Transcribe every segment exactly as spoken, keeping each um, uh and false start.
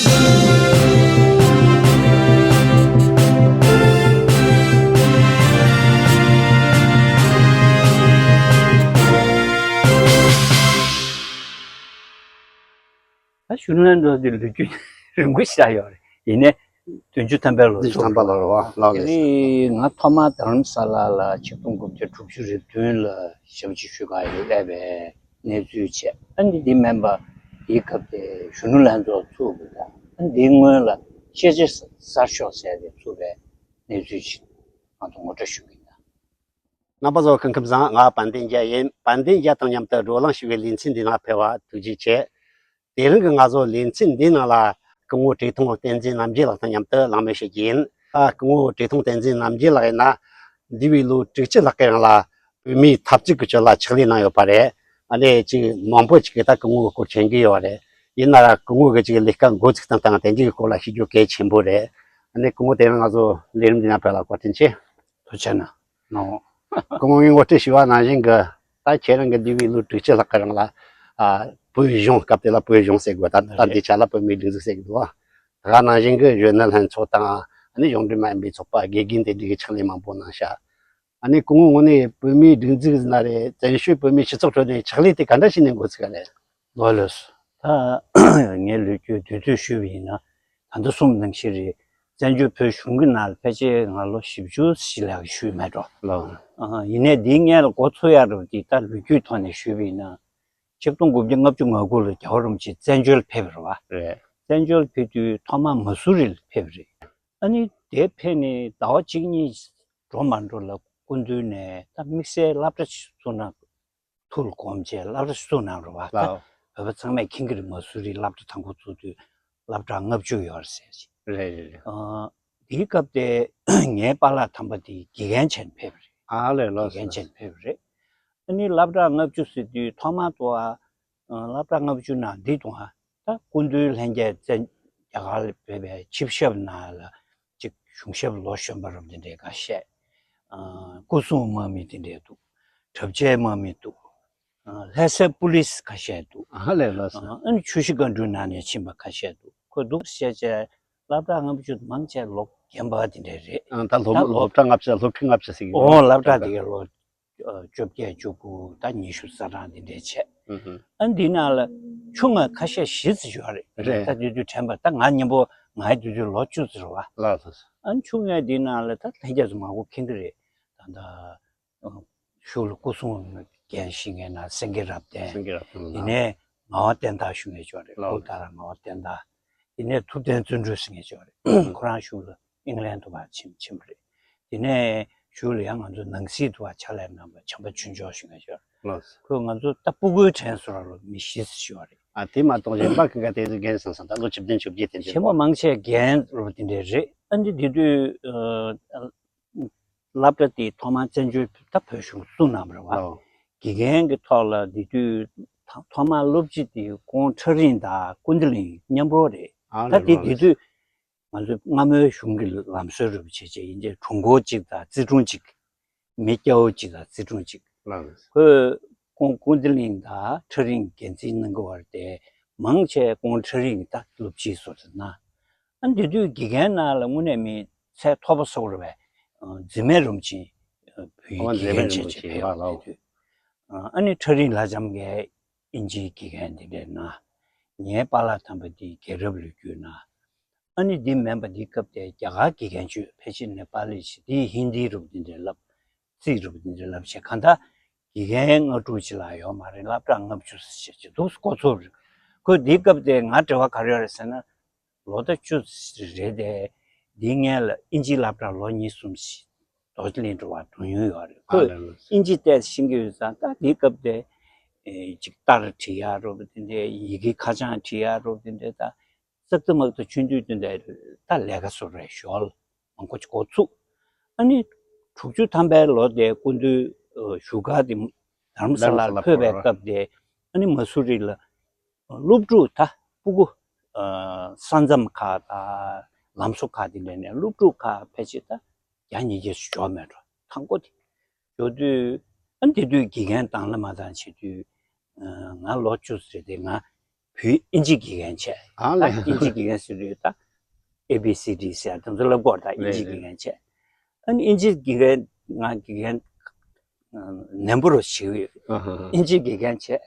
ད་གཞོན་ནུ་ལྷན་ཚོགས་ཀྱི་ལོ་རྒྱུས་རིང་པོ་ཞིག་ཆགས་ཡོད་རེད། ཡིན་ནའི་བདུན་ཅུ་ཐམ་པའི་ལོ་བདུན་ཅུ་ཐམ་པ་ལོ་རེད་བ། ལགས་རེད། དེ་རིང་ང་ཐོག་མར་རྡ་རམ་ས་ལ་ལ་ཆིག་སྟོང་དགུ་བརྒྱ་དྲུག་ཅུ་རེ་བདུན་ལ་ཞབས་ཕྱི་ཞུ་ག་ཡི་སླེབས་པའི་གནས་ཚུལ་བྱས། ཨ་ནི་འདི་མིན་པ་དེའི་སྐབས་དེ་གཞོན་ནུ་ལྷན་ཚོགས་ཚུགས་པ་དང་། ཨ་ནི་འདིའི་སྔོན་ལ་ཤེས་བྱ་གསར་ཤོག་ཟེར་དེ་ཚུགས་པའི་གནས་ཚུལ་ཞིག་ང་ཚོ་ངོ་སྤྲོད་ཞུ་གི་ཡིན། རྣམ་པ་ཚོ་སྐུ་ཁམས་བཟང་། ང་དཔལ་ལྡན་རྒྱལ་ཡིན། དཔལ་ལྡན་རྒྱལ་དང་མཉམ་དུ་བགྲོ་གླེང་ཞུ་བའི་ལེ་ཚན་འདི་ནང་ཕེབས་པ་ཐུགས་རྗེ་ཆེ། དེ་རིང་གི་ང་ཚོ་ལེ་ཚན་འདིའི་ནང་ལ་སྐུ་ངོ་བཀྲས་མཐོང་བསྟན་འཛིན་རྣམ་རྒྱལ་ལགས་དང་མཉམ་དུ་གླེང་མོལ་བྱེད་ཀྱི་ཡིན། ཨ། སྐུ་ངོ་བཀྲས་མཐོང་བསྟན་འཛིན་རྣམ་རྒྱལ་ལགས་ཡིན་ན། འདས་པའི་ལོ་དྲུག་ཅུ་ལྷག་གི་རིང་ལ་བོད་མིའི་འཐབ་རྩོད་ཀྱི་ཁྲོད་ལ་ཕྱག་ལས་གནང་ཡོད་པ་རེད། ཨ་ནི་ཅིག་མང་པོ་ཅིག་གིས་ད་སྐུ་ངོ་གི་སྐོར་མཁྱེན་གྱི་ཡོད་རེད། ཡིན་ན་ར་སྐུ་ངོ་གི་ཅིག་ལས་ཀ་འགོ་ཚུགས་སྟངས་དང་དེ་འདྲའི་སྐོར་ལ་ཤེས་རྒྱུ་གལ་ཆེན་པོ་རེད། ཨ་ནི་སྐུ་ངོ་དེ་རིང་ང་ཚོ་ལས་རིམ་འདི་ནང་ཕེབས་ལ་བཀའ་དྲིན་ཆེ། ཐུགས་རྗེ་གནང་། སྐུ་ངོ་ངས་ངོ་སྤྲོད་ཞུས་པ་ནང་བཞིན་གྱི། ད་ཁྱེད་རང་གི་འདས་པའི་ལོ་དྲུག་ཅུ་ལྷག་གི་རིང་ལ། ཨ། བོད་གཞུང་། སྐབས་དེ་ལ་བོད་གཞུང་ཟེར་དགོས། ད་ད་འདི་ཆ་ལ་བོད་མིའི་སྒྲིག་འཛུགས་ཟེར་གྱི་འདུག་བ། ད་ག་ནང་བཞིན་གྱི་གཞོན་ནུ་ལྷན་ཚོགས་དང་། ཨ་ནི་གཞུང་འབྲེལ་མ་ཡིན་པའི་ཚོགས་པ། དགེ་རྒན་དེ་འདྲའི་གི་ཕྱག་ལས་མང་པོ་གནང་ཤག་ཨ་ནི་སྐུ་ངོ་ངོས་ནས་བོད་མིའི་སྒྲིག་འཛུགས་ཟེར་ན་རེད། བཙན་བྱོལ་བོད་མིའི་སྤྱི་ཚོགས་ཁྲོད་ནས་ཕྱག་ལས་དེ་ག་འདྲ་བྱས་ནས་འགོ་ཚུགས་པ་རེད། ལགས་ལགས་སོ། ད་ངའི་ལོ་རྒྱུས་དུས་ཚོད་ཞུས་པ་ཡིན་ན། ད་ལྟ་གསུངས་པ་ནང་བཞིན་རེད། བཙན་བྱོལ་བོད་གཞུང་གི་ནང་ལ་ཕལ་ཆེར་ང་ལོ་བཞི་བཅུ་ཞིག་ལྷག་བཞུགས་མེད་འགྲོ། ལགས། ཨ། ཡིན་ནའི་འདིའི་སྔོན་ལ་འགོ་ཚུགས་ཡག་རུ་འདི་ད་ལོ་རྒྱུས་ཐོག་ནས་ཞུས་པ་ཡིན་ན། ཆིག་སྟོང་དགུ་བརྒྱ་ལྔ་བཅུ་ང་དགུ་ལ་རྒྱལ་བ་རིན་པོ་ཆེ་བཙན་བྱོལ་ཕེབས་པ་རེད་བ། རེད། བཙན་བྱོལ་ཕེབས་དུས་ཐོག་མར་མ་སུ་རི་ལ་ཕེབས་པ་རེད། ཨ་ནི་དེ་ཕེབས་ནས་ཟླ་བ་གཅིག་གཉིས་འགྲོ་མ་འགྲོ་ལ་སྐུ་མདུན་ནས་ད་དམིགས་བསལ་སློབ་གྲྭ་ཞིག་བཙུགས་ན། ཐུགས་ལ་དགོངས་བྱས་སློབ་གྲྭ་བཙུགས་གནང་རོགས་བ། ལགས། བོད་པ་ཚང་མས་མཁྱེན་གྱི་རེད། མ་སུ་རིའི་སློབ་གྲྭ་དང་པོ་བཙུགས་དུས་སློབ་གྲྭ་ལྔ་བཅུ་ཡོད་རེད་ཟེར་ཅིག་རེད་རེད་རེད། ཨ། དེའི་སྐབས་དེ་ངའི་པཱ་ལགས་དམ་པ་དེ་དགེ་རྒན་བྱས་ནས་ཕེབས་པ་རེད། ཨ་ལས། ལགས་སོ། དགེ་རྒན་བྱས་ནས་ཕེབས་པ་རེད། ཨ་ནི་སློབ་གྲྭ་ལྔ་བཅུ་ཟེར་དུས་ཐོག་མར་དུ། ཨ། སློབ་གྲྭ་ལྔ་བཅུ་ནང་འདི་དུ། ཨ། ད་སྐུ་མདུན་ལྷན་རྒྱས་བཙན། རྒྱ་གར་ལ་ཕེབས་པའི་ཆིབས་ཞབས་ནང་ལ་ཅིག་གཞུང་ཞབས་ལོ་གཞོན་པ་རབས་དེ་འདྲའི་ཁ་ཤས། ཨ། སྐུ་སྲུང་དམག་མི་དེ་འདྲའི་འདུག་གྲབས་ཆའི་དམག་མི་འདུག་ཨ། ལྷ་སའི་པུ་ལིས་ཁ་ཤས་འདུག་ཨ་ལས། ལགས་སོ། ཨ། ཨ་ནི་ཆུ་བཞི་སྒང་དྲུག་ནང་ནས་ཕྱིན་པ་ཁ་ཤས་འདུག་ཁོ་འདུག་བཤད་བྱས་སློབ་གྲྭ་ལྔ་བཅུ་མང་ཆེ་ལོ་རྒན་པ་དེ་འདྲ་རེད། ཨ། ད་སློབ། ད་ལོ། སློབ་གྲྭ་ལྔ་བཅུ། སློབ་ཁྲིད་ལྔ་བཅུ་ཟེར་གྱི་ཡོད། ཨོ། སློབ་གྲྭ་དེ་གའི་ལོ། ཨ། བཅོ་བརྒྱད་བཅུ་དགུ། ད་ཉི་ཤུ་རྩ་གྲངས་དེ་འདྲ་བྱས། ཨུ་ཧུ། ཨ། འདི་ནང་ལ་ཆུང་ང་ཁ་ཤས་བཞི་ཙམ་ཡོད་རེད། རེད། ད་དེ་དུས་དྲན་པ། ད་ང་མཉམ་པོ། ང་དེ་དུས་ལོ་བཅུ་ཙམ་རེད་བ། ལགས་སོ། ཨ། ཆུང་ངའི་འདི་ནང་ལ་ད་ལྷན་རྒྱས་ཚོ་མང་པོ་མཁྱེན་གྱི་རེད། ད་ད། ཨ། གཞུག་ལ་སྐུ་སྲུང་འགན་བཞེས་མཁན་ན་སེང་གེ་རབ་བརྟན། སེང་གེ་རབ་བརྟན་ལགས། དེ་ནས་ངག་དབང་བསྟན་དར་ཞུ་མཁན་ཅིག་ཡོད་རེད། ལགས། སྐུ་དར་ངག་དབང་བསྟན་དར། དེ་ནས་ཐུབ་བསྟན་བརྩོན་འགྲུས་ཟེར་མཁན་ཅིག་ཡོད་རེད། ཁོ་རང་གཞུག་ལ་ཨིང་ལན་དུ་ཕར་ཕྱིན། ཕྱིན་པ་རེད། དེ་ནས་གཞུག་ལ་ཡང་ང་ཚོ་ནང་སྲིད་དུ་ཕར་ཕྱག་ལས་གནང་བ་བྱམས་པ་ཆོས་འབྱོར་ཞུ་མཁན་ཅིག་ཡོད་རེད། ལགས། ཁོས་ང་ཚོ་ད་སྤུ་གུའི་གྲས་སུ་ར་ལོ་མི་བཞི་ཙམ་ཅིག་ཡོད་རེད། ཨ། དེ་མ་གཏོགས་གཞན་པ་གང་ག་དེ་ཚོ་རྒན་སོང་ཙང་། ད་ལོ་བཅུ་བདུན་བཅོ་བརྒྱད་དེ་འདྲ། ཆེན་པོ་མང་ཆེ་རྒན་རོ་དེ་འདྲ་རེད། ཨ་ནི་དེ་དུས། ཨ། སློབ་གྲྭ་དེ་ཐོག་མར་བཙན་བྱོལ་ད་བོད་གཞུང་བཙུགས་གནང་བ་རེད་བ། ཨོ། དགེ་རྒན་གྱི་ཐོག་ལ་དེ་དུས་ཐ། ཐོག་མར་སློབ་སྤྱི་དེ་ཀོང་ཁྲ་རིང་དང་ཀུན་བདེ་གླིང་མཉམ་རོགས་རེད། ཨ། ད་དེ། ལགས་རེད། དེ་དུས་ང་ཚོ་སྔ་མོའི་གཞུང་གི་ལམ་སྲོལ་རེད་པ། བྱས་བྱས་ཡིན་གྱི་དྲུང་འཁོར་གཅིག་དང་རྩིས་དྲུང་གཅིག་མི་སྐྱ་བོ་གཅིག་དང་རྩིས་དྲུང་གཅིག་ལགས། ཁོས་ཀོང་ཀུན་བདེ་གླིང་དང་ཁྲ་རིང་འགན་འཛིན་གནང་གི་ཡོད་རེད་དེ། མང་ཆེ་ཀོང་ཁྲ་རིང་ད་སློབ་སྤྱི་བཟོ་ཚར་ན། ཨ། དེ་དུས་དགེ་རྒན་ནང་ལ་དངོས་གནས་མི་ཚད་མཐོ་པོ་བཟོ་དགོས་རེད་པས། ཨ། འཛིན་མེད་རིན་པོ་ཆེ། ཨ། བོད་ཡིག་ཨ། དགེ་འཛིན་མེད་རྒན་རིན་པོ་ཆེ་བྱས་ཆེ་ཡོད་ལགས། དེ་དུས། ཨ། ཨ་ནི་ཁྲ་རིང་ལྷ་ལྕམ་གྱིས་ཨིན་ཇིའི་དགེ་རྒན་དེ་འདྲ་གནང་། ངའི་པཱ་ལགས་དམ་པ་དེ་རྒྱལ་རབས་ལོ་རྒྱུས་གནང་། ཨ་ནི་འདི་མིན་པ་འདི་སྐབས་དེ་རྒྱ་གར་དགེ་རྒན་ཚོས་ཕལ་ཆེར་ནེ་པ་ལི་ཞིག་དེ་ཧིན་དི་རུ་འདི་འདྲའི་ལབ། ཙིག་རུ་འདི་འདྲའི་ལབ་བྱས། གང་ལྟར་དགེ་རྒན་ལྔ་དྲུག་ཅིག་ལ་ཡོད་མ་རེད། སློབ་གྲྭ་ལྔ་བཅུ་ཞིག་ཅིག་འདུག་འགོ་ཚུགས་རེད། ཁོས་འདིའི་སྐབས་དེ་ང་འབྲེལ་བ་ག་རེ་ཡོད་རེད་ཟེར་ན། ལོ་ཟླ་བཅུ་རེད་དེ། འདིའི་སྔོན་ལ་ཨིན་ཇིའི་སློབ་གྲྭ་ལོ་གཉིས་གསུམ་ཞིག་རྡོ་རྗེ་གླིང་དུ་བ་འགྲོ་མྱོང་ཡོད་རེད། ཁོས་ཨ་ལས། ཨིན་ཇི་ཏོག་ཙམ་ཤེས་ཀྱི་ཡོད་ཙང་། ད་འདིའི་སྐབས་དེ་ཨེ་ཅིག་རྟགས་བྲིས་ཡག་རུ་དེ་འདྲའི། ཡི་གེ་ཁ་བྱང་བྲིས་ཡག་རུ་དེ་འདྲའི། ད་སྲེག་ཏུ་དམག་ཏུ་ཆུང་དུས་དེ་འདྲའི་ད་ལས་ཀ་བཟོ་རེ་ཞོལ་མང་པོ་ཅིག་འགོ་ཚུགས། ཨ་ནི་དྲུག་ཅུ་ཐམ་པའི་ལོ་དེ་སྐུ་མདུན་བཞུགས་སྒར་དེ་རྡ་རམ་ས་ལར་ཕེབས་པའི་སྐབས་དེ། ཨ་ནི་མ་སུ་རི་ལ་སློབ་ཕྲུག་ད་སྤུ་གུ། ཨ། ས་མཚམས་ཁག་དང་ལམ་བཟོ་ཁག་དེ་འདྲ་ནས་སློབ་ཕྲུག་ཁག་ཕལ་ཆེར་ད་བརྒྱ་ཉིས་བརྒྱ་ཞིག་འབྱོར་མེད་འགྲོ། མཐའ་འཁོར་དེ་འབྱོར་དུས། ཨ། དེ་དུས་དགེ་རྒན་དང་བླངས་མ་དང་བྱེད་དུས། ཨ། ང་ལོ་བཅུ་ཙམ་རེད་དེ། ང་ བོད་ཨིན་ཇི་དགེ་རྒན་བྱས། ཨ་ལས། ད་ཨིན་ཇི་དགེ་རྒན་ཟེར་དུས་ད་ཨེ་བི་སི་ཌི་ཟེར་དེ་ཚོ་བསླབ་སྐོར་ད་ཨིན་ཇི་རེད་དགེ་རྒན་བྱས། ཨ་ནི་ཨིན་ཇི་དགེ་རྒན་ང་དགེ་རྒན་ནན་པོ་རུ་བྱས་ཡོད། ཨ་ཧ་ཧ། ཨིན་ཇི་དགེ་རྒན་བྱས།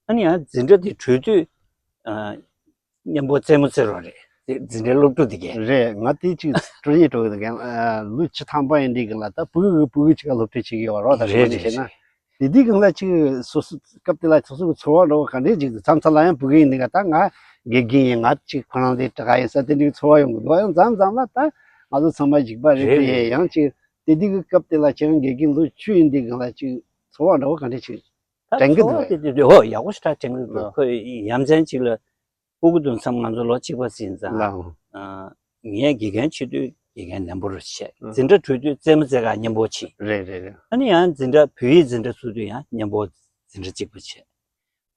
ཨ་ནི་ཡང་འཛིན་གྲྭ་དེ་གྲོལ་དུས་ཨ་མཉམ་པོ་རྩེད་མོ་རྩེ་རོགས་རེད། དེ་འཛིན་གྲྭའི་སློབ་ཕྲུག་དེ་གས། རེད། ང་དེ་ཅིག་སྤྲོ་ཉེ་སྤྲོ་གི་འདུག་གས། ལོ་བཅུ་ཐམ་པ་ཡིན་དུས་གི་ལ་ད་ཕྲུ་གུ་གི་ཕྲུ་གུ་ཅིག་ག་སློབ་ཁྲིད་བྱེད་ཀྱི་ཡོད་རོགས། ད་རེད་ཞུ་བ་ནས་རེད་བཤད་ན། རེད། དེ་དུས་གང་ལ་ཅིག་སོ་སོ་སྐབས་དེ་ལ་སོ་སོ་གི་ཚོར་བ་འདྲ་བོ་ག་འདྲས་ཅིག་འདུག་མཚམས་མཚམས་ལ་ཡང་ཕྲུ་གུ་ཡིན་དུས་ག་ད་ང་དགེ་རྒན་ཡིན། ང་ཅིག་ཁོ་རང་དེ་དྲག་ཡིན་ས་དེ་འདྲའི་ཚོར་བ་ཡོང་གི་འདུག་ཡང་མཚམས་མཚམས་ལ་ད་ང་ཚོ་ཚང་མ་འཇིགས་པ་རེད་རེད་དེ་རེད། ཡང་ཅིག་དེ་དུས་གི་སྐབས་དེ་ལ་ཁྱེད་རང་དགེ་རྒན་ལོ་བཅུ་ཡིན་དུས་གང་ལ་ཅིག་ཚོར་བ་འདྲ་བོ་ག་འདྲས་ཅིག་ད་དྲན་གི་འདུག་ཚོར་བ་དེ་དེ་དེ་ཧོ་ཡག་པོ་ཞེ་དྲག་དྲན་གི་འདུག་ལགས། ཁོས་ཡ་མཚན་ཅིག་ལ་སྤུ་གུ་དང་མཚམས་ང་ཚོ་ལོ་གཅིག་པ་ཟིན་ཙང་། ལགས། ཨ། ངས་དགེ་རྒན་བྱེད་དུས་དགེ་རྒན་ནན་པོ་རུ་བྱས། ཨ། འཛིན་གྲྭ་གྲོལ་དུས་རྩེད་མོ་རྩེ་ག་མཉམ་པོ་ཕྱིན། རེད་རེད་རེད། ཨ་ནི་ཡང་འཛིན་གྲྭ་བོད་ཡིག་འཛིན་གྲྭ་ཚུགས་དུས་ཡང་མཉམ་པོ་འཛིན་གྲྭ་གཅིག་པ་བྱས།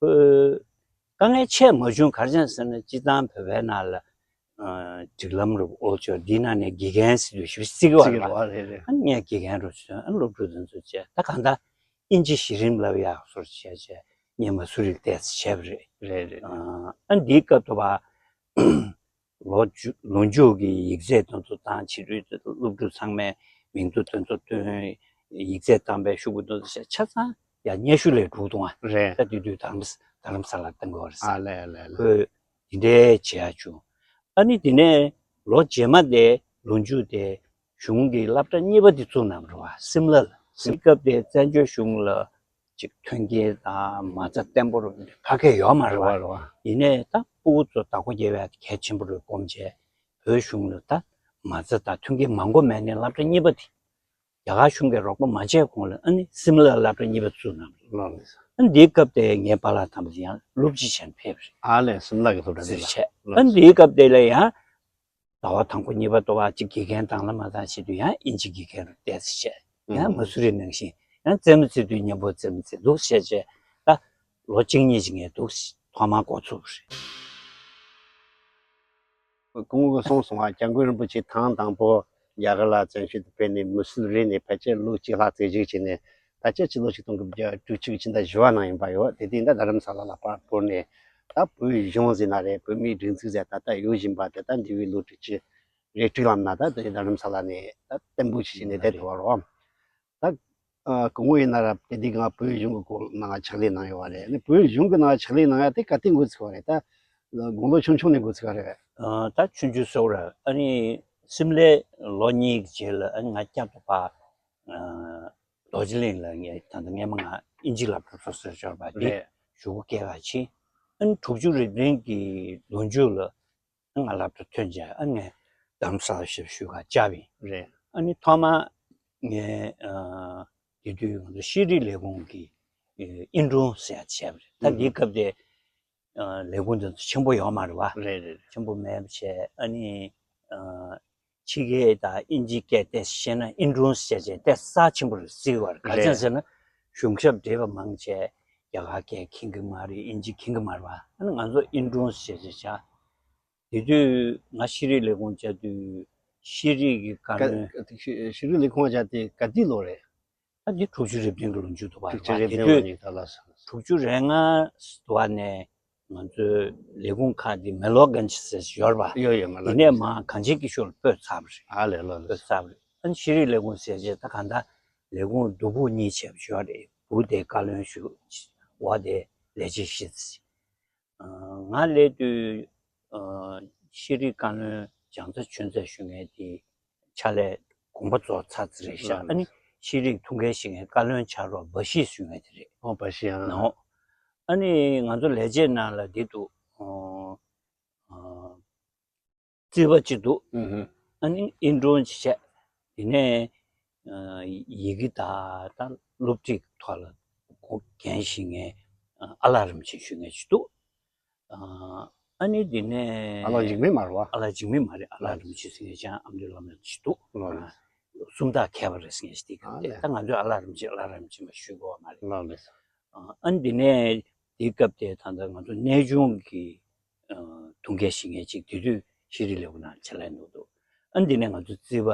ཁོས་དཀའ་ངལ་ཆེ་མ་བྱུང་། ག་རེ་བྱས་ཟེར་ན་སྤྱིར་བཏང་བོད་པའི་ནང་ལ་ཨ་སྒྲིག་ལམ་རུ་ཨོལ་ཅོར་འདིའི་ནང་ནས་དགེ་རྒན་ཟེར་དུས་ཞུ་སྲིད་ཀྱི་བ་སྲིད་ཀྱི་རེད་བ། རེད་རེད། ཨ་ནི་ངས་དགེ་རྒན་རུ་བྱས། ཨ་ནི་སློབ་ཕྲུག་དེ་ཚོ་བྱས། ད་གང་ལྟར་ཨིན་ཇི་གཞི་རིམ་བསླབ་ཡག་སོར་བྱས་བྱས་ངས་མ་སུ་རིར་བལྟས་ཚེ་བྱས་པ་རེད། རེད་རེད། ཨ་ཨ་འདིའི་སྐབས་དུ་བ་ལོ་རྒྱུ་ལོ་མཇུག་གི་ཡིག་ཚད་དེ་ཚོ་བཏང་། ཕྱི་དྲོའི་སློབ་ཕྲུག་ཚང་མའི་མིང་ཐོ་དེ་ཚོ་བཏོན། ཡིག་ཚད་བཏང་པའི་ཤོག་གུ་དེ་ཚོ་ཆ་ཚང་ཡ་ཉི་ཤུ་ལས་དྲུག་བཏང་བ་རེད། ད་དེ་དུས་རྡ་རམ་རྡ་རམ་ས་ལ་བཏང་དགོས་པ་རེད་ཟེར། ཨ་ལས་ལས་ལས། ཁོས་དེ་འདྲའི་བྱེད་ཡ་བྱུང་། ཨ་ནི་དེ་ནས་ལོ་རྗེས་མ་དེ་ལོ་མཇུག་དེ་གཞུང་གི་སློབ་གྲྭ་གཉིས་པ་དེ་བཙུགས་གནང་བ་རེད་བ། སིམ་ལ་ལ། སིམ། དེ་སྐབས་དེ་བཙན་བྱོལ་གཞུང་ལ་ཅིག་མཐུན་རྐྱེན་དང་མ་རྩ་བརྟན་པོ་རུ་ཁ་སྐད་ཡོད་མ་རེད་བ། རེད་བ་རེད་བ། ཡིན་ནའི་ད་སྤུ་གུ་ཚོ་བདག་པོ་རྒྱབ་ཡ་གལ་ཆེན་པོ་རུ་སྒོམ་བྱས། བོད་གཞུང་ལ་ད་མ་རྩ་དང་མཐུན་རྐྱེན་མ་འགོ་མེད་ནས་སློབ་གྲྭ་གཉིས་པ་དེ་རྒྱ་གར་གཞུང་གིས་རོགས་པ་མ་བྱས་གོང་ལ་ཨ་ནི་སིམ་ལ་སློབ་གྲྭ་གཉིས་པ་བཙུགས་གནང་། ལགས་ལགས། ཨ་ནི་འདིའི་སྐབས་དེ་ངའི་པཱ་ལགས་དམ་པ་དེ་ཡང་སློབ་སྤྱི་བྱས་ནས་ཕེབས་པ་རེད། ཨ་ལས། སིམ་ལ་གི་སློབ་གྲྭ་ཟེར་དེ་ལ། བྱས། ལགས། ཨ་ནི་འདིའི་སྐབས་དེ་ལ་ཡང་ཟླ་བ་དང་པོ་གཉིས་པ་དུ་བ་གཅིག་དགེ་རྒན་དང་བླངས་མ་བཏང་བྱེད་དུས་ཡང་ཨིན་ཇི་དགེ་རྒན་རུ་བལྟས་ཚེ་བྱས། ཡང་ཨ་མ་སུ་རི་ནང་བཞིན་ཡང་རྩེད་མོ་རྩེ་དུས་མཉམ་པོ་རྩེད་མོ་རྩེ་འདུག་བྱས་བྱས། ད་ལོ་གཅིག་གཉིས་ཅིག་ངས་འདུག་ཐོག་མར་འགོ་ཚུགས་པ་རེད། སྐུ་ངོ་གིས་གསུངས་སོང་བ། སྐྱབས་མགོན་རིན་པོ་ཆེ་ཐེངས་དང་པོ་རྒྱ་གར་ལ་བཙན་བྱོལ་དུ་ཕེབས་ནས་མི་སུ་རི་ནས་ཕལ་ཆེར་ལོ་གཅིག་ལྷག་རྩེ་གཅིག་བྱས་ནས། ད་ཆ་ཕྱི་ལོ་ཆིག་སྟོང་དགུ་བརྒྱ་དྲུག་ཅུ་གི་ཕྱི་ཟླ་བཞི་པ་ནང་ཡིན་པ་ཡོད། དེ་དུས་ད་རྡ་རམ་ས་ལ་ལ་པར་བོར་ནས་ད་བོད་གཞུང་ཟེར་ན་རེད། བོད་མིའི་སྒྲིག་འཛུགས་ཟེར་ད་ལྟ་ཡོད་བཞིན་པ་དེ་ད་འདས་པའི་ལོ་དྲུག་ཅུ་རེ་དྲུག་ལམ་ན་ད་དེ་རྡ་རམ་ས་ལ་ནས་ད་བརྟན་པོ་ཞིག་བྱས་ནས་བསྡད་ཐུབ་པ་རེད། ད་ཨ་སྐུ་ངོ་ཡིན་ན་ར་དེ་དུས་སྒང་བོད་གཞུང་གི་སྐོར་ནང་ཕྱག་ལས་གནང་ཡོད་པ་རེད། ཨ་ནི་བོད་གཞུང་གི་ནང་ཕྱག་ལས་གནང་ཡ་དེ་ག་དུས་འགོ་ཚུགས་པ་རེད། ད་དགུང་ལོ་ཆུང་ཆུང་ནས་འགོ་ཚུགས་པ་རེད། ཨ་ད་ཆུང་ཆུང་ཟེར་བ་རེད། ཨ་ནི་སིམ་ལའི་ལོ་གཉིས་ཀྱི་རྗེས་ལ་ཨ་ནི་ང་སྐྱབས་ཐོབ་པ་ཨ་རྡོ་རྗེ་གླིང་ལ་ངས་ད་ལྟ་སྔས་མ་ང་ཨིན་ཇི་སློབ་གྲྭ་སོ་སོར་འབྱོར་བ་དེ་རེད། གཞུག་གུ་སྐྱེལ་ག་ཕྱིན། ཨ་ནི་དྲུག་ཅུ་རེ་བདུན་གྱི་ལོ་མཇུག་ལ། ང་སློབ་གྲྭ་ཐོན་རྗེས་ཨ་ངས་རྡ་རམ་ས་ལ་ཞབས་ཞུ་ག་བཅར་བ་ཡིན། རེད། ཨ་ནི་ཐོག་མ་ངས་ཨ་དེ་དུས་ང་ཚོ་ཤེས་རིག་ལས་ཁུངས་ཀྱི་ཨ་ཨིན་ཀྲུང་ཟེར་ཡ་བྱས་པ་རེད། ད་ཨུ་འདིའི་ཧུ། སྐབས་དེ་ཨ་ལས་ཁུངས་དེ་ཚོ་ཆེན་པོ་ཡོད་མ་རེད་བ། རེད་རེད་རེད། ཆེན་པོ་མེད་པ་བྱས། ཨ་ནི་ཨ་ཕྱི་སྐད་དང་དབྱིན་ཇི་སྐད་ཏོག་ཙམ་ཤེས་ན་ཨིན་ཀྲུང་ཟེར་བྱས་ཏོག་ཙམ་ཆེན་པོ་རེད་བརྩི་བ་རེད། ག་རེ་བྱས་རེད། ཟེར་ན་གཞུང་ཞབས་བགྲེས་པ་མང་ཆེ་རྒྱ་གར་སྐད་མཁྱེན་གྱི་མ་རེད། དབྱིན་ཇི་མཁྱེན་གྱི་མ་རེད་བ། ཨ་ནི་ང་ཚོ་ཨིན་ཀྲུང་ཟེར་བྱས་བྱས། དེ་དུས་ང་ཤེས་རིག་ལས་ཁུངས་བཅར་དུས་ཤེས་རིག་གི་བཀའ་བློན། ཤེས་རིག་ལས་ཁུངས་བཅར་དེ་ག་དུས་ལོ་རེད། ད་འདི་དྲུག་ཅུ་རེ་བདུན་གྱི་ལོ་མཇུག་ཏུ་བར་དྲུག་ཅུ་རེ་བདུན་ལོ་ཉིས་སྟོང་ལ་སོང་། དྲུག་ཅུ་རེ་ལྔ་བར་ནས་ང་ཚོའི་ལས་ཁུངས་ཁག་འདི་མེ་ལོ་གན་ཇི་ཟེར་ཡོད་རེད་པ། ཡོད་ཡོད། མེ་ལོ་གན་ཇི། འདི་ནས་མར་གངས་ཅན་སྐྱིད་གཤོངས་ལ་སྤོས་ཚར་བ་རེད། ཨ་ལས་ལོ་ལོ། སྤོས་ཚར་བ་རེད། ཨ་ནི་ཤེས་རིག་ལས་ཁུངས་ཟེར་བྱས་ད་གང་ལྟར་ལས་ཁུངས་བསྡུ་སྦུག་གཉིས་བྱས་པ་ཡོད་རེད། སྦུག་དེ་བཀའ་བློན་ཞུ། འོག་དེ་ལས་བྱེད་བཞི་ཙམ། ང་སླེབས་དུས་ཤེས་རིག་བཀའ་བློན་སྦྱང་ཚར་ཆུང་ཚར་ཞུ་མཁན་དེ་ཕྱག་ལས་དགོངས་པ་རྫོགས་ཚར་ཙམ་རེད་ཤག་ཨ་ནི་ཤེས་རིག་ཐུགས་འགན་བཞེས་མཁན་བཀའ་བློན་ཆགས་རོགས་འབའ་ཞིག་ཞུ་མཁན་དེ་རེད། ཨོ་འབའ་ཞིག་ཨང་། ནའོ། ཨ་ནི་ང་ཚོ་ལས་བྱེད་ནང་ལ་འདི་འདུག་ཨོ། ཨོ། རྩིས་པ་གཅིག་འདུག་ཨུ་ཧུ། ཨ་ནི་ཨིན་ཀྲུང་ཅིག་བྱས། དེ་ནས་ཡི་གེ་དང་ད་སློབ་ཁྲིད་ཐོག་ལ་འགན་བཞེས་མཁན་ཨ་ལགས་རིན་པོ་ཆེ་ཞུ་མཁན་ཅིག་འདུག་ཨ་ནི་དེ་ནས་ཨ་ལགས་འཇིགས་མེད་མ་རེད་བ། ཨ་ལགས་འཇིགས་མེད་མ་རེད། ཨ་ལགས་རིན་པོ་ཆེ་ཟེར་མཁན་ཅང་ཨ་མདོའི་བླ་མ་ཅིག་འདུག་སུམ་རྟགས་མཁས་པ་རེད་ཟེར་མཁན་ཅིག་དེ་སྐབས་དེ་ད་ང་ཚོས་ཨ་ལགས་རིན་པོ་ཆེ་ཨ་ལགས་རིན་པོ་ཆེ་མ་ཞུ་དགོས་བ་མ་རེད། ཨ་ནི་དེ་ནས་དེའི་སྐབས་དེ་ད་ལྟ་ང་ཚོ་གནས་ཆུང་གི་ཐུགས་འགན་བཞེས་མཁན་ཅིག་དེ་དུས་ཤེས་རིག་ལས་ཁུངས་ནང་ཕྱག་ལས་གནང་འདུག་ཨ་ནི་དེ་ནས་ང་ཚོ་རྩིས་པ་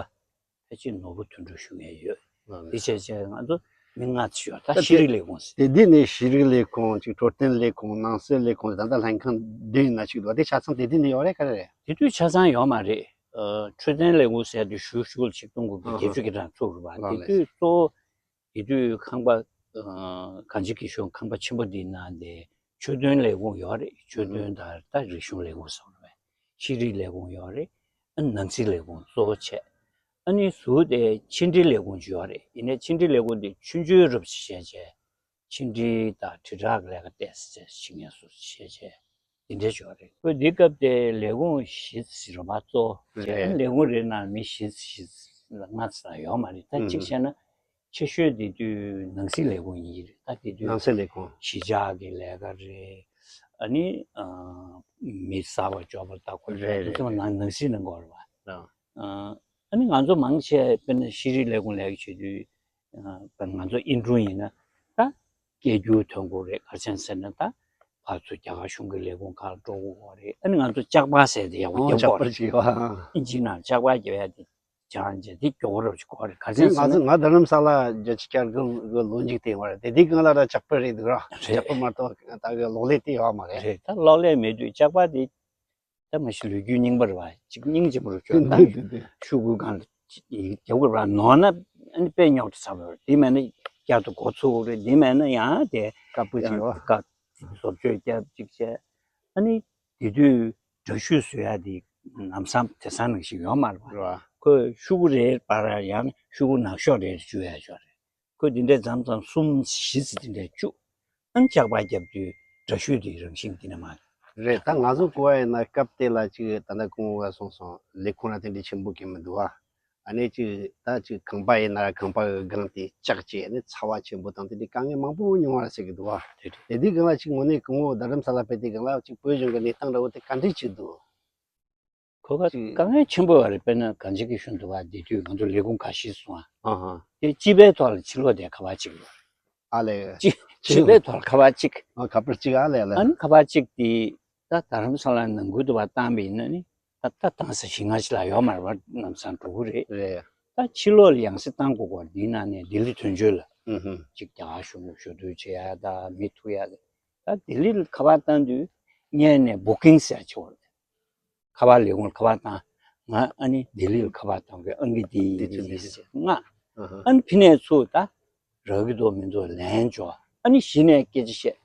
ཕལ་ཆེར་ནོར་བུ་དོན་གྲུབ་ཞུ་མཁན་ཡོད། དེ་བྱས་བྱས་ང་ཚོ་ མི་ལྔ་ཙམ་ཡོད། ད་ད་ཤེས་རིག་ལས་ཁུངས་ཟེར། དེ་དུས་ནས་ཤེས་རིག་ལས་ཁུངས་ཅིག་འཕྲོད་བསྟེན་ལས་ཁུངས་ནང་སྲིད་ལས་ཁུངས་ད་ལྟ་ལྷན་ཁང་བདུན་ན་ཅིག་འདུག་དེ་ཆ་ཚང་དེ་དུས་ནས་ཡོད་རེད་ག་རེ་རེད། དེ་དུས་ཆ་ཚང་ཡོད་མ་རེད། འཕྲོད་བསྟེན་ལས་ཁུངས་ཟེར་དུས་ཞུ་ཞུ་ལ་ཆིག་སྟོང་དགུ་བརྒྱ་བརྒྱད་ཅུ་གྱ་གྲངས་ཚུགས་རེད་པ། དེ་དུས་གཙོ་བོ་དེ་དུས་ཁང་པ་གངས་ཅན་སྐྱིད་གཤོངས་ཁང་པ་ཆེན་པོ་འདིའི་ནང་དེ་ཆོས་དོན་ལས་ཁུངས་ཡོད་རེད། ཆོས་དོན་དང་ད་རིག་གཞུང་ལས་ཁུངས་སོགས་རེད། ཤེས་རིག་ལས་ཁུངས་ཡོད་རེད། ཨ་ནི་ནང་སྲིད་ལས་ཁུངས་གཙོ་བོ་བྱས། ཨ་ནི་ཟུར་དེ་ཕྱི་འབྲེལ་ལས་ཁུངས་ཅིག་ཡོད་རེད། ཡིན་ནའི་ཕྱི་འབྲེལ་ལས་ཁུངས་དེ་ཆུང་ཆུང་རབ་ཅིག་བྱས་བྱས། ཕྱི་འབྲེལ་དང་དྲིལ་བསྒྲགས་ལས་ཀ་ཏོག་ཙམ་བྱེད་མཁན་སུ་བྱས་བྱས་དེ་འདྲ་ཅིག་ཡོད་རེད། ཁོས་འདི་སྐབས་དེ་ལས་ཁུངས་བཞི་ཟེར་བ་གཙོ་བོ་བྱས། ཨ་ནི་ལས་ཁུངས་རེ་ནང་མི་བཞི་བཞི་ལྔ་ཙམ་ཡོད་མ་རེད། ད་གཅིག་བྱས་ན་ཆེ་ཤོས་དེ་དུས་ནང་སྲིད་ལས་ཁུངས་ཡིན་རེད། ད་དེ་དུས་ནང་སྲིད་ལས་ཁུངས་གཞིས་ཆགས་ཀྱི་ལས་ཀ་རེད། ཨ་ནི་ཨ་མི་གསར་པ་འབྱོར་པ་ད་ཁོ་རེད་རེད་ཚོ་ནང་ནང་སྲིད་ནང་གོ་རེད་བ། ཨ་ནི་ང་ཚོ་མང་ཆེ་དཔེར་ན་ཤེས་རིག་ལས་ཁུངས་ལས་ཀ་བྱེད་དུས་ང་ཚོ་ཨིན་ཀྲུང་ཡིན་ན་ད་སྐད་སྒྱུར་ཐོན་དགོས་རེད། ག་རེ་བྱས་ཟེར་ན་ད་ཕར་ཚུར་རྒྱ་གར་གཞུང་གི་ལས་ཁུངས་ཁག་འགྲོ་དགོས་རེད། ཨ་ནི་ང་ཚོ་ལྕགས་པར་ཟེར་དེ་ཡག་པོ་ཨོ་རྒྱབ་ལྕགས་པར་དགོས་རེད། ཅིག་ཡོད་ཨ། ཨིན་ཇི་ནང་ལྕགས་པར་རྒྱབ་ཡ་དེ་སྦྱང་བྱས་དེ་མགྱོགས་རབ་ཅིག་དགོས་རེད། ག་རེ་བྱས་ཟེར་ན་ང་ཚོ་ང་རྡ་རམ་ས་ལ་བརྒྱད་ཅུ་གྱ་དགུ་གི་ལོ་མཇུག་དེ་ཡོང་བ་རེད། དེ་དུས་སྒང་ལ་ར་ལྕགས་པར་རེད་འདུག་ར། ལྕགས་པར་མ་གཏོགས་ད་གི་གློག་ཀླད་དེ་ཡོད་མ་རེད། རེད། ད་གློག་ཀླད་མེད་དུས་ལྕགས་པར་དེ་ད་མ་གཞི་ལོ་རྒྱུས་རྙིང་པ་རེད་བ། ཅིག་སྙིང་རྗེ་མོ་རུ་སྐྱོན་ད། འདི་འདི་འདི། ཤོག་གུ་སྒང་ལ་ཅིག་རྒྱབ་དགོས་ར། ནོར་ན་ཨ་ནི་དཔེ་རྙོག་དྲ་ཚ་བ་རེད། དེ་མེད་ན་བསྐྱར་དུ་འགོ་ཚུགས་དགོས་རེད། དེ་མེད་ན་ཡང་དེ་དཀའ་པོ་ཅིག་ཡོད། དཀའ་བཟོ་བཅོས་བསྐྱར་ཅིག་བྱས། ཨ་ནི་དེ་དུས་འདྲ་བཤུས་བཟོ་ཡ་དེ་ལམ་སང་དེང་སང་ནང་བཞིན་ཡོད་མ་རེད་བ། རེད་བ། ཁོས་ཤོག་གུ་རེ་བར་ཡང་ཤོག་གུ་ནག་ཤོག་རེ་བཅུག་ཡ་ཅིག་ཡོད་རེད། ཁོས་འདི་འདྲའི་མཚམས་མཚམས་གསུམ་བཞི་ཙམ་འདི་འདྲའི་བཅུག་ཨ་ནི་ལྕགས་པར་བརྒྱབ་དུས་འདྲ་བཤུས་དེའི་རང་བཞིན་འདི་ནས་མ་རེད། ད་ང་ཚོ་གོ་བ་ཡིན་ན་སྐབས་དེ་ལ་ཅིག་ད་ལྟ་སྐུ་ངོ་ག་གསུངས་སོང་། ལས་ཁུངས་ར་དེ་འདྲའི་ཆེན་པོ་གི་མི་འདུག་ཨ། ཨ་ནི་ཅིག་ད་ཅིག་ཁང་པ་ཡིན་ན་ར་ཁང་པ་གི་སྒང་དེ་ལྕགས་བྱས། ཨ་ནི་ཚ་བ་ཆེན་པོ་དང་དེ་འདྲའི་དཀའ་ངལ་མང་པོ་མྱོང་བ་རེད་ཟེར་གི་འདུག་ཨ། དེ་དུས་སྒང་ལ་ཅིག་དངོས་གནས་སྐུ་ངོ་རྡ་རམ་ས་ལ་ཕེབས་དུས་སྒང་ལ་ཅིག་བོད་གཞུང་གི་གནས་སྟངས་འདྲ་བོ་དེ་ག་འདྲས་ཅིག་འདུག་ཁོ་ག་ཅིག་དཀའ་ངལ་ཆེན་པོ་ཡོད་རེད། དཔེར་ན་གངས་ཅན་སྐྱིད་གཤོངས་དུ་བ་འདི་དུས་ང་ཚོ་ལས་ཁུངས་ཁ་ཤས་སོང་ཨ། ཨ་ཧ། དེ་སྤྱི་པའི་ཐོག་ལ་ཕྱི་ལོགས་དེ་ཁ་པར་གཅིག་ཡོད། ཨ་ལས། སྤྱི་སྤྱི་པའི་ཐོག་ལ་ཁ་པར་གཅིག་ཨ་ཁ་པར་གཅིག་ཨ་ལས་ལས། ཨ་ནི་ཁ་པར་གཅིག་དེ་ད་རྡ་རམ་ས་ལ་ནང་ཁུལ་དུ་བ་བཏང་བ་ཡིན་ན་ནི་ད་ད་བཏང་ས་ཞིག་སྔ་ཕྱི་ལ་ཡོད་མ་རེད་བ། ལམ་སང་འགྲོ་གི་རེད། རེད། ད་ཕྱི་ལོགས་ལ་ཡང་སེ་བཏང་དགོས་གོ། འདིའི་ནང་ནས་ལྡི་ལི་དོན་གཅོད་ལ་ཨུ་ཧུ། གཅིག་རྒྱ་གར་གཞུང་ལ་ཞུ་གཏུག་བྱེད་ཡ་ད་མི་ཐུག་ཡ། ད་ལྡི་ལི་ལ་ཁ་པར་བཏང་དུས་སྔོན་ནས་བུ་ཀིང་ཟེར་ཡ་ཅིག་ཡོད་རེད། ཁ་པར་ལས་ཁུངས་ལ་ཁ་པར་བཏང་། ང་ཨ་ནི་ལྡི་ལི་ལ་ཁ་པར་བཏང་དགོས། ཨང་ཀི་འདི་ཡིན། འདི་ཡིན་ཟེར། ང་ཨ་ཧ། ཨ་ནི་ཕི་ནས་ཚུར་ད་རག་གི་འདུག་མི་འདུག་ལན་འབྱོར། ཨ་ནི་གཞི་ནས་སྐད་ཆ་བཤད།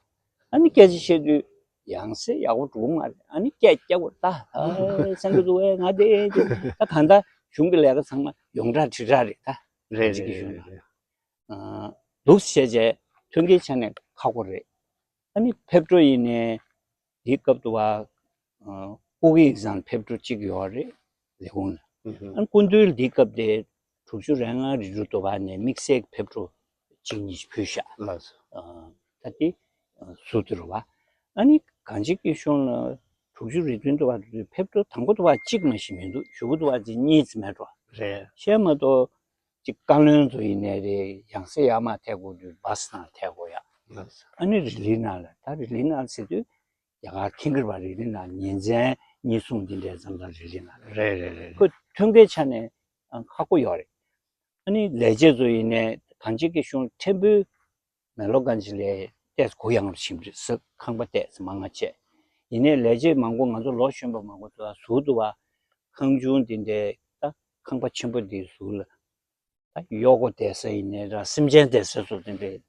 ཨ་ནི་སྐད་ཆ་བཤད་དུས་ཡང་སེ་ཡག་པོ་འགྲོ་གི་མ་རེད། ཨ་ནི་སྐད་རྒྱག་དགོས། ད་ཨ་སེང་གེ་འདུག་ཨེ་ང་དེ་དེ་ད་གང་ལྟར་གཞུང་གི་ལས་ཀ་ཚང་མ་ཡོངས་གྲགས་དྲིལ་བསྒྲགས་རེད། ད་རེད་གཅིག་གི་རེད་གཞུང་རེད་ལ་རེད། ཨ་འདུག་བྱས་བྱས་མཐུན་རྐྱེན་ཆ་ནས་ཁག་པོ་རེད། ཨ་ནི་ཕེབས་འགྲོ་ཡིན་ནའི་དེའི་སྐབས་དུ་བ་ཨ་སྤུ་གུ་ཡིག་ཚང་ཕེབས་འགྲོ་གཅིག་ཡོད་རེད། ལས་ཁུངས་ལ། ཨུ་ཧུ། ཨ་ནི་སྐུ་མདུན་འདིའི་སྐབས་དེ་དྲུག་ཅུ་རེ་ལྔ་རེ་དྲུག་དུ་བ་ནས་དམིགས་བསལ་གྱི་ཕེབས་འགྲོ་གཅིག་གཉིས་ཕུལ་ཤག་ལགས་སོ། ཨ་ད་དེ་ཨ་ཟུར་དུ་རུ་བ། ཨ་ནི་གངས་ཅན་སྐྱིད་གཤོངས་ལ་དྲུག་ཅུ་རེ་བདུན་དུ་བ་དུ་ཕེབས་འགྲོ་དང་པོ་དུ་བ་གཅིག་མ་ཞིག་མི་འདུག་བཞི་པོ་དུ་བ་གཅིག་གཉིས་ཙམ་མེད་འགྲོ། རེད། བཤད་མ་གཏོགས་གཅིག་བཀའ་བློན་ཚོ་ཡིན་ནའི་རེད། ཡང་སེ་ཡར་མར་ཐད་དགོས་དུས་བྷ་སི་ནང་ཐད་དགོས་ཡ། ལགས་སོ། ཨ་ནི་རི་ལི་ནང་ལ། ད་རི་ལི་ནང་ཟེར་དུས་རྒྱ་གར་ཁེངས་ཀྱི་རེད་པ། རི་ལི་ནང་ཉིན་མཚན་གཉིས་གསུམ་འདི་འདྲའི་མཚམས་མཚམས་རི་ལི་ནང་ལ། རེད་རེད་རེད། ཁོ་མཐུན་རྐྱེན་ཆ་ནས་ཨ་ཁག་པོ་ཡོད་རེད། ཨ་ནི་ལས་བྱེད་ཚོ་ཡིན་ནའི་གངས་ཅན་སྐྱིད་གཤོངས་ཕྲན་བུ་མེག་ལོར་གྷན་ཇི་ལ་ཏོག་ཙམ་གུ་ཡངས་རུ་ཕྱིན་པ་རེད་ཟེར། ཁང་པ་ཏོག་ཙམ་མང་ང་བྱས། ཡིན་ནའི་ལས་བྱེད་མང་པོ་ང་ཚོ་ལོ་གཞོན་པ་མང་པོ་ཚོ་ཟུར་དུ་བ་ཁང་ཆུང་འདི་འདྲའི་ད་ཁང་པ་ཆེན་པོ་འདིའི་ཟུར་ལ་ད་གཡོག་པོ་བསྡད་ས་ཡིན་ནའི་ར་སེམས་ཅན་བསྡད་ས་སོགས་འདི་འདྲའི་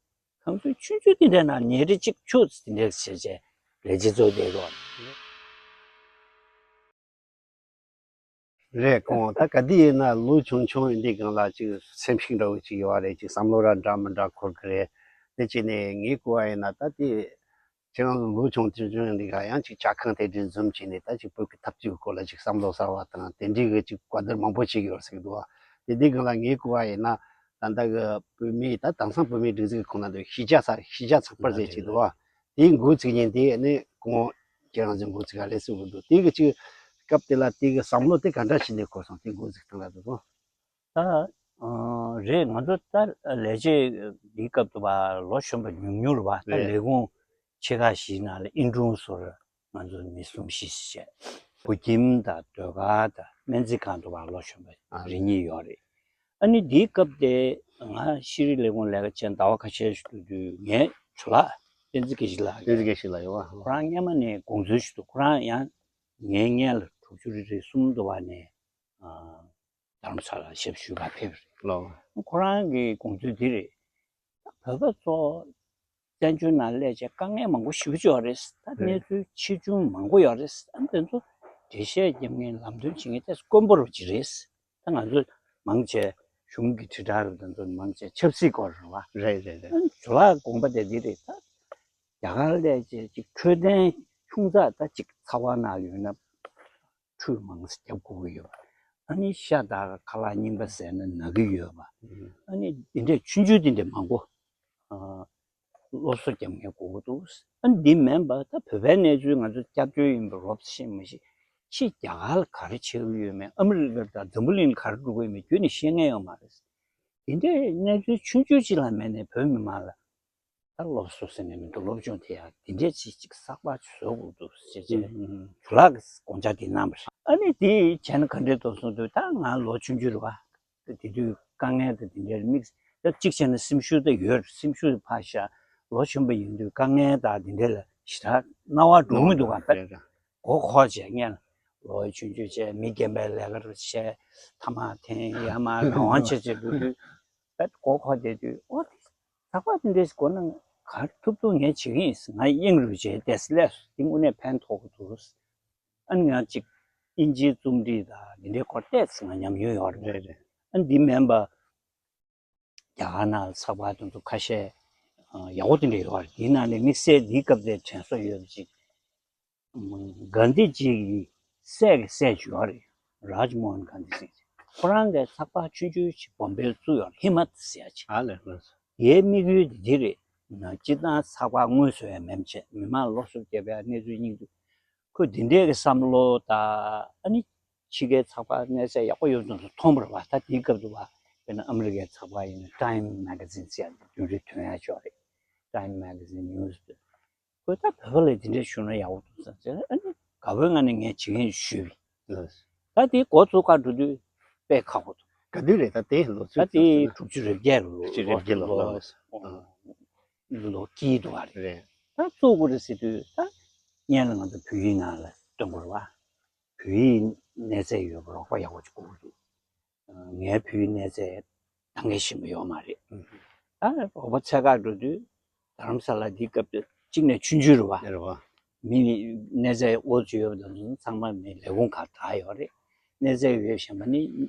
ཁང་ཚུལ་ཆུང་ཆུང་འདི་འདྲའི་ནང་ཉལ་ཁྲི་གཅིག་ཆུ་འདི་འདྲའི་བྱས་བྱས་ལས་བྱེད་ཚོ་བསྡད་ཡོད་རེད། རེད། ཁོང་ད་ག་དུས་ཡིན་ན་ལོ་ཆུང་ཆུང་ཡིན་དུས་སྒང་ལ་ཅིག་སེམས་ཤུགས་འདྲ་བོ་ཅིག་ཡོད་རེད། ཅིག་བསམ་བློ་ར་འདྲ་མི་འདྲ་འཁོར་གི་རེད། དེ་བྱས་ནས་ངའི་གོ་བ་ཡིན་ན་ད་དེ་ཁྱེད་རང་ཚོ་ལོ་ཆུང་ཆུང་ཆུང་ཡིན་དུས་སྒང་ཡང་ཅིག་ཇ་ཁང་དེ་འདྲའི་འཛོམས་བྱས་ནས་ད་ཅིག་བོད་ཀྱི་འཐབ་རྩོད་ཀྱི་སྐོར་ལ་ཅིག་བསམ་བློ་གསར་བ་དང་དེ་འདྲའི་གི་ཅིག་བཀའ་བསྡུར་མང་པོ་བྱེད་ཀྱི་ཡོད་ཟེར་གི་འདུག་བ། དེ་དུས་སྒང་ལ་ངའི་གོ་བ་ཡིན་ན་ད་ལྟ་གི་བོད་མིའི་ད་དེང་སང་བོད་མིའི་སྒྲིག་འཛུགས་ཀྱི་ཁོངས་ནང་དུ་གཞིས་ཆགས་ས་གཞིས་ཆགས་ཚགས་པར་ཟེར་ཅིག་འདུག་བ། དེའི་འགོ་ཚུགས་ཉིན་དེ་ནི་སྐུ་ངོ་ཁྱེད་རང་ཚོའི་འགོ་ཚུགས་ག་རེ་ཟེར་གི་འདུག་དེ་གི་ཅིག་སྐབས་དེ་ལ་དེ་གི་བསམ་བློ་དེ་ག་འདྲ་ཞིག་ནས་འཁོར་སོང་། དེ་འགོ་ཚུགས་སྟངས་ལ་འདུག་གོ། ད་ཨ་རེད། ང་ཚོ་ད་ལས་བྱེད་འདིའི་སྐབས་དུ་བ་ལོ་གཞོན་པ་ཉུང་ཉུང་རེད་བ། ད་རེད། ལས་ཁུངས་ཆེ་ཁག་བཞིའི་ནང་ལ་ཨིན་ཀྲུང་ཟུར་ང་ཚོ་མི་གསུམ་བཞི་ཞིག་བྱས། བོད་ཁྱིམ་དང་ཟློས་གར་དང་སྨན་རྩིས་ཁང་དུ་བ་ལོ་གཞོན་པ་ཨ་རེ་གཉིས་ཡོད་རེད། ཨ་ནི་འདིའི་སྐབས་དེ་ ང་ཤེས་རིག་ལས་ཁུངས་ལས་ཀ་བྱས་ཟླ་བ་ཁ་ཤས་ཤིག་འགྲོ་དུས་ངའི་ཇོ་ལགས་བསྟན་འཛིན་དགེ་བཤེས་ལགས། བསྟན་འཛིན་དགེ་བཤེས་ལགས་ཡོད་པ། ཁོ་རང་སྔོན་མ་ནས་དགོངས་ཚུལ་ཞིག་འདུག་ཁོ་རང་ཡང་ངའི་སྔོན་ལ་དྲུག་ཅུ་རེ་རེ་གསུམ་དུ་བ་ནས་ཨ་རྡ་རམ་ས་ལ་ཞབས་ཞུ་ག་ཕེབས་རེད། ལོ། ཁོ་རང་གི་དགོངས་ཚུལ་འདི་རེད། བོད་པ་ཚོ་བཙན་བྱོལ་ནང་སླེབས་བྱས་དཀའ་ངལ་མང་པོ་ཞེ་པོ་ཅིག་ཡོད་རེད། ད་གནས་ཚུལ་ཆེ་ཆུང་མང་པོ་ཡོད་རེད། ཨ་དེ་ཚོ་འགྲེལ་བཤད་རྒྱབ་མཁན་ལམ་སྟོན་བྱེད་མཁན་དེ་དཀོན་པོ་རུ་ཅིག་རེད། ད་ང་ཚོ་མང་ཆེ་གཞུང་གི་དྲིལ་བསྒྲགས་རུ་དེ་ཚོ་མང་ཆེ་ཆབ་སྲིད་སྐོར་རེད་བ། རེད་རེད་རེད། ཨ་ཇོ་ལགས་དགོངས་པ་དེ་འདི་རེད། ད་རྒྱ་གར་སླེབས་བྱས་ཅིག་འཕྲོད་བསྟེན་ཆུང་ཙག་ད་ཅིག་ཚ་བ་ནང་ཡོད་ན། ཁྲུས་མང་ཙམ་རྒྱབ་དགོས་ཀྱི་ཡོད། ཨ་ནི་ཤ་དང་ཁ་ལག་རྙིང་པ་ཟས་ན་ན་གི་ཡོད་པ། ཨ་ནི་འདི་འདྲས་ཆུང་ཆུང་འདི་འདྲས་མང་པོ་ཨ་སློབ་གསོ་རྒྱབ་མཁན་དགོས་ཀྱི་འདུག་ཨ་ནི་འདི་མིན་པ་ད་བོད་པའི་གནས་ཚུལ་ང་ཚོ་སྐྱབས་བཅོལ་ཡིན་པ་རོབ་ཤེས་མ་ཤེས། ཕྱི་རྒྱ་གར་ལ་ག་རེ་བྱེད་ཀྱི་ཡོད་མེད། ཨ་མི་རི་ཀ་དང་འཛམ་བུ་གླིང་ལ་ག་རེ་འགྲོ་གི་ཡོད་མེད་ཁྱོན་ནས་ཤེས་མཁན་ཡོད་མ་རེད། འདི་འདྲའི་གནས་ཚུལ་ཆུང་ཆུང་ཅིག་ལ་མེད་ནས་བོད་མི་མང་ལ་ད་སློབ་གསོ་ཟེར་ནས་མི་འདུག་སློབ་སྦྱོང་དེ་ཡང་འདི་འདྲའི་ཅིག་ཅིག་གསར་པ་ཅིག་བཟོ་དགོས་འདུག་ཟེར་བྱས་ཨུ་ཨུ། ཇོ་ལགས་ཀྱིས་དགོངས་འཆར་འདི་གནང་བ་རེད། ཨ་ནི་དེ་བྱས་ན་ག་འདྲས་འདུག་གསུངས་དུས་ད་ང་ལོ་ཆུང་ཆུང་རེད་བ། དེ་དུས་དཀའ་ངལ་དང་དེ་འདྲའི་དམིགས་ད་གཅིག་བྱས་ན་སེམས་ཤུགས་ད་ཡོད་རེད། སེམས་ཤུགས་ཕར་བཞག་ལོ་ཆུང་པ་ཡིན་དུས་དཀའ་ངལ་དང་དེ་འདྲས་ལ་ཞེ་དྲག་སྣང་བ་འགྲོ་མི་འདུག་ག་ད་རེད་རེད། མགོ་འཁོར་བྱས་སྔོན་ལོ་ཆུང་ཆུང་བྱས་མི་རྒན་པའི་ལས་ཀ་རུ་བྱས་ཐ་མག་འཐེན་ཡར་མར་རང་དབང་བྱས་བྱས་འགྲོ་དུས་ད་མགོ་འཁོར་བསྡད་དུས་ཨོ་དེ་ཚགས་པར་དེ་འདྲས་ཞིག་དགོས་ན་ག་རེ་ཐུབ་ཐུབ་ངས་བྱེད་ཀྱི་ཡིན། ང་དབྱིངས་རུ་བྱས་ཏེ་སླེབས་སོང་། དེ་དངོས་གནས་ཕན་ཐོགས་ཀྱི་འདུག་ཨ་ནི་ང་གཅིག་དབྱིན་ཇིའི་རྩོམ་རིག་དང་འདི་འདྲའི་སྐོར་བལྟས་ཚེ་ང་ཉམས་མྱོང་ཡོད་རེད། རེད་རེད། ཨ་ནི་འདི་མིན་པ་རྒྱ་གར་ནང་ལ་ཚགས་པར་དེ་ཚོ་ཁ་ཤས་ཨ་ཡག་པོ་དེ་འདྲ་ཡོད་རེད། དེའི་ནང་ནས་དམིགས་བསལ་འདིའི་སྐབས་དེར་དྲན་གསོ་ཡོད་པ་ཅིག་གྷན་དྷི་ཇི་ཡི་སྲས་ཀྱི་སྲས་ཅིག་ཡོད་རེད། རཱཇ་མོ་ཧན་གྷན་དྷི་ཟེར་གྱི། ཁོ་རང་གིས་ཚགས་པར་ཆུང་ཆུང་ཞིག་བོམ་པེར་བཙུགས་ཡོད་རེད། ཧི་མ་ཏ་ཟེར་ཡ་ཅིག་ཨ་ལས་ལགས་སོ། དེའི་དམིགས་ཡུལ་དེ་འདི་རེད། ན་སྤྱིར་བཏང་ཚགས་པར་དངོས་སུ་ཡང་མེད་མ་བྱས་མི་མང་སློབ་གསོ་རྒྱབ་ཡ་གནས་ཚུལ་སྙིང་བསྡུས། ཁོས་འདི་འདྲའི་གི་བསམ་བློ་དང་ཨ་ནི་ཕྱི་རྒྱལ་ཚགས་པར་གནས་ཚད་ཡག་པོ་ཡོད་ཙམ་དུ་མཐོང་བ་རེད་བ། ད་དེའི་སྐབས་དུ་བ་དཔེར་ན་ཨ་མི་རི་ཀའི་ཚགས་པར་ཡིན་ན་Time Magazine ཟེར་ཡ་རྒྱུན་རིང་ཐོན་ཡ་ཅིག་ཡོད་རེད། Time Magazine News ཁོས་ད་བོད་པ་ལ་དེ་འདྲ་ཞུ་ན་ཡག་པོ་འདུག་བསམ་ཟེར། ཨ་ནི་དགའ་པོའི་ངང་ནས་ངས་བྱེད་ཀྱི་ཡིན་ཞུས་པ་ཡིན། ལགས། ད་དེ་འགོ་བཙུགས་ག་འགྲོ་དུས་དཔེ་ཁག་པོ་འདུག་ག་དུས་རེད་ད་དེ་ལོ་ད་ཚོད་དེ་ཚོད་དྲུག་ཅུ་རེ་བརྒྱད་ལོ། དྲུག་ཅུ་རེ་བརྒྱད་ལོ་ལོ་ལགས། ལོ་དཀྱིལ་འདུག་བ་རེད། རེད། ད་བཙུགས་དགོས་རེད་ཟེར་དུས་ད་སྔོན་ལ་ང་ཚོ་བོད་ཡིག་ནང་ལ་སྟོན་དགོས་རེད་བ། བོད་ཡིག་གནས་ཚད་ཡོད་པ་རོགས་པ་ཡག་པོ་ཅིག་དགོས་ཀྱི་འདུག་ངའི་བོད་ཡིག་གནས་ཚད་ད་ངས་ཤེས་པ་ཡོད་མ་རེད། ཨ་རོགས་པ་འཚོལ་ག་འགྲོ་དུས་རྡ་རམ་ས་ལ་འདི་སྐབས་དུས་གཅིག་ནས་ཆུང་ཆུང་རེད་བ། རེད་བ། མི་གནས་ཚད་ཨོ་ཅིག་ཡོད་པ་དང་ཚང་མ་མི་ལས་ཁུངས་ཁག་གྲགས་ཡོད་རེད། གནས་ཚད་ཡོད་གཞན་པ་ནི་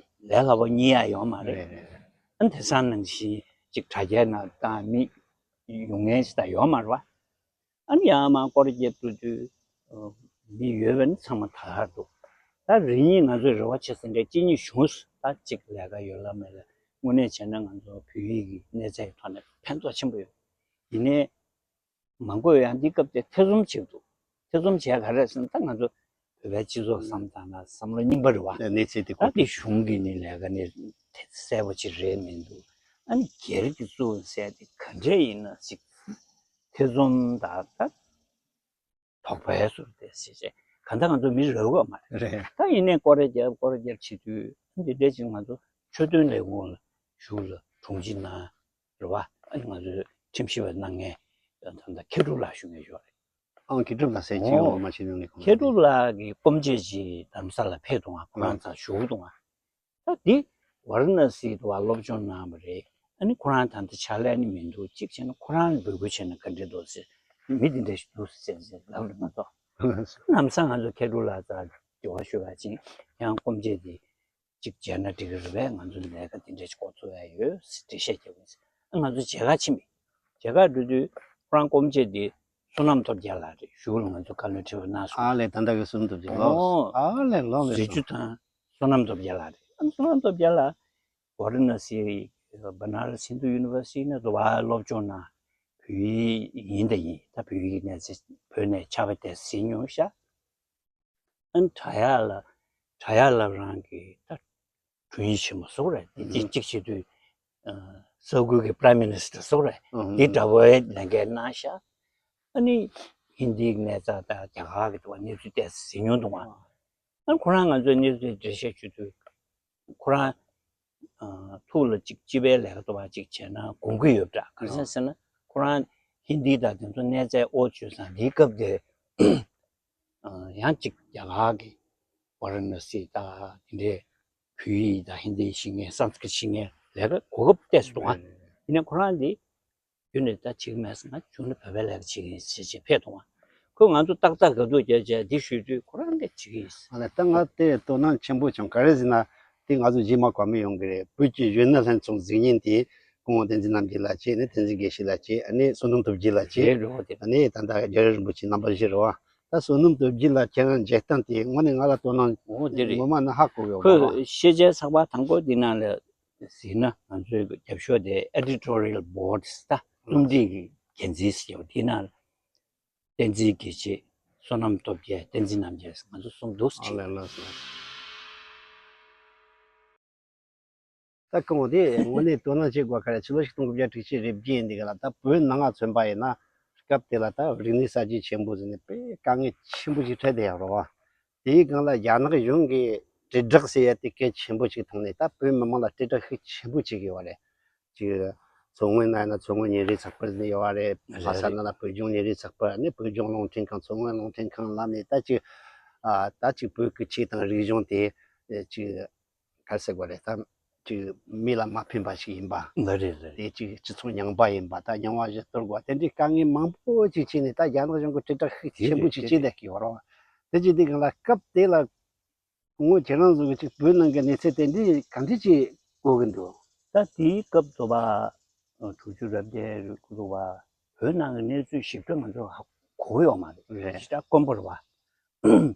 ལས་སླ་པོ་རྙེད་ཡ་ཡོད་མ་རེད། རེད་རེད་རེད། ཨ་དེང་སང་ནང་བཞིན་ཅིག་དྲ་རྒྱའི་ནང་བཏང་མི་ཡོང་མཁན་ཞིག་ད་ཡོད་མ་རེད་བ། ཨ་ནི་ཡང་མ་སྐོར་རྒྱབ་ཏུ་དུས་མི་ཡོད་པ་ནི་ཚང་མ་དར་འདུག་ད་རེ་གཉིས་ང་ཚོས་རེ་བ་བྱེད་ས་འདྲ་གཅིག་གཉིས་བྱུང་སོང་། ད་གཅིག་ལས་ཀ་ཡོད་ལ་མེད་ལ་དངོས་གནས་བྱས་ན་ང་ཚོ་བོད་ཡིག་གི་གནས་ཚད་ཀྱི་ཐོག་ནས་ཕན་ཐོགས་ཆེན་པོ་ཡོད། ཡིན་ནའི་མང་པོས་ཡང་འདི་སྐབས་དེ་ཐེ་ཚོམ་བྱེད་འདུག་ཐེ་ཚོམ་བྱས་ག་རེ་ཟེར་ན་ད་ང་ཚོ་བོད་པའི་སྤྱི་ཚོགས་བསམ་བཏང་ན་བསམ་བློ་རྙིང་པ་རེད་བ། གནས་ཚད་དེ་ད་དེ་གཞུང་གི་ནི་ལས་ཀ་ནི་གསལ་པོ་ཅིག་རེད་མི་འདུག་ཨ་ནི་སྒེར་གྱི་གཙོ་བོ་ཟེར་དེ་ག་འདྲས་ཡིན་ན་ཅིག་ཐེ་ཚོམ་དང་ད་དོགས་པའི་ཟུར་དེ་ཞེས་བྱས་གང་ལྟར་ང་ཚོ་མི་རེ་བ་མ་རེད། རེད། ད་ཡིན་ནའི་སྐོར་ར་རྒྱབ་སྐོར་ར་རྒྱབ་བྱེད་དུས་འདི་འདྲས་ཅིག་ང་ཚོ་འཕྲོད་བསྟེན་ལས་ཁུངས་ལ་ཞུགས་ལ་དྲུང་ཆེ་གནང་རེད་བ། ཨ་ནི་ང་ཚོའི་ཁྲིམས་ཞིབ་པ་གནང་མཁན་ད་ལྟ་མཁས་གྲུབ་ལགས་ཞུ་མཁན་ཞུ་བ་རེད། ཨང་མཁས་གྲུབ་ལགས་ཟེར་ཅིག་ཨོ། འོ་མ་བྱེད་ནང་ནས་གོ་མཁས་གྲུབ་ལགས་ཀྱིས་སྐུ་མཆེད་ཅིག་རྡ་རམ་ས་ལ་ཕེབས་འདུག་ང་ཁོ་རང་ཚ་བཞུགས་འདུག་ང་། ད་འདི་ཝཱ་ར་ཎ་སི་དུ་བ་སློབ་སྦྱོང་གནང་བ་རེད། ཨ་ནི་ཁོ་རང་ད་ལྟ་ཕྱག་ལས་ནི་མི་འདུག་གཅིག་བྱས་ན་ཁོ་རང་ལ་འབོད་སྐུལ་བྱས་ན་ག་འདྲ་འདུག་ཟེར་མི་འདི་འདྲ་ཞིག་འདུག་ཟེར་ཟེར་ལབ་རེད་མ་གཏོགས། ལམ་སང་ང་ཚོ་མཁས་གྲུབ་ལགས་རྩར་འབྲེལ་བ་ཞུ་བ་ཅིག་ཡང་སྐུ་མཆེད་དེ་གཅིག་མཇལ་ན་འགྲིག་གི་རེད་པས། ང་ཚོ་ལས་ཀ་འདི་འདྲ་ཞིག་འགོ་ཚུགས་ཡ་ཡོད་ཟེར་འགྲེལ་བཤད་རྒྱབ་ཡིན་ཟེར། ང་ཚོ་མཇལ་ཁ་ཕྱིན་པས། མཇལ་ཁ་འགྲོ་དུས་ཁོ་རང་སྐུ་མཆེད་འདི་བསོད་ནམས་སྟོབས་རྒྱལ་ལགས་རེད། གཞུག་ལ་ང་ཚོ་བཀའ་བློན་ཁྲི་པ་གནང་སོང་། ཨ་ལས་ད་ལྟ་གི་བསོད་ནམས་སྟོབས་རྒྱལ་ལགས། ཨོ། ཨ་ལས་ལོ་ལས་རི་ཆུ་ཐང་བསོད་ནམས་སྟོབས་རྒྱལ་ལགས་རེད། ཨ་བསོད་ནམས་སྟོབས་རྒྱལ་ལགས་ཝཱ་ར་ཎ་སི་Banaras Hindu University ནས་འདུག་བ་སློབ་སྦྱོང་གནང་། བོད་ཡིག་ཡིན་ད་ཡིན། ད་བོད་ཡིག་གནས་ཚད་བོད་ནས་ཕྱག་དཔེ་དེ་གཟིགས་མྱོང་ཤག་ཨ་ནི་དྲ་ཡག་ལ་དྲ་ཡག་ལ་རང་གི་ད་དྲུང་ཡིག་ཆེན་མོ་བཟོ་རེད། དེ་གཅིག་གཅིག་བྱེད་དུས་ས་ཁུལ་གྱི་Prime Minister བཟོ་རེད། དེ་འདྲ་བོའི་ལས་འགན་གནང་ཤག་ཨ་ནི་ཧིན་དིའི་གནས་ཚད་དང་རྒྱ་གར་གྱི་དུ་བ་གནས་ཚུལ་ཏོག་ཙམ་གཟིགས་མྱོང་འདུག་ཨ་ནི་ཁོ་རང་ང་ཚོའི་གནས་ཚུལ་འགྲེལ་བཤད་ཞུ་དུས་ཁོ་རང་ ཨ་ཐུགས་ལ་ཅིག་སྤྱི་པའི་ལས་ཀ་འདྲ་བ་ཅིག་བྱས་ན་གོམས་ཀྱི་ཡོད་པ་འདྲ། གང་ཡིན་ཟེར་ན་ཁོ་རང་ཧིན་དི་དང་དེ་ཚོ་གནས་ཚད་ཨོ་བྱོས་ཙང་དེའི་སྐབས་དེ་ཨ་ཡང་ཅིག་རྒྱ་གར་གྱི་ཝཱ་ར་ཎ་སི་དང་དེ་འདྲའི་བོད་ཡིག་དང་ཧིན་དི་ཤེས་མཁན་སཾ་སྐྲྀཏ་ཤེས་མཁན་ལས་ཀ་གོ་སྐབས་ཏོག་ཙམ་འདུག་ཨ། ཡིན་ནའི་ཁོ་རང་དེ་རྒྱུན་ནས་ད་བྱེད་ཀྱི་མེད་ཟེར་ན་གཞུང་ནས་བོད་པའི་ལས་ཀ་བྱེད་ཀྱི་ཡིན་ཟེར་བྱས་ཕེབས་འདུག་ཨ། ཁོས་ང་ཚོ་ཏག་ཏག་དགའ་སྡུག་བརྒྱབ་བྱས་འདི་ཞུས་དུས་ཁོ་རང་གིས་བྱེད་ཀྱི་ཡིན་ཟེར། ཨ་ལས་ད་ང་དེ་དོ་སྣང་ཆེན་པོ་བྱུང་། ག་རེ་ཟེར་ན་དེ་ང་ཚོ་རྗེས་མ་གོ་མི་ཡོང་གི་རེད། བོད་ཀྱི་གཞོན་ནུ་ལྷན་ཚོགས་འཛུགས་མཁན་དེ་སྐུ་ངོ་བསྟན་འཛིན་རྣམ་རྒྱལ་ལགས་བྱས་ནས་བསྟན་འཛིན་དགེ་བཤེས་ལགས་བྱས། ཨ་ནི་བསོད་ནམས་སྟོབས་རྒྱལ་ལགས་བྱས། རེད་རེད་འོ་དེ། ཨ་ནི་ད་ལྟ་རྒྱལ་བ་རིན་པོ་ཆེ་རྣམ་པ་བཞི་རེད་བ། ད་བསོད་ནམས་སྟོབས་རྒྱལ་ལགས་ཁྱེད་རང་མཇལ་སྟངས་དེ་དངོས་གནས་ང་ལ་དོ་སྣང་འོ་དེ་རེད། ངོ་མ་ནི་ཧ་གོ་གི་ཡོད་མ་རེད། ཁོས་ཤེས་བྱའི་ཚགས་པར་དང་པོ་འདི་ནང་ལ་གཟིགས་ན་ང་ཚོའི་རྒྱབ་ཤོག་དེ་ཨེ་ཌི་ཊོ་རི་ཡལ་བྷོར་ཌི་ད་རྩོམ་སྒྲིག་གི་འགན་འཛིན་ཟེར་བ་དེ་ནང་ལ་བསྟན་འཛིན་དགེ་བཤེས། བསོད་ནམས་སྟོབས་རྒྱལ། བསྟན་འཛིན་རྣམ་རྒྱལ་ང་ཚོ་གསུམ་འདུག་ཨ་ཟེར། ལགས་ལགས་སོ། ད་གང་དེ་དངོས་གནས་དོ་སྣང་བྱེད་དགོས་ཁ་རེད། ཕྱི་ལོ་ཆིག་སྟོང་དགུ་བརྒྱ་དྲུག་ཅུ་རེ་བརྒྱད་འདི་ག་ལ་ད་བོད་ནང་ང་མཚོན་པ་ཡིན་ན་སྐབས་དེ་ལ་ད་རིག་གནས་གསར་བརྗེ་ཆེན་པོ་ཟེར་ནས་དཔེ་དཀའ་ངལ་ཆེན་པོ་ཞིག་འཕྲད་བསྡད་ཡོད་རེད་བ། དེའི་སྒང་ལ་རྒྱ་ནག་གཞུང་གིས་དྲིལ་བསྒྲགས་ཟེར་ཡ་དེ་གལ་ཆེན་པོ་ཞིག་མཐོང་ནས་ད་བོད་མི་མང་ལ་དྲིལ་བསྒྲགས་ཤུགས་ཆེན་པོ་བྱེད་ཀྱི་ཡོད་རེད། ཅིག་མཚོ་སྔོན་ན་ཡིན་ན་མཚོ་སྔོན་ཉིན་རེའི་ཚགས་པར་ཟེར་ནས་ཡོད་རེད། རེད་ལྷ་ས་རེད། ན་ལ་བོད་ལྗོངས་ཉིན་རེའི་ཚགས་པར། ཨ་ནི་བོད་ལྗོངས་རླུང་འཕྲིན་ཁང་། མཚོ་སྔོན་རླུང་འཕྲིན་ཁང་ལབ་ནས་ད་ཅིག་ཨ་ད་ཅིག་བོད་ཀྱི་ཆོས་དང་རིག་གཞུང་དེ་ཅིག་ག་རེ་ཟེར་དགོས་རེད། ད་ཅིག་མི་ལ་མ་ཕན་པ་ཞིག་ཡིན་པ། ལགས་རེད་ལགས་རེད། དེ་ཅིག་སྤྱི་ཚོགས་ཉམས་པ་ཡིན་པ། ད་རྙིང་བ་བཞི་གཏོར་དགོས་པ་དེ་འདྲའི་དཀའ་ངལ་མང་པོ་ཅིག་བྱས་ནས་ད་རྒྱ་ནག་གཞུང་གིས་དྲིལ་བསྒྲགས་ཤུགས་ཆེན་པོ་ཅིག་བྱས་བསྡད་ཀྱི་ཡོད་རེད་བ། དེ་ཅིག་དེ་གང་ལ་སྐབས་དེ་ལ་ངོ་ཁྱེད་རང་ཚོ་གི་ཅིག་བོད་ནང་གི་གནས་ཚུལ་དེ་འདྲའི་ག་འདྲ་ཅིག་གོ་གི་འདུག་ད་དེའི་སྐབས་དུ་བ་དྲུག་ཅུ་རེ་བརྒྱད་རེ་དགུ་དུ་བ་བོད་ནང་གི་གནས་ཚུལ་ཞིབ་ཕྲ་ང་ཚོ་ཧ་གོ་གི་ཡོད་མ་རེད། རེད། ཞེ་དྲག་དཀོན་པོ་རེད་བ།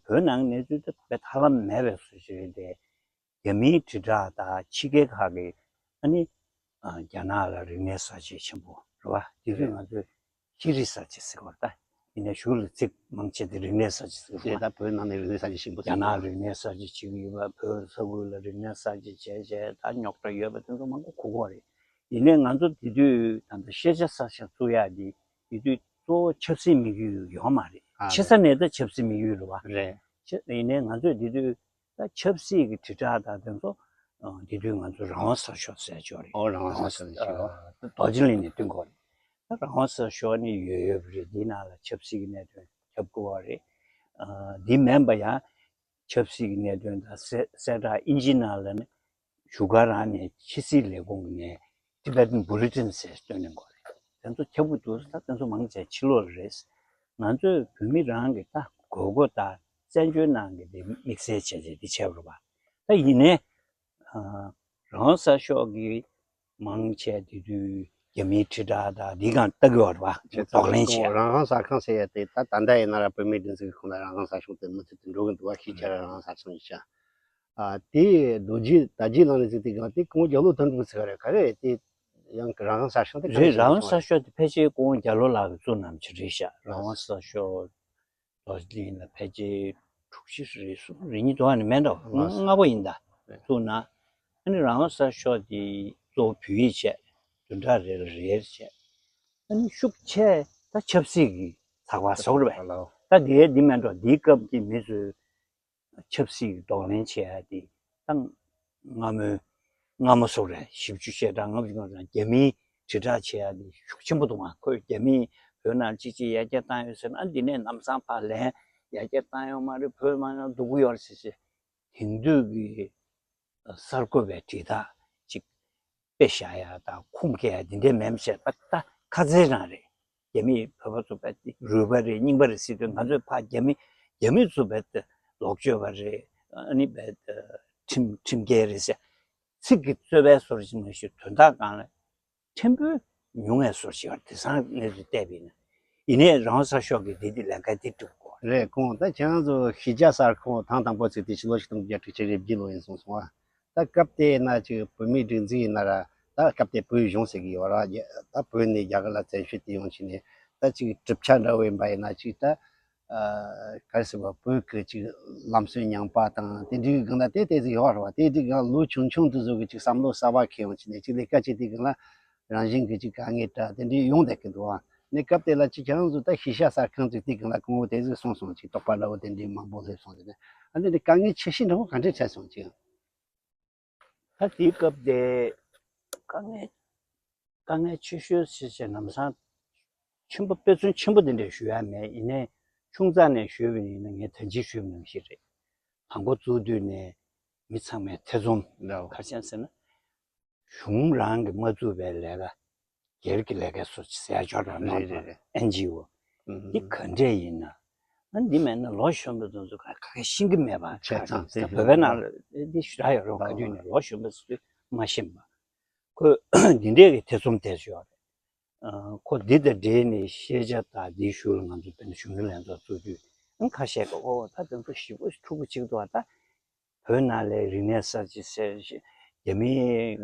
བོད་ནང་གི་གནས་ཚུལ་དེ་དཔེ་ཐབས་ལམ་མེད་པའི་བཟོ་ཞིག་རེད་དེ། རྒྱ་མིའི་དྲིལ་བསྒྲགས་དང་ཕྱི་རྒྱལ་ཁག་གི་ཨ་ནི་ཨ་རྒྱ་ནག་ལ་རིག་གནས་གསར་བརྗེ་ཆེན་པོ་རེད་བ། དེ་དུས་ང་ཚོས་ཤེས་རིག་གསར་བརྗེ་ཟེར་བ་ད་ཡིན་ན་གཞུག་ལ་ཚིག་མང་ཆེ་དེ་རིག་གནས་གསར་བརྗེ་ཟེར་བ། དེ་ད་བོད་ནང་ནས་རིག་གནས་གསར་བརྗེ་ཆེན་པོ་རྒྱ་ནག་ཟེར་བ། རིག་གནས་གསར་བརྗེ་བྱེད་ཀྱི་ཡོད་པ། བོད་ས་ཁུལ་ལ་རིག་གནས་གསར་བརྗེ་བྱས་བྱས་ད་རྙོག་དྲ་ཡོད་པ་དེ་ཚོ་མང་པོ་གོ་གི་རེད། ཡིན་ནའི་ང་ཚོ་དེ་དུས་ད་ལྟ་ཤེས་བྱ་གསར་བཞག་བཙུགས་ཡག་དེ་དེ་དུས་གཙོ་བོ་ཆབ་སྲིད་དམིགས་ཡུལ་ཡོད་མ་རེད། ཨ་ཆེ་ས་ནས་ད་ཆབ་སྲིད་དམིགས་ཡུལ་རེད་བ། རེད། ཆེ་ཡིན་ནའི་ང་ཚོས་དེ་དུས་ད་ཆབ་སྲིད་ཀྱི་དྲིལ་བསྒྲགས་དང་དེ་ཚོ་ཨ་དེ་དུས་ང་ཚོ་རང་དབང་གསར་ཤོག་ཟེར་ཅིག་ཡོད་རེད། ཨོ་རང་དབང་གསར་ཤོག་ཟེར་ཅིག་ཡོད། རྡོ་རྗེ་གླིང་ནས་བཏོན་གྱི་ཡོད་རེད། ད་རང་དབང་གསར་ཤོག་ནི་ཡོད་ཡོད་པ་རེད། དེའི་ནང་ལ་ཆབ་སྲིད་ཀྱི་གནད་དོན་ཁྱབ་དགོས་པ་རེད། ཨ་འདི་མིན་པ་ཡང་ཆབ་སྲིད་ཀྱི་གནད་དོན་དང་གསལ་གསལ་བསྒྲགས་ཨིན་ཇིའི་ནང་ལ་ནི་བཞུགས་སྒར་རང་ནས་ཕྱི་སྲིད་ལས་ཁུངས་ནས་Tibetan Bulletin་ཟེར་བཏོན་གནང་གི་རེད། དེ་ཚོ་ཁྱབ་ཀྱི་འདུག་ད་དེ་ཚོ་མང་ཆེ་ཕྱི་ལོགས་ལ་རེད། ང་ཚོས་བོད་མི་རང་གི་ད་དགོས་མཁོ་དང་བཙན་བྱོལ་ནང་གི་དེ་དམིགས་བསལ་བྱས་ཏེ་འདི་བྱས་པ་རེད་པ། ད་ཡིན་ནའི་ཨ་རང་དབང་གསར་ཤོག་གི་མང་ཆེ་དེ་དུས་རྒྱ་མིའི་དྲིལ་བསྒྲགས་དང་འདི་གང་ལྟ་གི་ཡོད་རེད་པ། བྱས་ཙང་རྡོག་ལེན་བྱས། རང་དབང་གསར་ཁང་ཟེར་ཡ་དེ་ད་ད་ལྟ་ཡིན་ན་ར་བོད་མིའི་སྒྲིག་འཛུགས་ཀྱི་ཁོངས་ལ་རང་དབང་གསར་ཤོག་དེ་མུ་མཐུད་དུ་འགྲོ་གི་འདུག་བ། ཤེས་བྱ་རང་དབང་གསར་ཁང་ཡིན་ཤག་ཨ་དེ་རྡོ་རྗེ་ད་རྗེ་གླིང་ནས་ཚིག་དེ་གང་དེ་སྐུ་ངོ་རྒྱ་ལོ་དོན་གྲུབ་ཟེར་བ་རེད། ག་རེ་དེ་ཡང་རང་དབང་གསར་ཤོག་དེ་ག་རེ་རེད། རང་དབང་གསར་ཤོག་དེ་ཕལ་ཆེར་སྐུ་ངོ་རྒྱ་ལོ་ལགས་ཀྱིས་བཙུགས་གནང་བྱས་རེད་ཤག་རང་དབང་གསར་ཤོག་རྡོ་རྗེ་གླིང་ལ་ཕལ་ཆེར་དྲུག་ཅུ་རེ་གསུམ་རེ་གཉིས་དུ་བ་ནི་མེད་འགྲོ། ལགས་སོ། ལྔ་པོ་ཡིན་ད། རེད། བཙུགས་ན། ཨ་ནི་རང་དབང་གསར་ཤོག་དེ་གཙོ་བོ་བོད་ཡིག་བྱས། བདུན་ཕྲག་རེ་ལ་རེ་རེ་བྱས། ཨ་ནི་ཤུགས་ཆེ་ད་ཆབ་སྲིད་ཀྱི་ཚགས་པར་བཟོ་རེད་པས། ད་དེ་འདི་མེད་འགྲོ། འདིའི་སྐབས་ཀྱི་མི་ཚོས་ཆབ་སྲིད་ཀྱི་གདོང་ལེན་བྱེད་ཡ་དེ་ད་སྔ་མོའི་སྔ་མོ་སོགས་རེད། བཞི་བཅུ་ཞེ་གྲངས་ལྔ་བཅུ་ང་གྲངས་རྒྱ་མིའི་དྲིལ་བསྒྲགས་བྱེད་ཡ་དེ་ཤུགས་ཆེན་པོ་འདུག་ཨང་། ཁོས་རྒྱ་མིས་བོད་ནང་ཅི་ཅི་ཡར་རྒྱས་བཏང་ཡོད་ཟེར་ན། ཨ་འདི་ནས་ལམ་སང་ཕར་ལན་ཡར་རྒྱས་བཏང་ཡོད་མ་རེད། བོད་མ་ཡོང་སྡུག་གི་ཡོད་རེད་ཟེར་ཟེར། དེང་དུས་ཀྱི་གསར་འགོད་པའི་དྲིལ་བསྒྲགས་ཅིག་དཔེ་བཞག་ཡ་དང་ཁུངས་སྐྱེལ་ཡ་འདི་འདྲའི་མེད་པ་བྱས་པ་ད་ཁ་རྩལ་རང་རེད། རྒྱ་མིས་བོད་པ་ཚོ་བས་རུས་པ་རེད། རྙིང་པ་རེད་ཟེར་དུས་ང་ཚོས་ཕར་རྒྱ་མི་རྒྱ་མི་ཚོ་བས་ལོག་སྤྱོད་པ་རེད། ཨ་ནི་བས་ཁྲིམས་ཁྲིམས་འགལ་རེད་ཟེར། ཚིག་གི་རྩོད་པའི་བཟོ་འདྲ་ཅིག་མ་གཏོགས་དོན་དག་སྒང་ལ་ཕྲན་བུ་ཉུང་ངེས་བཟོ་འདྲ་ཅིག་ཡོད་རེད། དེང་སང་གནས་ཚུལ་བལྟས་པ་ཡིན་ན། ཡིན་ནའི་རང་དབང་གསར་ཤོག་གིས་འདི་འདི་ལས་ཀ་འདི་སྒྲུབ་དགོས། རེད། གོང་ད་ཁྱེད་རང་ཚོ་གཞིས་ཆགས་གསར་ཁང་ཐེངས་དང་པོ་བཙུགས་དེ་ཕྱི་ལོ་ཆིག་སྟོང་དགུ་བརྒྱ་དྲུག་ཅུ་རེ་བརྒྱད་ལོ་ཡིན་གསུངས་སོང་ཨ། ད་སྐབས་དེ་ན་ཅིག་བོད་མིའི་སྒྲིག་འཛུགས་ཡིན་ན་ར། ད་སྐབས་དེ་བོད་གཞུང་ཟེར་གྱི་ཡོད་ར། ད་བོད་ནས་རྒྱ་གར་ལ་བཙན་བྱོལ་དུ་ཡོང་བྱས་ནས་ད་ཅིག་གྲུབ་ཆ་འདྲ་བོ་ཡིན་པ་ཡིན་ན་ཅིག་ད། ཨ་ག་རེ་ཟེར་བ། བོད་ཀྱི་ཅིག་ལམ་སྲོལ་ཉམས་པ་དང་དེ་འདྲའི་སྒང་ལ་དེ་དེ་ཟིག་ཡོད་ར་བ། དེ་དེ་སྒང་ལ་ལོ་ཆུང་ཆུང་དུ་བཟོ་གི་ཅིག་བསམ་བློ་གསར་བ་འཁྱེར་ཡོང་བྱས་ནས་ཅིག་ལས་ཀ་བྱེད་དེ་སྒང་ལ་རང་བཞིན་གྱི་ཅིག་དཀའ་ངལ་འདྲ་དེ་འདྲའི་ཡོང་བསྡད་ཀྱི་འདུག་ཨ། ནས་སྐབས་དེ་ལ་ཅིག་ཁྱེད་རང་ཚོ་ད་གཞིས་ཆགས་གསར་ཁང་བཙུགས་དེ་སྒང་ལ་སྐུ་ངོ་དེ་ཟིག་གསུངས་སོང་། ཅིག་དོགས་པ་འདྲ་བོ་དེ་འདྲའི་མང་པོ་སླེབས་སོང་ཟེར་ནས། ཨ་འདི་འདྲའི་དཀའ་ངལ་ཆེ་ཤོས་འདྲ་བོ་ག་འདྲས་འཕྲད་སོང་ཅིག་ད་དེའི་སྐབས་དེ་དཀའ་ངལ་དཀའ་ངལ་ཆེ་ཤོས་ཞེས་བྱས་ལམ་སང་ཆེན་པོ་དཔེ་མཚོན་ཆེན་པོ་འདི་འདྲ་ཞུ་ཡ་མེད། ཡིན་ནའི་ཆུང་ཙག་ནས་ཞུས་པ་ཡིན་ན་ངས་ད་ཅི་ཞུས་པ་ནང་བཞིན་རེད། དང་པོ་བཙུགས་དུས་ནས་མི་ཚང་མས་ཐེ་ཚོམ། ག་རེ་བྱས་ཟེར་ན། གཞུང་རང་གིས་མ་བཙུགས་པའི་ལས་ཀ། སྒེར་གྱི་ལས་ཀ་སོགས་ཟེར་ཡ་ཅོག་འདྲ་ནང་དུ་ཨེན་ཇི་ཨོ། འདི་ག་འདྲས་ཡིན་ན། ཨ་འདི་མེད་ན་ལོ་གཞོན་པ་དེ་ཚོ་ག་ག་གེ་ཤེས་ཀྱི་མེད་པ། བྱས་ཙང་དེ་བོད་པའི་ནང་ལ་འདི་ཞུ་ཡ་ཡོད་རུང་ག་དུས་ནས་ལོ་གཞོན་པ་ཚོས་མ་ཤེས་པ། ཁོས་འདི་འདྲས་ཀྱི་ཐེ་ཚོམ་དེ་ཚོ་ཡོད་རེད། ཁོ་འདི་དང་འབྲེལ་ནས་ཤེས་བྱ་དང་འདིའི་ཤུལ་ལ་ང་ཚོ་དཔེར་ན་གཞོན་ནུ་ལྷན་ཚོགས་བཙུགས་དུས་ཨང་ཁ་ཤས་ཀྱིས་ཨོ་ད་དེ་ཚོ་ཞེ་པོ་ཕྲུ་གུ་གཅིག་འདུག་ཨ། ད་བོད་ནང་ལ་རིག་གནས་གསར་བརྗེ་ཟེར་རྒྱ་མིའི་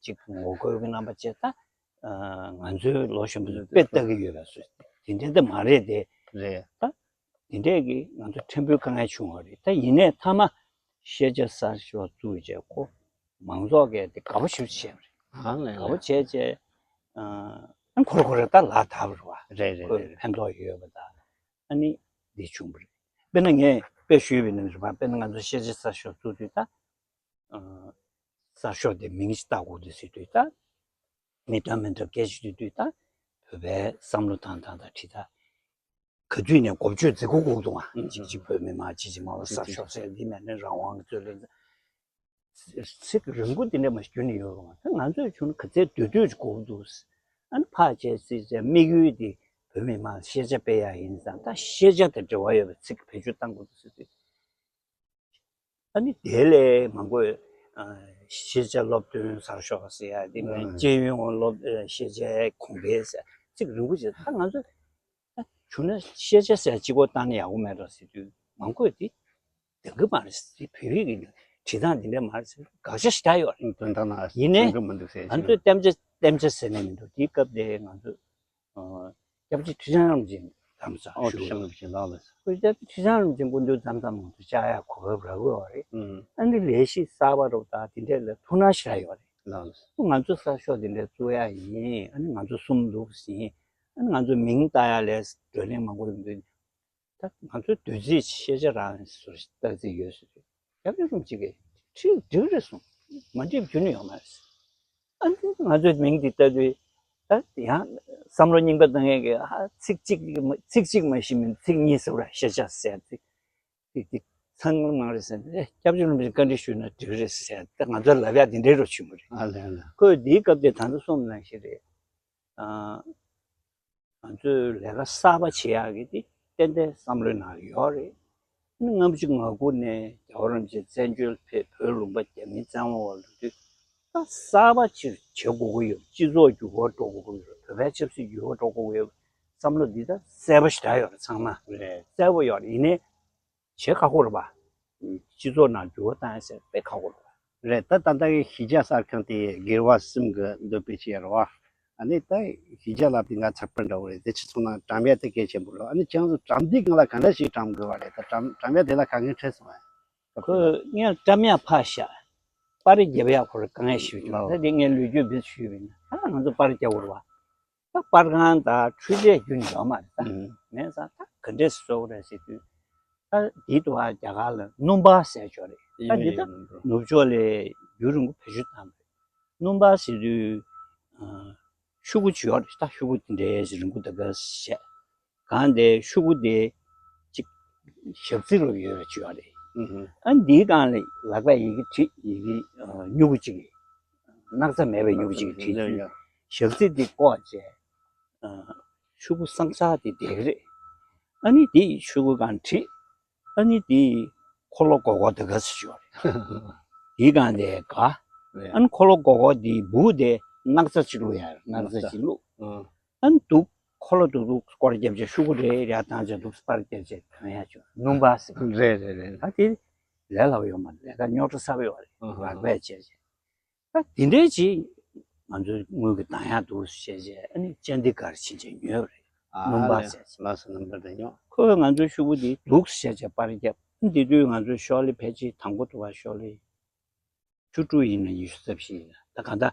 གཅིག་ངོ་རྒོལ་གྱི་རྣམ་པ་བཅས་ད་ང་ཚོའི་ལོ་གཞོན་པ་ཚོས་དཔེ་ལྟ་གི་ཡོད་པ་བཟོས་དེ་འདྲ་ད་མ་རེད་དེ། རེད། ད་དེ་འདྲས་ཀྱིས་ང་ཚོ་ཕྲན་བུ་དཀའ་ངལ་བྱུང་བ་རེད། ད་ཡིན་ནའི་མཐའ་མ་ཤེས་བྱ་གསར་ཤོག་བཙུགས་རྗེས་ཁོ་མང་ཚོགས་ཀྱིས་དེ་དགའ་པོ་ཞེ་པོ་བྱས་པ་རེད། ཨ་ལས་དགའ་པོ་ལས། བྱས་རྗེས་ཨ་ཁོ་ར་ཁོ་ར་ད་ལག་བསྟར་བ་རེད། རེད་རེད་ཁོས་རེད། ཕན་ཐོགས་ཡོད་པ་ད་ཨ་ནི་འདི་བྱུང་བ་རེད། དཔེར་ན་ངས་དཔེ་ཞུས་པའི་ནང་རེད་པ། དཔེར་ན་ང་ཚོ་ཤེས་བྱ་གསར་ཤོག་བཙུགས་དུས་ད་ཨ་གསར་ཤོག་དེ་མིང་ཅིག་བཏགས་དགོས་འདུག་ཟེར་དུས་ད་མི་འདྲ་མི་འདྲ་སྐད་ཆ་དུས་དུས་ད་བོད་པའི་བསམ་བློ་བཏང་སྟངས་དང་འཁྲིལ་ད། ག་དུས་ནས་འགོ་བརྗོད་མཛད་སྒོ་དགོས་འདུག་ཨ། ཨང་གཅིག་གཅིག་བོད་མི་མང་གཅིག་གཅིག་མ་འོ་གསར་ཤོག་ཟེར་འདི་མེད་ན་རང་དབང་གི་རྩོད་ལེན། ཚིག་རིང་པོ་འདི་འདྲ་མ་བརྒྱུད་ནས་ཡོད་རུང་ད་ང་ཚོས་བྱུང་ན་ག་ཚད་སྡོད་སྡོད་ཅིག་དགོས་འདུག་ཨ་ནི་ཕར་བྱས་ཚིག་བྱས་དམིགས་ཡུལ་འདི་བོད་མི་མང་ཤེས་བྱ་སྤེལ་ཡ་ཡིན་ཙང་ད་ཤེས་བྱ་དང་འབྲེལ་བ་ཡོད་པའི་ཚིག་བེད་སྤྱོད་བཏང་དགོས་འདུག་ཟེར་དུས། ཨ་ནི་དེ་ལས་མང་པོས་ཤེས་བྱ་སློབ་སྟོན་གསར་ཤོག་ཟེར་ཡ་དེ་མིན་སྤྱི་ཡོངས་སློབ་ཤེས་བྱའི་གོང་འཕེལ་ཟེར་ཚིག་རིང་པོ་ཞིག་ད་ང་ཚོ་བྱུང་ན་ཤེས་བྱ་ཟེར་གཅིག་པོ་བཏང་ན་ཡག་པོ་མེད་འགྲོ་ཟེར་དུས་མང་པོས་དེ་འདང་གི་མ་རེད་ཟེར། བོད་ཡིག་གི་བྲིས་སྟངས་འདི་འདྲ་མ་རེད་ཟེར་དགག་བྱ་ཞེ་དྲག་ཡོད་རེད། དོན་དག་ན་ཡིན་ནའི་ང་ཚོས་གཏན་འཇགས་གཏན་འཇགས་ཟེར་ནས་མི་འདུག་དེའི་སྐབས་དེ་ང་ཚོས། སྐྱབས་རྗེ་ཁྲི་བྱང་རིན་པོ་ཆེ་མཚམས་སུ་ཨོ་ཁྲི་བྱང་རིན་པོ་ཆེ་ལགས་ལ། ཁོས་སྐྱབས་རྗེ་ཁྲི་བྱང་རིན་པོ་ཆེ་སྐུ་མདུན་མཚམས་མཚམས་ང་ཚོ་བཅར་ཡག་གོ་སྐབས་རག་གི་ཡོད་རེད། ཨ་ནི་ལས་གཞི་གསར་པ་རུ་དང་དེ་འདྲས་ལ་ཐུགས་སྣང་ཞེ་དྲག་ཡོད་རེད། ལགས་སོ། ང་ཚོ་གསར་ཤོག་དེ་འདྲས་བཙུགས་ཡག་ཡིན། ཨ་ནི་ང་ཚོ་གསུམ་འདུག་ཟིན། ཨ་ནི་ང་ཚོ་མིང་བཏགས་ཡག་ལས་བགྲོ་གླེང་མང་པོ་ཡོང་དུས། ད་ང་ཚོའི་འདོད་རྩིས་ཤེས་བྱ་རང་སོར་བཏགས་རྩིས་ཡོད་ཟེར་དུས་སྐྱབས་རྗེ་རིན་པོ་ཆེ་གིས་ཁྲིད་འགྲིག་རེད་གསུངས། མ་འགྲིག་རྒྱུན་ཡོད་མ་རེད། ཨ་ནི་ང་ཚོའི་མིང་འདི་ལྟ་དུས་ད་ཡང་བསམ་བློ་རྙིང་པ་བཏང་མཁན་གྱིས་ཧ་ཚིག་གཅིག་ཚིག་གཅིག་མ་ཤེས་མིན་ཚིག་གཉིས་ཟེར་བ་ཤེས་བྱ་ཟེར་ཚིག་ཚིག་འདི་ཚང་མ་མང་རེད་ཟེར་ནས་ཨེ་སྐྱབས་རྗེ་རིན་པོ་ཆེ་བཀའ་འདྲི་ཞུས་ན་འགྲིག་རེད་ཟེར་ད་ང་ཚོ་ལབ་ཡག་འདི་འདྲའི་རོ་བྱུང་བ་རེད། ཨ་ལས་ལ། ཁོས་འདིའི་སྐབས་དེ་ད་ཚོ་གསུངས་ནང་བཞིན་རེད། ཨ། ང་ཚོས་ལས་ཀ་གསར་པ་བྱེད་ཡག་གི་དེ་ཏན་ཏན་བསམ་བློའི་ནང་ཡོད་རེད། ཨ་ནི་ལྔ་བཅུ་ང་དགུ་ནས་རྒྱལ་བ་རིན་པོ་ཆེ་བཙན་བྱོལ་ཕེབས་བོད་ལུང་པ་རྒྱ་མིའི་བཙན་དབང་འོག་ལ་དུས་ད་གསར་པ་ཅིག་བྱེད་དགོས་ཀྱི་ཡོད། སྤྱི་ཚོགས་འགྱུར་བ་འགྲོ་དགོས་ཀྱི་ཡོད། བོད་པའི་ཆབ་སྲིད་འགྱུར་བ་འགྲོ་དགོས་ཀྱི་ཡོད་བསམ་བློ་འདི་ད་གསལ་པོ་ཞེ་དྲག་ཡོད་རེད། ཚང་མ་རེད། གསལ་པོ་ཡོད་རེད། ཡིན་ནའི་བྱེད་ཁག་པོ་རེད་པ། སྤྱི་ཚོགས་ནང་འགྱུར་བ་བཏང་ཡ་ཟེར་དཔེ་ཁག་པོ་རེད་པ། རེད། ད་ད་ལྟ་གི་གཞིས་ཆགས་གསར་ཁང་དེ་སྒེར་བ་གསུམ་གྱིས་འདོད་པའི་ཆེད་རེད་བ། ཨ་ནི་ད་གཞིས་ཆགས་ལ་དེ་ང་ཚགས་པར་འདྲ་བོ་རེད། དེ་ཆུ་ཚོད་ནང་བཀྲམ་ཡ་དེ་གལ་ཆེན་པོ་རེད། ཨ་ནི་ཁྱེད་ཚོ་བཀྲམ་དུས་སྒང་ལ་ག་འདྲ་ཞིག་བཀྲམ་དགོས་བ་རེད། ད་བཀྲམ་བཀྲམ་ཡ་དེ་ལ་དཀའ་ངལ་འཕྲད་སོང་ངས། ཁོས་ངས་བཀྲམ་ཡ་ཕར་བཞག་པར་རྒྱབ་ཡ་ཁོ་ར་དཀའ་ངལ་ཞིག་བྱུང་། ད་དེ་ངས་ལོ་རྒྱུས་མི་ཞུས་པ་ཡིན་ན་ད་ང་ཚོ་པར་རྒྱག་དགོས་རེད་བ། ད་པར་ཁང་དང་འཕྲུལ་ཆས་རྒྱུན་ཡོད་མ་རེད་ད། ཨང་། མེད་ཙང་ད་ག་འདྲས་སེ་བཟོ་དགོས་རེད་ཟེར་དུས། ད་འདི་དུ་བ་རྒྱ་གར་ལ་སྣུམ་པ་ཟེར་ཅིག་ཡོད་རེད། ད་འདི་ད་ནུབ་ཕྱོགས་ལ་ཡུན་རིང་པོ་བེད་སྤྱོད་བཏང་བ་རེད། སྣུམ་པ་ཟེར་དུས་ཨ་ཤོག་གུ་ཅིག་ཡོད་རེད། ད་ཤོག་གུ་དེ་འདྲའི་རིང་པོ་ད་ག་བྱས། གང་དེ་ཤོག་གུ་དེ་གཅིག་ཞག་རྩི་རུ་ཡོད་པ་ཅིག་ཡོད་རེད། ཨ་འདིའི་སྒང་ལ་ལག་པས་ཡི་གེ་བྲིས། ཡི་གེ་སྨྱུ་གུ་གཅིག་གིས། སྣག་ཚ་མེད་པའི་སྨྱུ་གུ་གཅིག་གིས་བྲིས་དུས་ཞག་རྩི་དེ་བཀོག་བྱས། ཤོག་གུ་སང་ས་དེ་བསྡད་ཀྱི་རེད། ཨ་ནི་དེ་ཤོག་གུ་སྒང་བྲིས། ཨ་ནི་དེ་འཁོར་ལོ་སྒོར་སྒོར་དེ་ག་ཚོད་ཅིག་ཡོད་རེད། དེའི་སྒང་དེ་ག་ཨ་ནི་འཁོར་ལོ་སྒོར་སྒོར་དེའི་སྦུག་དེ་སྣག་ཚ་གཅིག་བླུགས་ཡ་རེད། སྣག་ཚ་གཅིག་བླུགས། ཨ་ནི་འདུག་འཁོར་ལོ་འདུག་འདུག་སྐོར་རྒྱབ་བྱས་ཤོག་གུ་རེ་རེ་བཏང་བྱས་འདུག་པར་རྒྱབ་བྱས་གྱོན་ཡ་ཅིག་སྣུམ་པ་ཟེར། རེད་རེད་རེད། ད་དེ་ལས་སླ་པོ་ཡོད་མ་རེད། ལས་ཀ་རྙོག་དྲ་ཚ་པོ་ཡོད་རེད། ཨ་ཧ། ལག་པས་བྱས་བྱས། ད་དེ་འདྲའི་ཅིག་ང་ཚོའི་དངུལ་གྱི་གདངས་ཡག་འདུག་བྱས་བྱས་ཨ་ནི་ཅན་ཌི་གྷར་ཕྱིན་བྱས་ཉོས་པ་རེད། ཨ་སྣུམ་པ་ལས་ཟེར་བྱས། ལགས་སོ། སྣུམ་པ་རེ་ཉོ། ཁོས་ང་ཚོའི་ཤོག་གུ་དེ་འདུག་བྱས་བྱས་པར་རྒྱབ། ཨ་ནི་དེ་དུས་ང་ཚོའི་ཤོག་ལེ་ཕལ་ཆེར་དང་པོ་དུ་བ་ཤོག་ལེ་བཅུ་དྲུག་ཡིན་ན་ཉི་ཤུ་རྩ་བཞི་ཡིན་ན་ད་གང་ལྟར་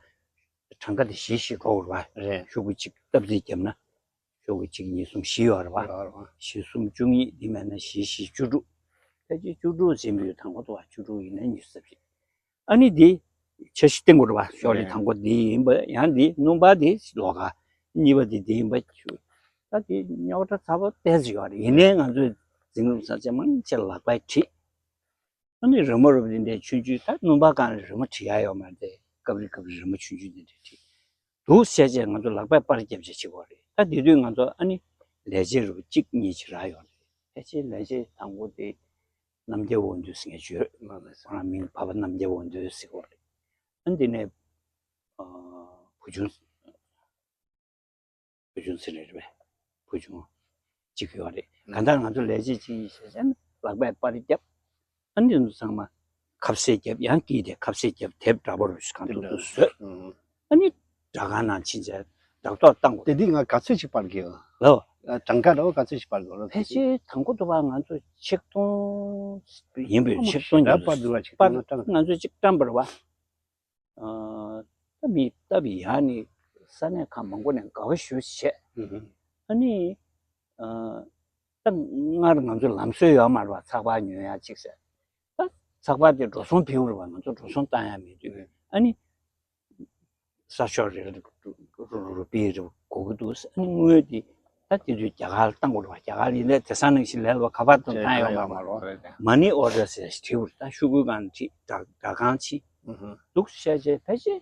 གྲངས་ཀ་དེ་བཞི་བཞི་འགྲོ་དགོས་རེད་པ། རེད། ཤོག་གུ་གཅིག་སྟབས་རྩེ་བརྒྱབ་ན་ཤོག་གུ་གཅིག་གཉིས་གསུམ་བཞི་ཡོད་རེད་པ། ཡོད་རེད་པ། བཞི་གསུམ་བཅུ་གཉིས། འདི་མེད་ན་བཞི་བཞི་བཅུ་དྲུག་ཕལ་ཆེར་བཅུ་དྲུག་ཟིན་པའི་དང་པོ་དུ་བ་བཅུ་དྲུག་ཡིན་ན་ཉི་ཤུ་རྩ་བཞི། ཨ་ནི་འདི་ འཆར་གཞི་བཏིང་དགོས་རེད་བ། ཤོག་ལྷེ་དང་པོ་འདི་ཡིན་པ། ཡང་འདི་སྣུམ་པ་འདི་ལོགས་ཀ། གཉིས་པ་འདི་འདི་ཡིན་པ། ད་འདི་རྙོག་དྲ་ཚ་པོ་ཏོག་ཙམ་ཡོད་རེད། ཡིན་ནའི་ང་ཚོས་འཛིང་རུམ་ས་ཆ་མང་ཆེ་ལག་པས་བྲིས། ཨ་ནི་རི་མོ་རུ་འདི་འདྲའི་ཆུང་ཆུང་། ད་སྣུམ་པ་སྒང་ལ་རི་མོ་བྲི་ཡ་ཡོད་མ་རེད་དེ། སྐབས་རེ་སྐབས་རེ་རི་མོ་ཆུང་ཆུང་འདི་འདྲ་བྲིས་འདུག་བྱས་བྱས་ང་ཚོ་ལག་པས་པར་རྒྱབ་བྱས་བྱེད་དགོས་རེད། ད་དེ་དུས་ང་ཚོ་ཨ་ནི་ལས་བྱེད་རུ་གཅིག་གཉིས་ཅིག་རག་ཡོད་རེད། ཕལ་ཆེར་ལས་བྱེད་དང་པོ་དེ་རྣམ་རྒྱལ་དབང་འདུས་ཟེར་མཁན་ཅིག་ཡོད་རེད། ང་རང་མིང་འཕགས་པ་རྣམ་རྒྱལ་དབང་འདུས་ཟེར་གྱི་ཡོད་རེད། ཨ་ནི་དེ་ནས་ཨ་བུ་ཆུང་། བུ་ཆུང་ཟེར་ནི་རེད་པས། བུ་ཆུང་གཅིག་ཡོད་རེད། གང་ལྟར་ང་ཚོ་ལས་བྱེད་གཅིག་བྱས་ཙང་ལག་པས་པར་རྒྱབ། ཨ་ནི་ཚང་མ་ཁ་ཟས་བརྒྱབ། ཡང་དཀྱིལ་དེ་ཁ་ཟས་བརྒྱབ། དེབ་འདྲ་པོ་རུ་ཞིག་གང་ཐུབ་ཐུབ་བཟོས། ཨ་ནི་སྦྲག་སྒང་ནང་ཕྱིན་བྱས་སྦྲག་ཐོག་བཏང་དགོས། དེ་དུས་ང་ག་ཚོད་ཅིག་པར་དགོས། ལོ། གྲངས་ཀ་འདྲ་བོ་ག་ཚོད་ཅིག་པར་དགོས་ལོ། ཕལ་ཆེར་དང་པོ་དུ་བ་ང་ཚོ་ཆིག་སྟོང་ཡིན་པས། ཆིག་སྟོང་རྒྱབ་པར་འདུག་བ། ཆིག་པར་སྟོང་ང་ཚོ་གཅིག་བཀྲམ་པ་རེད་བ། ཨ། སྟབས་མི་སྟབས་ཡག་ནི་ས་གནས་ཁག་མང་པོ་ནས་དགའ་བོ་ཞེ་པོ་བྱས། ཨ་ནི། ཨ། ད་སྔར་ང་ཚོ་ལམ་སྲོལ་ཡོད་མ་རེད་བ། ཚགས་པར་ཉོ་ཡ་གཅིག་ཟེར། ད་ཚགས་པར་དེ་འགྲོ་སོང་ཕུལ་རེད་བ། ང་ཚོ་འགྲོ་སོང་བཏང་ཡ་མེད་དུས། ཨ་ནི། གསར་ཤོག་རེ་རེ་རུ་པི་རེ་དགོས་ཀྱི་འདུག་ཟེར། ཨ་ནི་དངུལ་དེ་ད་དེ་དུས་རྒྱ་གར་ལ་བཏང་དགོས་རེད་བ། རྒྱ་གར་ལ་ཡིན་ནའི་དེང་སང་ནང་བཞིན་ལས་སླ་པོ་ག་པར་བཏང་ཡོད་མ་རེད། མ་ནི་ཨོར་ཌར་ཟེར་ཞིག་བྲིས་པ་རེད། ད་ཤོག་གུ་སྒང་བྲིས། སྦྲག་སྒང་ཕྱིན། འདུག་བཤད་བྱས་ཕལ་ཆེར་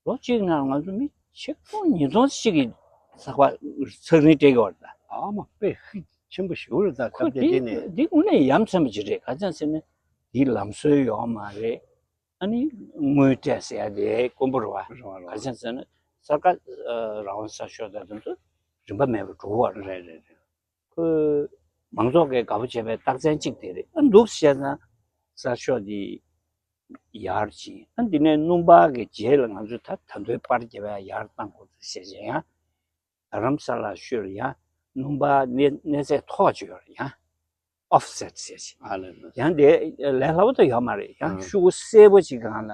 ལོ་གཅིག་ནང་ང་ཚོ་མི་ཆིག་སྟོང་ཉིས་སྟོང་ཞིག་གིས་ཚགས་པར་ཚགས་རིང་སྤྲད་ཀྱི་ཡོད་རེད། ད་ཨ་མ་དཔེ་ཤུགས་ཆེན་པོ་ཞིག་རེད། ད་ཁོ་སྐབས་དེ་དེ་དེ་ནས་འདི་དངོས་གནས་ཡ་མཚན་པ་ཅིག་རེད། ག་ཅང་ཟེར་ན་འདི་ལམ་སྲོལ་ཡོད་མ་རེད། ཨ་ནི་དངུལ་སྤྲད་ཟེར་ཡ་དེ་དཀོན་པོ་རེད་བ། རེད་བ། རེད་བ། ག་ཅང་ཟེར་ན་གསར་ཁ་རང་དབང་གསར་ཤོག་དང་དེ་ཚོ་རིན་པ་མེད་པར་འགྲོ་གི་ཡོད་རེད། རེད་རེད་རེད། ཁོས་མང་ཚོགས་ཀྱིས་དགའ་པོ་བྱས་པའི་རྟགས་མཚན་གཅིག་དེ་རེད། ཨ། འདུག་བཤད་ན་གསར་ཤོག་འདི་ཡར་ཕྱིན། ཨ། འདི་ནས་སྣུམ་པ་གི་རྗེས་ལ་ང་ཚོས་ད་ད་དུང་པར་རྒྱབ་པ་ཡར་བཏང་དགོས་ཚུལ་བཤད་བྱས། ཡང་རྡ་རམ་ས་ལ་ཤོད་ལ་ཡང་སྣུམ་པ་གནས་གནས་ཚད་མཐོ་ཅིག་ཡོད་རེད། ཡང་ཨོ་ཕ་སེ་ཊི་ཟེར་ཞིག་ཨ་ལས་ལས། ཡང་དེ་ལས་སླ་པོ་ད་ཡོད་མ་རེད། ཡང་ཨ། ཤོག་གུ་སེར་པོ་ཅིག་སྒང་ལ་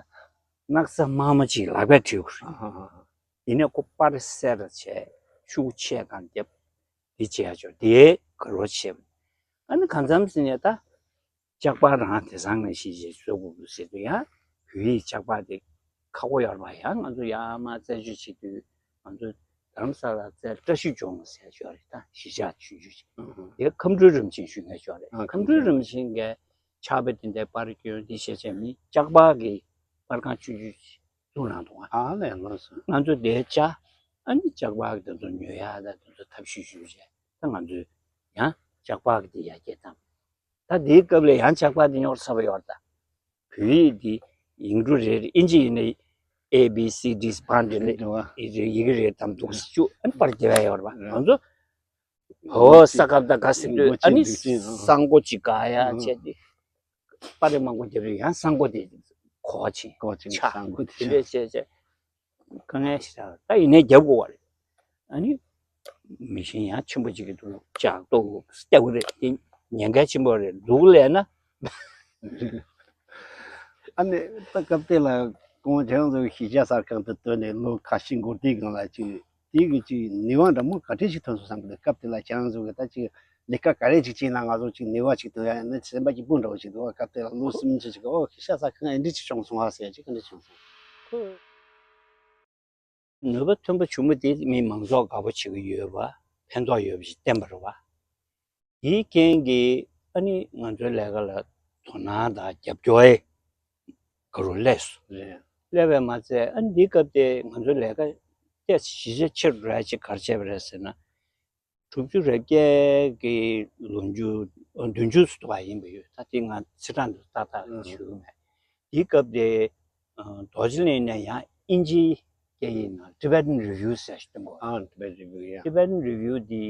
སྣག་ཚ་དམར་མོ་ཅིག་ལག་པས་བྲིས་དགོས་རེད། ཨ་ཧ་ཧ་ཧ། ཡིན་ནའི་ཁོ་པར་གསལ་རུ་བྱས། ཤོག་གུ་ཆེ་སྒང་བརྒྱབ། འདི་བྱས་ཡ་ཆོག་དེ་ག་རོ་བྱས། ཨ་ནི་གང་འཚམ་ཟིན་ནས་ད་ལྕགས་པར་རང་དེང་སང་ནང་བཞིན་བྱས་བཟོ་དགོས་ཀྱི་ཟེར་དུས། ཡང་བོད་ཡིག་ལྕགས་པར་དེ་ཁག་པོ་ཡོད་རེད་པ། ཡང་ང་ཚོ་ཡར་མར་རྩད་གཅོད་བྱེད་དུས་ང་ཚོ་རྡ་རམ་ས་ལ་རྩེ་བཀྲ་ཤིས་ལྗོངས་ཟེར་ཡ་ཅིག་ཡོད་རེད། ད་གཞིས་ཆགས་ཆུང་ཆུང་ཅིག་ཨ་ཧ། དེ་ཁམས་སྤྲུལ་རིན་པོ་ཆེ་བཞུགས་མཁན་ཅིག་ཡོད་རེད། ཨ། ཁམས་སྤྲུལ་རིན་པོ་ཆེ་གིས་ཕྱག་དཔེ་དེ་འདྲའི་པར་སྐྱོན་འདི་བྱས་བྱས་མི་ལྕགས་པར་གྱི་པར་ཁང་ཆུང་ཆུང་ཅིག་བཙུགས་གནང་འདུག་ཨ་ལས། ལགས་སོ། ང་ཚོ་དེ་བཅར། ཨ་ནི་ལྕགས་པར་དེ་ཚོ་ཉོ་ཡ་ད་དེ་ཚོ་ཐབས་ཤེས་ཞུས་བྱས། ད་ང་ཚོས་ཡང་ལྕགས་པར་དེ་ཡར་རྒྱས་བཏང་། ད་དེའི་སྐབས་ལ་ཡང་ལྕགས་པར་དེ་རྙོག་ཚ་པོ་ཡོད་རེད། ད་བོད་ཡིག་དེ་ཡིག་འབྲུ་རེ་རེ། ཨིན་ཇི་ཡིན་ན་A B C D བང་དེ་རེད། འདུག་ཨ། ཡི་གེ་རེ་དང་འདུག་སེ་བཅུག་ཨ་ནི་པར་རྒྱབ་ཡ་ཡོད་རེད་པ། ང་ཚོ་ཧོ། ས་ཀབ་ད་ག་ཟེར་དུས་ཨ་ནི་ས་མགོ་ཅིག་ག་ཡ་བྱས་ཏེ། པར་རེ་མང་པོ་རྒྱབ་དུས་ཡང་ས་མགོ་དེ་གོག་ཕྱིན། གོག་ཕྱིན། ཆག་ས་མགོ་དེ་དེ་འདྲས་བྱས་བྱས། དཀའ་ངལ་ཞིག་རག་ད་ཡིན་ནའི་རྒྱབ་དགོས་པ་རེད། ཨ་ནི་མི་ཤེས་ཡང་ཆེན་པོ་ཅིག་གི་འདུག་ལྕགས་ཏོག་སྟེགས་རེད། དེ་ཉེན་ཁ་ཆེན་པོ་རེད། སྡུག་ལས་ན། ཨ་ནི་ད་སྐབས་དེ་ལ་ཁོང་ཁྱེད་རང་ཚོ་གི་གཞིས་ཆགས་གསར་ཁང་དུ་ཐོན་ནས་ལོ་ཁ་ཤས་འགོར་དུས་སྒང་ལ་ཅིག་དེ་གི་ཅིག་ནུས་པ་འདྲ་མོ་ག་འདྲས་ཞིག་ཐོན་སོང་བསམ་གི་འདུག་སྐབས་དེ་ལ་ཁྱེད་རང་ཚོ་གི་ད་ཅིག་ལས་ཀ་ག་རེ་ཅིག་བྱས་ན་ང་ཚོ་ཅིག་ནུས་པ་ཅིག་ཐོན་ཡ་ཡིན་ན་སེམས་པ་སྐྱིད་པོ་འདྲ་བོ་ཅིག་འདུག་སྐབས་དེ་ལ་ལོ་སུམ་ཅུ་ཅིག་ཨོ་གཞིས་ཆགས་གསར་ཁང་ཨེ་འདྲས་ཅིག་བྱུང་སོང་ཨ་ཟེར་ཅིག་ག་འདྲས་བྱུང་སོང་། ནུས་པ་ཐོན་པ་བྱུང་བ་དེ་མི་མང་ཚོགས་དགའ་པོ་བྱེད་ཀྱི་ཡོད་པ། ཕན་ཐོགས་ཡོད་པ་ཞིག་བསྟན་པ་རེད་བ། དེའི་རྐྱེན་གྱིས་ཨ་ནི་ང་ཚོའི་ལས་ཀ་ལ་དོ་སྣང་དང་རྒྱབ་སྐྱོར་ཨེ་ག་རུ་སླེབས་སོང་། རེད། སླེབས་པས་མ་ཚད་ཨ་ནི་འདིའི་སྐབས་དེ་ང་ཚོའི་ལས་ཀ་ཏོག་ཙམ་ཞིབ་ཆ་ཆེ་རུ་འགྲོ་ཡ་ཅིག་ག་རེ་བྱས་པ་རེད་ཟེར་ན། དྲུག་ཅུ་རེ་བརྒྱད་ཀྱི་ལོ་མཇུག་བདུན་ཅུ་ཙམ་དུ་བ་ཡིན་པ་ཡོད། ད་དེ་ང་ཚེས་གྲངས་དེ་ཏག་ཏག་ཞུ་གི་མེད། དེའི་སྐབས་དེ་རྡོ་རྗེ་གླིང་ནས་ཡང་དབྱིན་ཇིའི་སྐད་ཡིག་ནང་Tibetan Review ཟེར་ཞིག་བཏོན་གོ། ཨ། Tibetan Review ཡ། Tibetan Review འདི་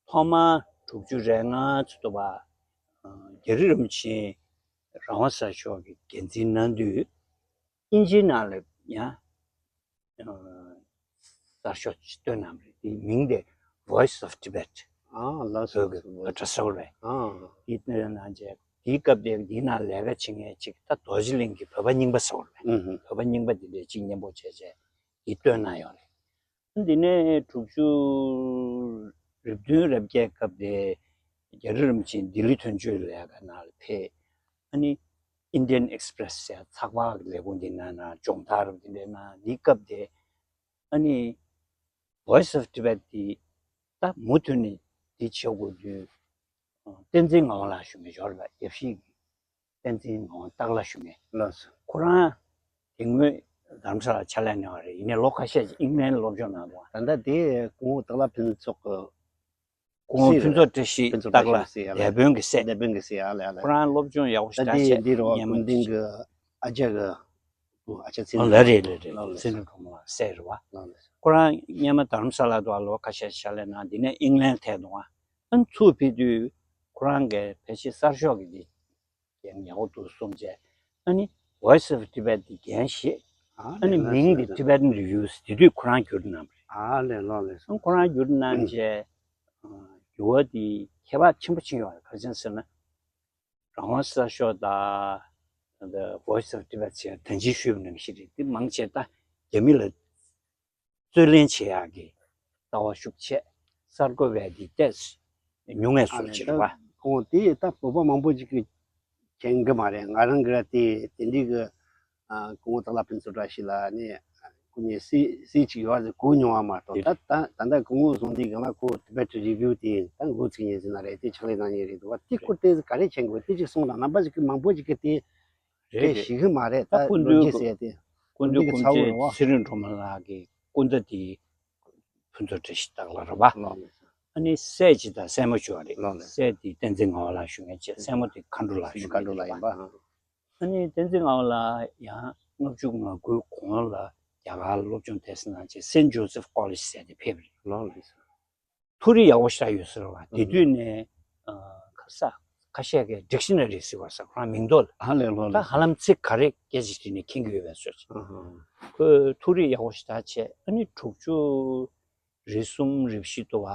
ཐོག་མར་དྲུག་ཅུ་རེ་ལྔ་ཙམ་དུ་བ་རྒྱ་རི་རིན་པོ་ཆེ་རང་དབང་གསར་ཤོག་གི་འགན་འཛིན་གནང་དུས། དབྱིན་ཇིའི་ནང་ལ་ཡང་གསར་ཤོག་ཅིག་བཏོན་གནང་བ་རེད། དེའི་མིང་དེ་Voice of Tibet། ཨ་ལགས་སོ། བོད་ཀྱི་ཨ་ཊ་སོལ་རེད། ཨ་དེ་བཏོན་གནང་བྱས། དེའི་སྐབས་དེ་དེའི་ནང་ལས་ཀ་བྱེད་མཁན་ཅིག་ད་རྡོ་རྗེ་གླིང་གི་བོད་པ་རྙིང་པ་ཟེར་བ་རེད། ཨུ་ཧུ། བོད་པ་རྙིང་པ་དེ་འདྲས་ཅིག་མཉམ་པོ་བྱས་བྱས་དེ་བཏོན་གནང་ཡོད་རེད། འདི་ནས་དྲུག་ཅུ་རེ་བདུན་རེ་བརྒྱད་སྐབས་དེ་རྒྱ་རི་རིན་པོ་ཆེ་ལྡི་ལི་དོན་གཅོད་ལས་ཀ་ནང་ལ་ཕེབས། ཨ་ནི་ Indian Express ཟེར་ཚགས་པར་གྱི་ལས་ཁུངས་འདི་ནང་ན་སྦྱོང་བརྡར་འདི་འདྲའི་ནང་འདི་སྐབས་དེ་ཨ་ནི་Voice of Tibet འདི་ད་མུ་མཐུད་ནས་འདི་བྱེད་དགོས་དུས་བསྟན་འཛིན་ངག་དབང་ལགས་ཞུ་མི་འབྱོར་བ་ཡབ་གཞིས་ཀྱི་བསྟན་འཛིན་ངག་དབང་སྟག་ལྷ་ཞུ་མི་ལགས་སོ། ཁོ་རང་དེ་སྔོན་རྡ་རམ་ས་ལ་ཕྱག་ལས་གནང་བ་རེད། ཡིན་ནའི་ལོ་ཁ་ཤས་ཀྱི་ཨིང་ལན་སློབ་སྦྱོང་གནང་འདུག་ད་ལྟ་དེ་སྐུ་ངོ་སྟག་ལྷ་ཕུན་ཚོགས་ཀྱི་སྐུ་ངོ་ཕུན་ཚོགས་བཀྲ་ཤིས་སྟག་ལྷ་སྡེ་དཔོན་གྱི་སྲས། སྡེ་དཔོན་གྱི་སྲས་ཨ་ལས་ཨ་ལས། ཁོ་རང་སློབ་སྦྱོང་ཡག་པོ་ཞིག་ད་ལྟ་བྱས་འདི་རོ་སྐུ་མདུན་གྱི་ཨ་ཅག་གི་ཨ་ཅག་ཚེ་རིང་ལགས་རེད་རེད་རེད། ཚེ་རིང་སྒྲོལ་མ་ལགས་སྲས་རེད་བ། ལགས་ལགས། ཁོ་རང་སྔོན་མ་རྡ་རམ་ས་ལ་དུ་ལོ་ཁ་ཤས་ཕྱག་ལས་གནང་། འདི་ནས་ཨིང་ལན་ཐད་འདུག་ཨ་ནི་ཚུར་ཕེབས་དུས་ཁོ་རང་གི་ཕལ་ཆེར་གསར་ཤོག་གི་འདི་རྒན་ཡག་པོ་འདུག་གསུངས་བྱས། ཨ་ནི་Voice of Tibet འདི་རྒན་ཞེས། ཨ་ནི་མིང་འདི་Tibetan Reviews དེ་དུས་ཁོ་རང་བསྒྱུར་གནང་བ་རེད། ཨ་ལས་ལོ་ལས་སོང་། ཁོ་རང་བསྒྱུར་གནང་བྱས་བསྒྱུར་བ་འདི་ཁྱད་པར་ཆེན་པོ་ཕྱིན་ཡོད་རེད། ག་རེ་ཟེར་ན་རང་དབང་གསར་ཤོག་དང་The Voice of Tibet ཟེར་ད་ཅི་ཞུས་པ་ནང་བཞིན་རེད། འདི་མང་ཆེ་ད་རྒྱ་མི་ལ་རྩོད་ལེན་བྱེད་ཡག་གི་ལྟ་བ་ཤུགས་ཆེ། གསར་འགོད་པའི་འདི་ཏོག་ཙམ་ཉུང་ངེས་སུ་ཨ་ནི་ཕྱིན་ད་པ། ཁོང་དེ་ད་བོད་པ་མང་པོ་ཅིག་གིས་མཁྱེན་གི་མ་རེད། ང་རང་གི་ར་དེ་དེ་འདྲའི་གི་ཨ་སྐུ་ངོ་སྟག་ལྷ་ཕུན་ཚོགས་བཀྲ་ཤིས་ལགས་ནི་སྐུ་ཉིད་སྲིད་སྲིད་ཅིག་ཡོད་ཟེར་གོ་མྱོང་བ་མ་གཏོགས། ད་ད་ད་ལྟ་སྐུ་ངོ་གསུང་དེ་གང་ལ་ཁོ་Tibet Review དེ་ད་འགོ་ཚུགས་ཉིན་ཟིན་ན་རེད། དེ་ཕྱག་ལས་གནང་ཉིན་རེད་འདུག་བ། དེ་སྐོར་དེ་ག་རེ་མཁྱེན་དགོས། དེ་ཅིག་གསུངས་དང་། རྣམ་པ་ཅིག་གིས་མང་པོ་ཅིག་གིས་དེ་རེད་དེ་རེད། ཞིག་གི་མ་རེད། ད་ད་སྐུ་མདུན་ལོ་རྒྱུས་ཟེར་དེ་སྐུ་མདུན་སྐུ་མདུན་ཚ་བོ་རེད་བ། ཚེ་རིང་སྒྲོལ་མ་ལགས་ཀྱི་སྐུ་ཟླ་དེ་ཕུན་ཚོགས་བཀྲ་ཤིས་སྟག་ལྷ་རེད་བ། ལགས་ལགས། ཨ་ནི་སྲས་ཅིག་དང་སྲས་མོ་ཅིག་ཡོད་རེད། ལགས་ལགས། སྲས་དེ་བསྟན་འཛིན་ངག་དབང་ལགས་ཞུ་མཁན་བྱས། སྲས་མོ་དེ་མཁའ་འགྲོ་ལགས་ཞུ་མཁན་རེད་བ། ཨ་ནི་བསྟན་འཛིན་ངག་དབང་ལགས་ཡང་ལྔ་བཅུ་ང་དགུའི་གོང་ལ་རྒྱ་གར་སློབ་སྦྱོང་ཏོག་ཙམ་གནང་བྱས་Saint Joseph College ཟེར་དེ་ཕེབས་རེད། ལགས་ལགས། མཐོ་རིས་ཡག་པོ་ཞེ་དྲག་ཡོད་ཟེར་བ། དེ་དུས་ནས་ཁ་ས་ཁ་ཤས་ཀྱིས་dictionary ཟེར་བ་ས་ཁོ་རང་མིང་འདོགས་ལ། ཨ་ལས་ལོ་ད་ལས། ཧ་ལམ་ཚིག་ག་རེ་སྐད་ཆ་དྲིས་ནས་མཁྱེན་གྱི་ཡོད་པའི་བཟོ་ཅིག་ཨ་ཧ། ཁོས་མཐོ་རིས་ཡག་པོ་ཞེ་དྲག་བྱས། ཨ་ནི་དྲུག་ཅུ་རེ་གསུམ་རེ་བཞི་དུ་བ་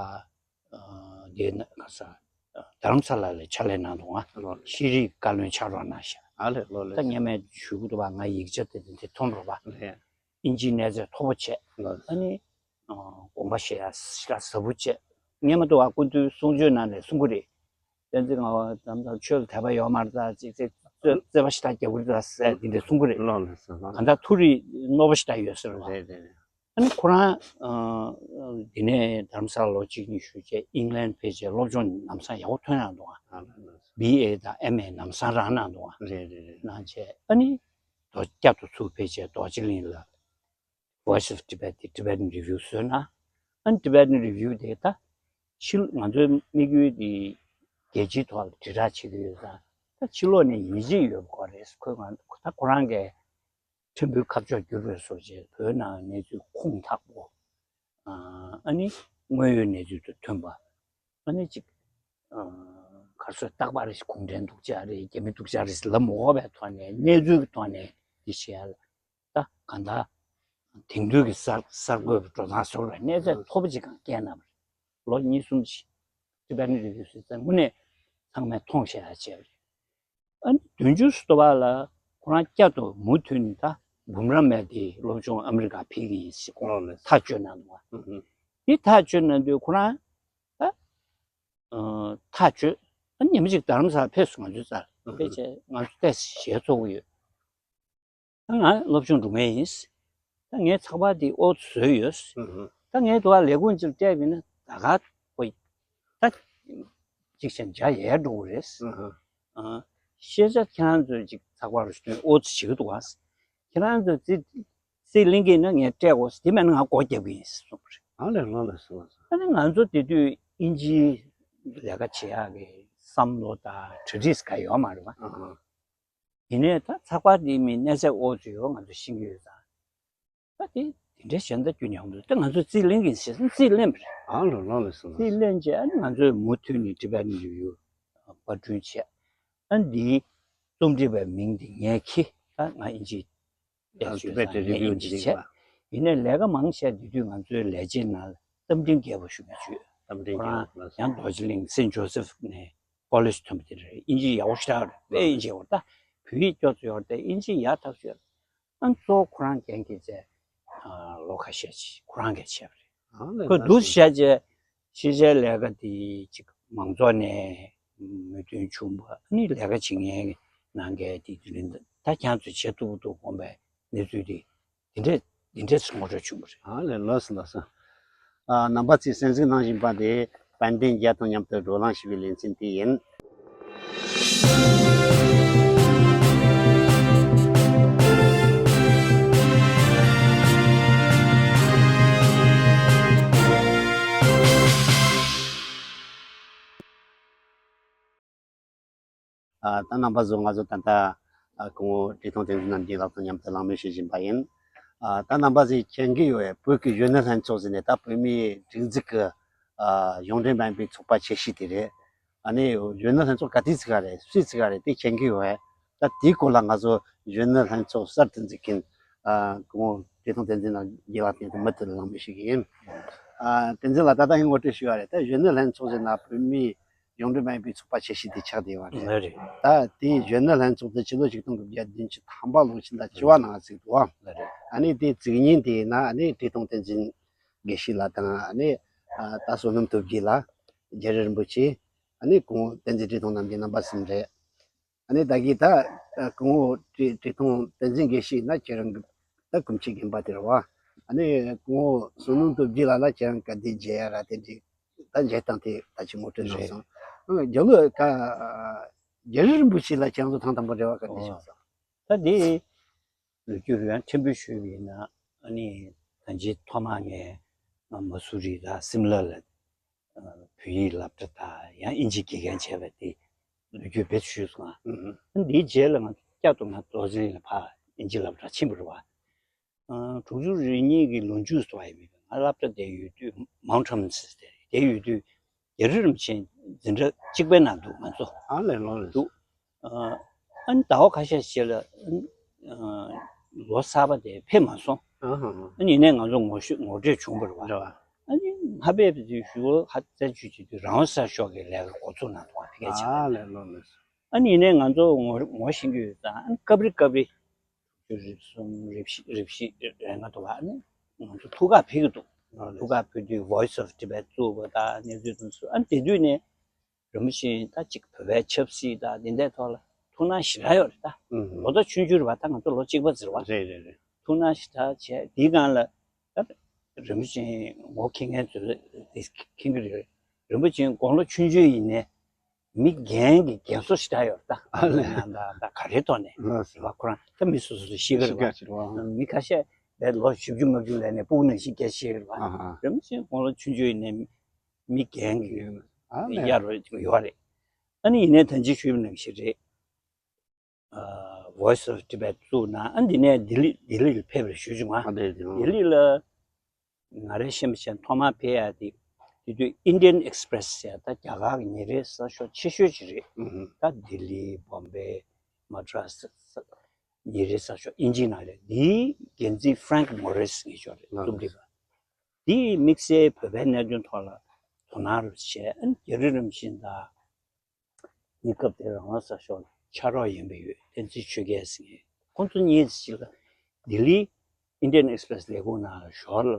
དེ་ན་ཁ་ས་རྡ་རམ་ས་ལ་ལ་ཕྱག་ལས་གནང་འདུག་ཨ་ལོ་ལས། ཤེས་རིག་བཀའ་བློན་ཕྱག་རོགས་གནང་ཤག་ཨ་ལས་ལོ་ལས། ད་སྔོན་མའི་ཞུ་གི་འདུག་བ། ང་ཡིག་ཆ་དེ་དེ་དེ་མཐོང་འགྲོ་བ། ལས། ཨིན་ཇིའི་གནས་ཚད་མཐོ་པོ་བྱས། ལགས། ཨ་ནི་དགོངས་པ་བཞེས་ཡ་ཞེ་དྲག་ཟབ་པོ་བྱས། སྔོན་མ་དུ་བ་སྐུ་མདུན་གསུང་ཆོས་ནང་ནས་གསུང་གི་རེད། བསྟན་འཛིན་ངག་དབང་དམ་དང་ཆོས་ལ་དད་པ་ཡོད་མ་རེད། ད་ཅིག་ཅིག་རྩོད་རྩོད་པ་ཞེ་དྲག་རྒྱག་གི་རེད་ད་ཟེར་དེ་འདྲ་གསུང་གི་རེད། ལགས་ལགས་སོ་ལགས། གང་ལྟར་མཐོ་རིས་རྣོ་པོ་ཞེ་དྲག་ཡོད་ཟེར་བ། རེད་རེད་རེད། ཨ་ནི་ཁོ་རང་འདི་ནས་རྡ་རམ་ས་ལ་ལོ་གཅིག་གཉིས་བཞུགས་བྱས་ཨིང་ལན་ཕེབས་བྱས་སློབ་སྦྱོང་ལམ་སང་ཡག་པོ་ཐོན་གནང་འདུག་ཨ། ཨ་ལགས་ལགས་སོ། བི་ཨེ་དང་ཨེམ་ཨེ་ལམ་སང་རང་གནང་འདུག་ཨ། རེད་རེད་རེད། གནང་བྱས་ཨ་ནི་རྡོ་བསྐྱར་དུ་ཚུར་ཕེབས་བྱས་རྡོ་རྗེ་གླིང་ལ་Voice of Tibet དེ་Tibetan Review བཟོས་ན། ཨ་ནི་Tibetan Review དེ་ད་ཕྱི་ང་ཚོའི་དམིགས་ཡུལ་དེ་རྒྱལ་སྤྱིའི་ཐོག་ལ་དྲིལ་བསྒྲགས་བྱེད་ཀྱི་ཡོད་ཙང་། ད་ཕྱི་ལོགས་ནས་ཉན་གྱི་ཡོད་པ་ཁོ་རེད། ཁོས་ང་ད་ཁོ་རང་གིས་ཕྲན་བུ་ཁ་ཕྱོགས་བསྒྱུར་བའི་བཟོ་བྱས་བོད་ནང་གནས་ཚུལ་ཁུངས་དག་པོ། ཨ་ནི་དངོས་ཡོད་གནས་ཚུལ་དང་མཐུན་པ། ཨ་ནི་ཅིག་ག་རེ་ཟེར། རྟག་པར་གུང་ཁྲན་སྡུག་ཅག་རེད། རྒྱ་མི་སྡུག་ཅག་རེད་ལབ་མ་དགོས་པའི་ཐོག་ནས་གནས་ཚུལ་གྱི་ཐོག་ནས་འདི་བྱས་ཡ་ལ། ད་གང་ལྟར་དེང་དུས་ཀྱི་གསར་གསར་འགོད་པ་འགྲོ་སྟངས་བཟོ་བར་གནས་ཚད་མཐོ་པོ་ཅིག་གང་བསྐྱལ་གནང་བ་རེད། ལོ་གཉིས་གསུམ་ཅིག་Tibetan Review ཟེར་ཙང་དངོས་གནས་ཚང་མས་མཐོང་ཤེས་ཡ་བྱས་པ་རེད། ཨ་ནི་བདུན་ཅུ་སོ་བ་ལ་ཁོ་རང་བསྐྱར་དུ་མུ་མཐུད་ནས་ད་འབུམ་རམས་པའི་དེ་སློབ་སྦྱོང་ཨ་མི་རི་ཀ་ཕེབས་ཀྱི་ཡིན་ཟེར་ཁོ་ལགས་ལགས། ཐག་གཅོད་གནང་འདུག་བ། ཨུ་ཧུ། དེ་ཐག་གཅོད་གནང་དུས་ཁོ་རང་ད་ཨ་ཐག་གཅོད། ཨ་ནི་ཉི་མ་གཅིག་རྡ་རམ་ས་ལ་ཕེབས་སོང་། ང་ཚོའི་རྩར་ཨུ་ཧུ། ཕེབས་བྱས་ང་ཚོ་ཏོག་ཙམ་ཞལ་འཚོ་གི་ཡོད། ད་ང་སློབ་སྦྱོང་སྒྲུབ་མཁན་ཡིན། ད་ངའི་ཚགས་པར་འདི་ཨོ་ཙམ་བཟོས་ཡོད། ཨུ་ཧུ། ད་ངས་དུ་བ་ལས་ཁུངས་ཅིག་སྤྲད་པ་ཡིན་ན་ད་ག་ཁོ་ད་ཅིག་བྱས་འཇའ་ཡལ་འགྲོ་གི་རེད། ཨུ་ཧུ། ཨ། ཤེས་བྱ་ཁྱེད་རང་ཚོས་ཅིག་ཚགས་པར་རུ་ཞུ་དོན་ཨོ་ཙམ་བྱེད་ཀྱི་འདུག་ག། ཁྱེད་རང་ཚོས་རྩིས་རྩིས་ལེན་གྱི་ཡིན་ན་ངས་སྤྲད་དགོས། དེ་མེད་ན་ང་སྒོ་རྒྱབ་ཀྱི་ཡིན་ཟེར་གསུངས་པ་རེད། ཨ་ལས་ལོ་ལ་སོང་ལ་སོང་། ཨ་ནི་ང་ཚོ་དེ་དུས་ཨིན་ཇིའི་ལས་ཀ་བྱེད་ཡག་གི་བསམ་བློ་དང་གྲ་སྒྲིག་ག་ཡོད་མ་རེད་བ། ཨ་ཧ། ཡིན་ནའི་ད་ཚགས་པར་འདི་མི་གནས་ཚད་ཨོ་ཙམ་ཡོད་ང་ཚོ་ཤེས་ཀྱི་ཡོད་ཙང་། ད་དེ་དེ་འདྲའི་གཞན་དག་རྒྱུན་ཡོང་འདུག་ད་ང་ཚོ་རྩིས་ལེན་གྱི་ཟེར་རྩིས་ལེན་པ་རེད། ཨ་ལོ་ལོ་ལོ་སོང་། རྩིས་ལེན་བྱས་ཨ་ནི་ང་ཚོས་མུ་མཐུད་ནས་Tibetan Review པར་སྐྲུན་བྱས། ཨ་ནི་འདིའི་རྩོམ་སྒྲིག་པའི་མིང་འདི་ངས་འཁྱེར། ད་ང་ཨིན་ཇི་ཨ་བལྟས་བྱས་Tibetan ཙང་ངས་Review ཨིན་ཇི་འདི་བྱས། རེད་པ། ཡིན་ནའི་ལས་ཀ་མང་ཆེ་དེ་དུས་ང་ཚོའི་ལས་བྱེད་ནང་རྟ་མགྲིན་རྒྱལ་པོ་ཞུ་མཁན་ཞུས། རྟ་མགྲིན་ཁོ་རང་རྒྱལ་པོ་ལགས་སོ། ཡང་རྡོ་རྗེ་གླིང་Saint Joseph ནས་ཀོ་ལེཇ་ཐོན་པ་དེ་རེད། ཨིན་ཇི་ཡག་པོ་ཞེ་དྲག་རེད། དཔེ་ཨིན་ཇི་ཡག་པོ། ད་བོད་ཡིག་སྐྱོ་ཚོ་ཡོད་རེད། ད་ཨིན་ཇི་ཡག་ཐག་ཆོད། ཨ་གཙོ་བོ་ཁོ་རང་འགན་འཁྱེར་བྱས་ལོ་ཁ་ཤས་ཅིག་ཁོ་རང་གིས་བྱས་པ་རེད། ཨ་ལས་ཁོས་ལགས་འདུག་སོ། བྱས་བྱས་ཤེས་བྱའི་ལས་ཀ་དེ་ཅིག་མང་ཚོགས་ནས་མོས་མཐུན་བྱུང་བ། ཨ་ནི་ལས་ཀ་བྱེད་མཁན་ གནང་མཁན་དེ་དེ་རིང་ད་ཁྱེད་ཚོས་བྱེད་ཐུབ་ཐུབ་དགོངས་པའི་གནས་ཚུལ་དེ་དེ་འདྲས་དེ་འདྲས་ངོ་སྤྲོད་བྱུང་བ་རེད། ཨ་ལས། ལགས་སོ། ལགས་སོ། ཨ། རྣམ་པ་ཚོས་གསན་གཟིགས་གནང་བཞིན་པ་དེ་དཔལ་ལྡན་རྒྱལ་དང་མཉམ་དུ་བགྲོ་གླེང་ཞུ་བའི་ལེ་ཚན་དེ་ཡིན། ཨ། ད་རྣམ་པ་ཚོ་ང་ཚོ་ད་ལྟ་ཨ་སྐུ་ངོ་བཀྲས་མཐོང་བསྟན་འཛིན་རྣམ་རྒྱལ་ལགས་དང་མཉམ་དུ་གླེང་མོལ་བྱེད་བཞིན་པ་ཡིན། ཨ། ད་རྣམ་པ་ཚོས་མཁྱེན་གྱི་ཡོད་པས། བོད་ཀྱི་གཞོན་ནུ་ལྷན་ཚོགས་ཟེར་ནས་ད་བོད་མིའི་སྒྲིག་འཛུགས་ཀྱི་ཨ་གཞུང་འབྲེལ་མིན་པའི་ཚོགས་པ་ཆེ་ཤོས་དེ་རེད། ཨ་ནི་གཞོན་ནུ་ལྷན་ཚོགས་ག་དུས་བཙུགས་པ་རེད། སུས་བཙུགས་པ་རེད། དེ་མཁྱེན་གྱི་ཡོད་པས། ད་དེའི་སྐོར་ལ་ང་ཚོ་གཞོན་ནུ་ལྷན་ཚོགས་གསར་དུ་འཛུགས་མཁན་ཨ་སྐུ་ངོ་བཀྲས་མཐོང་བསྟན་འཛིན་རྣམ་རྒྱལ་ལགས་དང་མུ་མཐུད་གླེང་མོལ་ཞུ་གི་ཡིན། ཨ། བསྟན་འཛིན་ལགས། ད་ལྟ་ངས་ངོ་སྤྲོད་ཞུས་པ་རེད། ད་གཞོན་ནུ་ལྷན་ཚོགས་ཟེར་ན་བོད་མིའི་གཞུང་འབྲེལ་མིན་པའི་ཚོགས་པ་ཆེ་ཤོས་དེ་ཆགས་བསྡད་པ་རེད། ལགས་རེད། ད་དེའི་གཞོན་ནུ་ལྷན་ཚོགས་དེ་ཕྱི་ལོ་ཆིག་སྟོང་དགུ་བརྒྱ་བདུན་ཅུ་ཐམ་པ་ལོའི་ཕྱི་ཟླ་བཅུ་པ་ནང་བཙུགས་འདུག་ཨ། ལགས་རེད། ཨ་ནི་དེ་བཙུགས་ཉིན་དེ་ཡིན་ན་ཨ་ནི་བཀྲས་མཐོང་བསྟན་འཛིན་དགེ་བཤེས་ལགས་དང་ཨ་ནི་ཨ་ད་བསོད་ནམས་སྟོབས་རྒྱས་ལགས། རྒྱལ་རིན་རིན་པོ་ཆེ། ཨ་ནི་སྐུ་ངོ་བསྟན་འཛིན་བཀྲས་མཐོང་རྣམ་རྒྱལ། རྣམ་པ་གསུམ་རེད། ཨ་ནི་ད་གིན་ད་ཨ་སྐུ་ངོ་བཀྲས་བཀྲས་མཐོང་བསྟན་འཛིན་དགེ་བཤེས་ན་ཁྱེད་རང་གི་ད་སྐུ་མཆེད་རྒན་པ་དེ་རེད་བ། ཨ་ནི་སྐུ་ངོ་བསོད་ནམས་སྟོབས་རྒྱས་ལགས་ལ་ཁྱེད་རང་ག་དུས་མཇལ་ཡ་ར་དེ་འདྲའི་ད་མཇལ་སྟངས་དེ་ད་ཅིག་ངོ་སྤྲོད་གནང་རེད། སོང་། ཨ། རྒྱ་ལོ་ཀ་རྒྱལ་རིན་རིན་པོ་ཆེ་ལ་ཁྱེད་རང་ཚོ་ཐེངས་དང་པོ་འབྲེལ་བ་ག་དུས་བྱུང་སོང་། ད་དེ་ལོ་རྒྱུས་ཡང་ཕྲན་བུ་ཞུས་པ་ཡིན་ན། ཨ་ནི་ད་ཅི་ཐོག་མ་ངས་ང་མ་སུ་རི་དང་སིམ་ལ་ལ་བོད་ཡིག་སློབ་གྲྭ་དང་ཡང་དབྱིན་ཇི་དགེ་རྒན་བྱས་པ་དེ་ལོ་རྒྱུས་རྦད་ཞུས་སོང་། ཨ་ནི་དེའི་རྗེས་ལ་ང་བསྐྱར་དུ་ང་ལོ་ཙཱ་ལ་ཕར་དབྱིན་ཇི་སློབ་གྲྭར་ཕྱིན་པ་རེད་བ། ཨ། དྲུག་ཅུ་རེ་གཉིས་ཀྱི་ལོ་མཇུག་སུ་བ་ཡིན་པས། ང་སློབ་གྲྭ་བསྡད་ཡོད་དུས། མའོན་ཊ་རམ་སི་བསྡད་ཡོད་དུས་རྒྱལ་རིན་རིན་པོ་ཆེ་འཛིན་གྲྭ་གཅིག་པའི་ནང་འདུག་ང་ཚོ། ཨ་ལས། ལོ་ལས། འདུག་ཨ། ཨ་ནི་ཟླ་བ་ཁ་ཤས་ཤིག་ལ་ཨ་ལོ་གསར་པ་དེ་ཕེབས་མ་སོང་། ཨ་ཧ་ཧ། ཨ་ནི་ཡིན་ནའི་ང་ཚོ་ངོ་ཤེས་ངོ་འཕྲད་བྱུང་བ་རེད་བ། རེད་བ། ཨ་ནི་ཕར་ཕེབས་དུས་ཞུ་བ་ཧ་ཙེ་ཅུ་ཅུ་དུས་རང་དབང་གསར་ཤོག་གི་ལས་ཀ་འགོ་ཚུགས་གནང་འདུག་ཕ་གིར་ཕྱིན་ཨ་ལས། ལོ་ལས། ཨ་ནི་ཡིན་ནའི་ང་ཚོ་ངོ་ངོ་ཤེས་ཀྱི་ཡོད་ཙང་། ཨ་ནི་སྐབས་རེ་སྐབས་རེ། རེ་གསུམ་རེ་བཞི་རེ་བཞི་རེ་ལྔ་འདུག་ཨ་ནི་ང་ཚོ་ཐུགས་ཁུར་ཕུལ་གྱི་འདུག་ཨ་ལས། ཐུགས་ཁུར་ཕུལ་དུས་Voice of Tibet བཙུགས་པ་དང་གནས་ཚུལ་དེ་ཚོ། ཨ་ནི་དེ་དུས་ནས་རིན་པོ་ཆེ་ད་ཅིག་བོད་པའི་ཆབ་སྲིད་དང་དེ་འདྲའི་ཐོག་ལ་ཐུགས་སྣང་ཞེ་དྲག་ཡོད་རེད་ད། ཨུ་ཧུ། ལོ་ད་ཆུང་ཆུང་རེད་བ། ད་ང་ཚོ་ལོ་གཅིག་པ་ཟེར་བ། རེད་རེད་རེད། ཐུགས་སྣང་ཞེ་དྲག་བྱས། དེའི་སྒང་ལ་ད་རིན་པོ་ཆེ་ངོ་མཁྱེན་མཁན་ཚོས་དེ་མཁྱེན་གྱི་རེད། རིན་པོ་ཆེ་དགུང་ལོ་ཆུང་ཆུང་ཡིན་ནའི་མི་རྒན་གྱི་རྒན་གསོ་ཞེ་དྲག་ཡོད་རེད་ད། ཨ་ལས། ད་ད་ག་རེའི་ཐོག་ནས་ལགས་སོ། རེད་བ། ཁོ་རང་ད་མི་སོ་སོ་ཤེས་ཀྱི་རེད་བ། ཤེས་ཀྱི་རེད་བ། མི་ཁ་ཤས་བས་ལོ་བཞི་བཅུ་ལྔ་བཅུ་སླེབས་ནས་སྤུ་གུ་ནང་བཞིན་སྐད་ཆ་བཤད་ཀྱི་རེད་བ། ཨ་ཧ། རིན་པོ་ཆེ་དགུང་ལོ་ཆུང་ཆུང་ཡིན་ནའི་མི་རྒན་གྱི་ཨ་ལས། གཡར་བ་ཡོད་རེད། ཨ་ནི་ཡིན་ནའི་ད་ཅི་ཞུས་པ་ནང་བཞིན་རེད། ཨ། Voice of Tibet བཙུགས་གནང་། ཨ་འདི་ནས་ལྡི་ལི་ལྡི་ལི་ལ་ཕེབས་རེད་ཞུ་བྱུང་ང་། ཨ་ལས། ལྡི་ལི་ལ་ང་རའི་ཤེས་པ་བྱས་ཐོག་མར་ཕེབས་ཡ་དེ་དེ་དུས་Indian Express ཟེར་ད་རྒྱ་གར་གྱི་ཉིན་རེའི་གསར་ཤོག་ཆེ་ཤོས་ཅིག་རེད། ཨུ་ཧུ། ད་ལྡི་ལི། བོམ་བེ། མ་ཌྲ་སི། ཉིན་རེའི་གསར་ཤོག་དབྱིན་ཇིའི་ནང་ལ། དེའི་འགན་འཛིན་Frank Morris ངེས་ཤོག་རེད། ཨ་རྩོམ་སྒྲིག་པ། དེས་དམིགས་བསལ་བོད་པའི་གནད་དོན་ཐོག་ལ་དོ་སྣང་རུ་བྱས། ཨ་ནི་རྒྱལ་རིན་རིན་པོ་ཆེ་དང་། གནས་སྐབས་དེར་རང་དབང་གསར་ཤོག་ལ་ཕྱག་རོགས་ཡིན་པ་ཡོད་བསྟན་འཛིན་ཆོས་རྒྱལ་ཟེར་མཁན། ཁོང་ཚོ་གཉིས་ཅིག་ལ་ལྡི་ལི་Indian Express ལས་ཁུངས་ནང་ལ་ཞོར་ལ་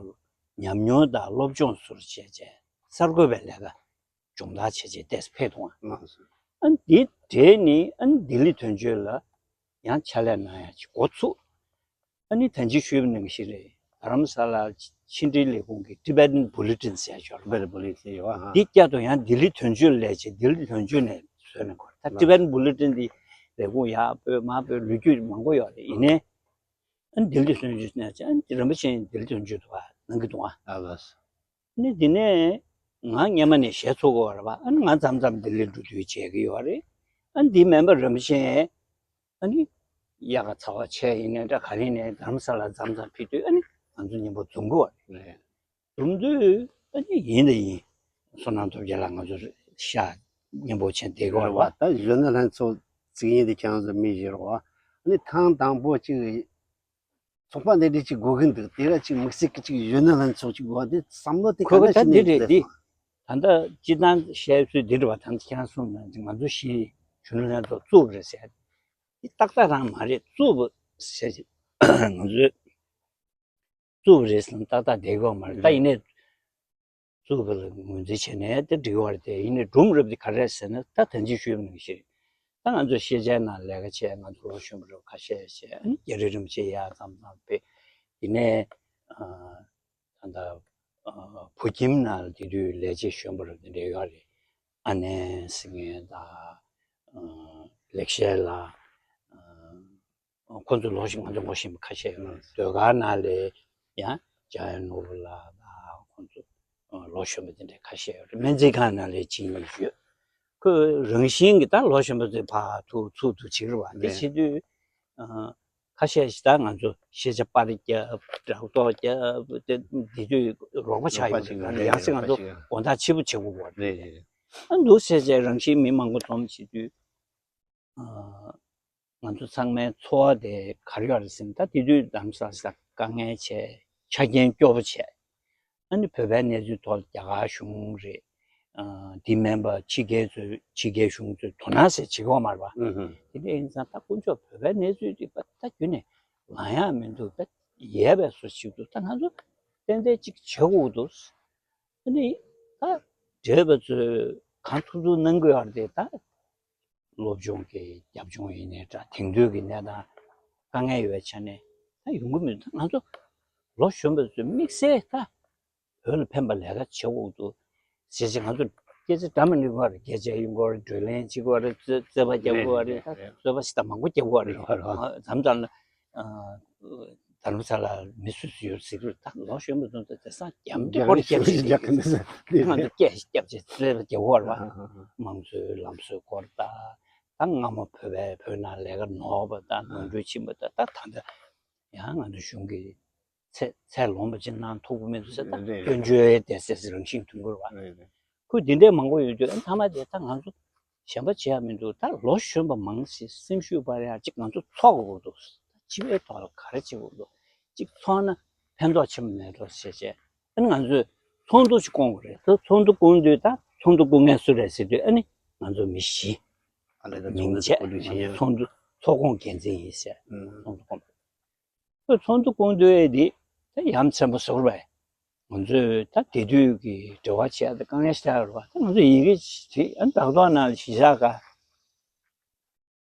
ཉམས་མྱོང་དང་སློབ་སྦྱོང་ཟུར་བྱས་བྱས་གསར་འགོད་པའི་ལས་ཀ་སྦྱོང་བརྡར་བྱས་བྱས་ཏོག་ཙམ་ཕེབས་འདུག་ཨང་། ཨ་ནི་དེའི་རྗེས་ནས་ཨ་ནི་ལྡི་ལི་དོན་གཅོད་ལ་ཡང་ཕྱག་ལས་གནང་ཡ་ཅིག་འགོ་ཚུགས། ཨ་ནི་ད་ཅི་ཞུས་པ་ནང་བཞིན་རེད། རྡ་རམ་ས་ལ་ཕྱི་འབྲེལ་ལས་ཁུངས་ཀྱི་Tibetan Bulletin ཟེར་ཡ་ཅིག་ཡོད་རེད་པ། Tibetan Bulletin ཡོད་ཨ། འདི་བསྐྱར་དུ་ཡང་ལྡི་ལི་དོན་གཅོད་ལས་བྱེད་ལྡི་ལི་དོན་གཅོད་ནས་བཟོས་ནས་འགོ། ད་Tibetan Bulletin འདི་ལས་ཁུངས་ཡར་སྤོས་མར་སྤོས་ལོ་རྒྱུས་མང་པོ་ཡོད་རེད། ཡིན་ནའི་ཨ་ནི་ལྡི་ལི་དོན་གཅོད་ནས་ཨ་ནི་རིན་པོ་ཆེ་ལྡི་ལི་དོན་གཅོད་དུ་བ་གནང་གི་འདུག་ཨ། ཨ་ལགས། ནི་འདི་ནས་ང་སྔོན་མ་ནས་ཞལ་ཚོགས་ཀྱི་ཡོད་རེད་པ། ཨ་ནི་ང་མཚམས་མཚམས་ལྡི་ལི་འགྲོ་དུས་མཇལ་གྱི་ཡོད་རེད། ཨ་ནི་འདི་མེམ་བར་རིན་པོ་ཆེ་ཨ་ནི་དབྱར་ཁ་ཚ་བ་ཆེ་ཡིན་ནའི་འདྲ་ག་རེ་ཡིན་ནའི་རྡ་རམ་ས་ལ་མཚམས་མཚམས་ཕེབས་དུས་ཨ་ནི་ང་ཚོ་མཉམ་པོ་འཛོམས་ཀྱི་ཡོད་རེད། འཛོམས་དུས་ཨ་ནི་ཡིན་དང་ཡིན། བསོད་ནམས་སྟོབས་རྒྱལ་ལགས་ང་ཚོ་ཤག་མཉམ་པོ་བྱས་བསྡད་ཀྱི་ཡོད་རེད་པ། ད་གཞོན་ནུ་ལྷན་ཚོགས་བཙུགས་ཡིན་དེ་ཁྱེད་རང་ཚོ་མི་བཞི་རེད་པ། ཨ་ནི་ཐེངས་དང་པོ་གཅིག་ཚོགས་པ་འདི་འདྲ་ཅིག་དགོས་ཀྱི་འདུག་དེ་ར་ཅིག་དམིགས་བསལ་གྱི་ཅིག་གཞོན་ནུ་ལྷན་ཚོགས་ཅིག་དགོས་པ་དེ་བསམ་བློ་དེ་ག་ཁོ་གི་འདྲ་ད་ཞིག་འདི་ནས་རེད། སླེབས་འདི་སོང་། ད་ལྟ་སྤྱིར་བཏང་བཤད་ཚུལ་འདི་རེད་པ། ད་ཁྱེད་རང་གསུངས་ནང་བཞིན་ང་ཚོ་བཞི་གཞོན་ནུ་ལྷན་ཚོགས་བཙུགས་པ་རེད་ཟེར། འདི་ཏག་ཏག་རང་མ་རེད། བཙུགས་པ་ཟེར། ང་ཚོས་བཙུགས་པ་རེད་ཟེར་ན་ཏག་ཏག་བསྡད་ཀྱི་ཡོད་མ་རེད། ད་ཡིན་ནའི་བཙུགས་པ་ལ་ངོས་འཛིན་བྱས་ནས་དེ་འགྲིག་པ་རེད། དེ་ཡིན་ནའི་སྒྲུང་རབ་དེ་ག་རེ་རེད་ཟེར་ན། ད་ད་ཅི་ཞུས་པ་ནང་བཞིན་ ད་ང་ཚོ་ཤེས་བྱའི་ནང་ལས་ཀ་བྱས། ང་ཚོ་ལོ་གཞོན་པ་རུ་ཁ་ཤས་བྱས། ཨ་ནི་རྒྱ་རི་རིན་པོ་ཆེ་ཡར་འཛོམས་འཛོམས་པས། དེ་ནས་ཨ་ད་ལྟ་ཨ་བོད་ཁྱིམ་ནང་ལ་དེ་དུས་ལས་བྱེད་གཞོན་པ་རུ་དེ་འདྲ་ཡོད་རེད། ཨ་ནེ་ཟེར་མཁན་དང་། ཨ་ལེགས་བཤད་ལགས། ཨ་ཁོང་ཚོ་ལོ་གཞོན། ང་ཚོ་ལོ་གཞོན་པ་ཁ་ཤས་ཡོད། ཟློས་གར་ནང་ལས་ཡང་འཇམ་དབྱངས་ནོར་བུ་ལགས་དང་ཁོང་ཚོ་ལོ་གཞོན་པ་དེ་འདྲ་ཁ་ཤས་ཡོད་རེད། སྨན་རྩིས་ཁང་ནང་ལས་གཅིག་གཉིས་ཡོད། ཁོས་རང་བཞིན་གྱིས་ད་ལོ་གཞོན་པ་ཚོའི་ཕར་ཐུག་ཚུར་ཐུག་བྱེད་ཀྱི་རེད་པ། དེ་བྱེད་དུས་ཨ་ཁ་ཤས་ཤིག་ད་ང་ཚོ་ཤེས་བྱ་པར་རྒྱབ། སྒྲོག་ཙོག་རྒྱབ། དེ་དེ་དུས་རོགས་པ་ཆགས་ཡོང་། རོགས་པ་ཆགས་ཡོང་། ཡང་སྲིད་ང་ཚོ་དགོང་དག་ཕྱི་པོ་བྱེད་དགོས་པ་རེད། ཨ་འདུག་ཟེར་བྱས་རང་བཞིན་མི་མང་པོ་འཛོམས་བྱེད་དུས། ཨ་ང་ཚོ་ཚང་མའི་འཚོ་བ་དེ་ག་རེ་ཡོད་རེད་ཟེར་ན། ད་དེ་དུས་རྡ་རམ་ས་ལ་དཀའ་ངལ་ཆེ། ཆ་རྐྱེན་སྐྱོ་པོ་བྱས། ཨ་ནི་བོད་པའི་གནས་ཚུལ་ཐོག་རྒྱ་གར་གཞུང་རེད། ཨ་དེ་མིན་པ་ཕྱི་རྒྱལ་ཚོས། ཕྱི་རྒྱལ་གཞུང་ཚོས་དོ་སྣང་ཟེར་བྱེད་ཀྱི་ཡོད་མ་རེད་པ། ཨུ་ཧུ། དེ་འདྲ་ཡིན་ཙང་ད་དཀོན་མཆོག་བོད་པའི་གནས་ཚུལ་དེ་ད་རྒྱུན་ནས་ལངས་ཡག་མི་འདུག་ད་ཡལ་བའི་བཟོ་ཞིག་འདུག་ད་ང་ཚོ་ཏན་ཏན་གཅིག་བྱེད་དགོས་འདུག་ཨ་ནི་ད་བགྲེས་པ་ཚོས་གང་ཐུབ་ཐུབ་གནང་གི་ཡོད་རེད་དེ། ད་སློབ་སྦྱོང་གི་རྒྱབ་ལྗོངས་ཡིན་ནའི་འདྲ། དེང་དུས་ཀྱི་གནས་སྟངས་དཀའ་ངལ་ཡོད་པའི་ཆ་ནས་ད་ཡོང་གི་མི་འདུག་ད་ང་ཚོ་ལོ་གཞོན་པ་ཚོས་དམིགས་བསལ་ད་བོད་ལ་ཕན་པ་ལས་ཀ་བྱེད་དགོས་འདུག་ཟེར་བྱས། ང་ཚོ་སྐད་ཆ་འདྲ་མི་འདྲ་གོ་རེད། སྐད་ཆ་ཡིན་གོ་རེད། བགྲོ་གླེང་བྱེད་གོ་རེད། རྩོད་རྩོད་པ་རྒྱག་གོ་རེད། རེད། ད་རེད། རྩོད་པ་ཞིག་ད་མང་པོ་རྒྱག་གོ་རེད། རེད། རེད། ཨ་དམ་དང་ཨ་རྡ་རམ་ས་ལ་མི་སུ་སུ་ཡོད་ཟེར་གི་རེད། ད་ལོ་གཞོན་པ་ཚོ་ད་དེང་སང་རྒྱབ་འདི་སྐོར་རྒྱབ་ཞིག་རྒྱག་གི་འདུག་ཟེར། ང་ཚོ་སྐད་ཞིག་རྒྱབ་བྱས་རྩོད་པ་རྒྱག་གོ་རེད་པ། དམངས་གཙོའི་ལམ་སྲོལ་སྐོར་ད། ད་སྔ་མོ་བོད་པའི་བོད་ནང་ལས་ཀ་ནོར་བ་དང་ནོར་འཁྲུལ་ཕྱིན་པ་ད། ད་ད་ལྟ་ཡང་ང་ཚོ་གཞུང་གིས་ཚད་ཚད་ལོངས་པ་ཅིག་གནང་ཐུབ་ཀྱི་མི་འདུག་ཟེར། ད་རེད། སྐྱོན་བརྗོད་དེ་ཟེར་ཟེར་རང་བཞིན་མཐོང་གི་རེད་པ། རེད་རེད། ཁོས་འདི་འདྲའི་མང་པོ་ཡོད་དུས། ཨ་མཐའ་མ་དེ་ད་ང་ཚོ་གཞན་པ་བྱེད་ཡག་མི་འདུག་ད་ལོ་གཞོན་པ་མང་ཞིག་སེམས་ཤུགས་སྤར་ཡག་ཅིག་ང་ཚོ་འཚོགས་དགོས་འདུག་སྤྱི་པའི་ཐོག་ལ་ག་རེ་བྱེད་དགོས་འདུག་ཅིག་འཚོགས་ན་ཕན་ཐོགས་ཆེན་པོ་མེད་འགྲོ་ཟེར་བྱས། ཨ་ནི་ང་ཚོས་ཚོགས་འདུ་ཞིག་བསྐོང་དགོས་རེད། ད་ཚོགས་འདུ་བསྐོང་དུས་ད་ཚོགས་འདུ་བསྐོང་མཁན་སུ་རེད་ཟེར་དུས། ཨ་ནི་ང་ཚོ་མི་བཞི། ཨ་ལས། ད་མིང་ཚོགས་འདུ་བཅས། བསྐོང་དུས་ང་ཚོ་ཚོགས་འདུ་ཚོགས་ཁོངས་འགན་འཛིན་ཡིན་ཟེར། ཨུམ། ཚོགས་འདུ་བསྐོང་། ཁོས་ཚོགས་འདུ་བསྐོང་དུས་དེ་ད་ཡ་མཚན་པོ་ཟེར་བ། ང་ཚོས་ད་དེ་དུས་ཀྱི་འབྲེལ་བ་བྱེད་ཡག་དེ་དཀའ་ངལ་ཞིག་ཆགས་ཡོད་རེད་པ། ད་ང་ཚོ་ཡི་གེ་བྲིས། ཨ་ནི་སྦྲག་ཐོག་ནང་ལ་གཞིས་ཆགས་ཁག་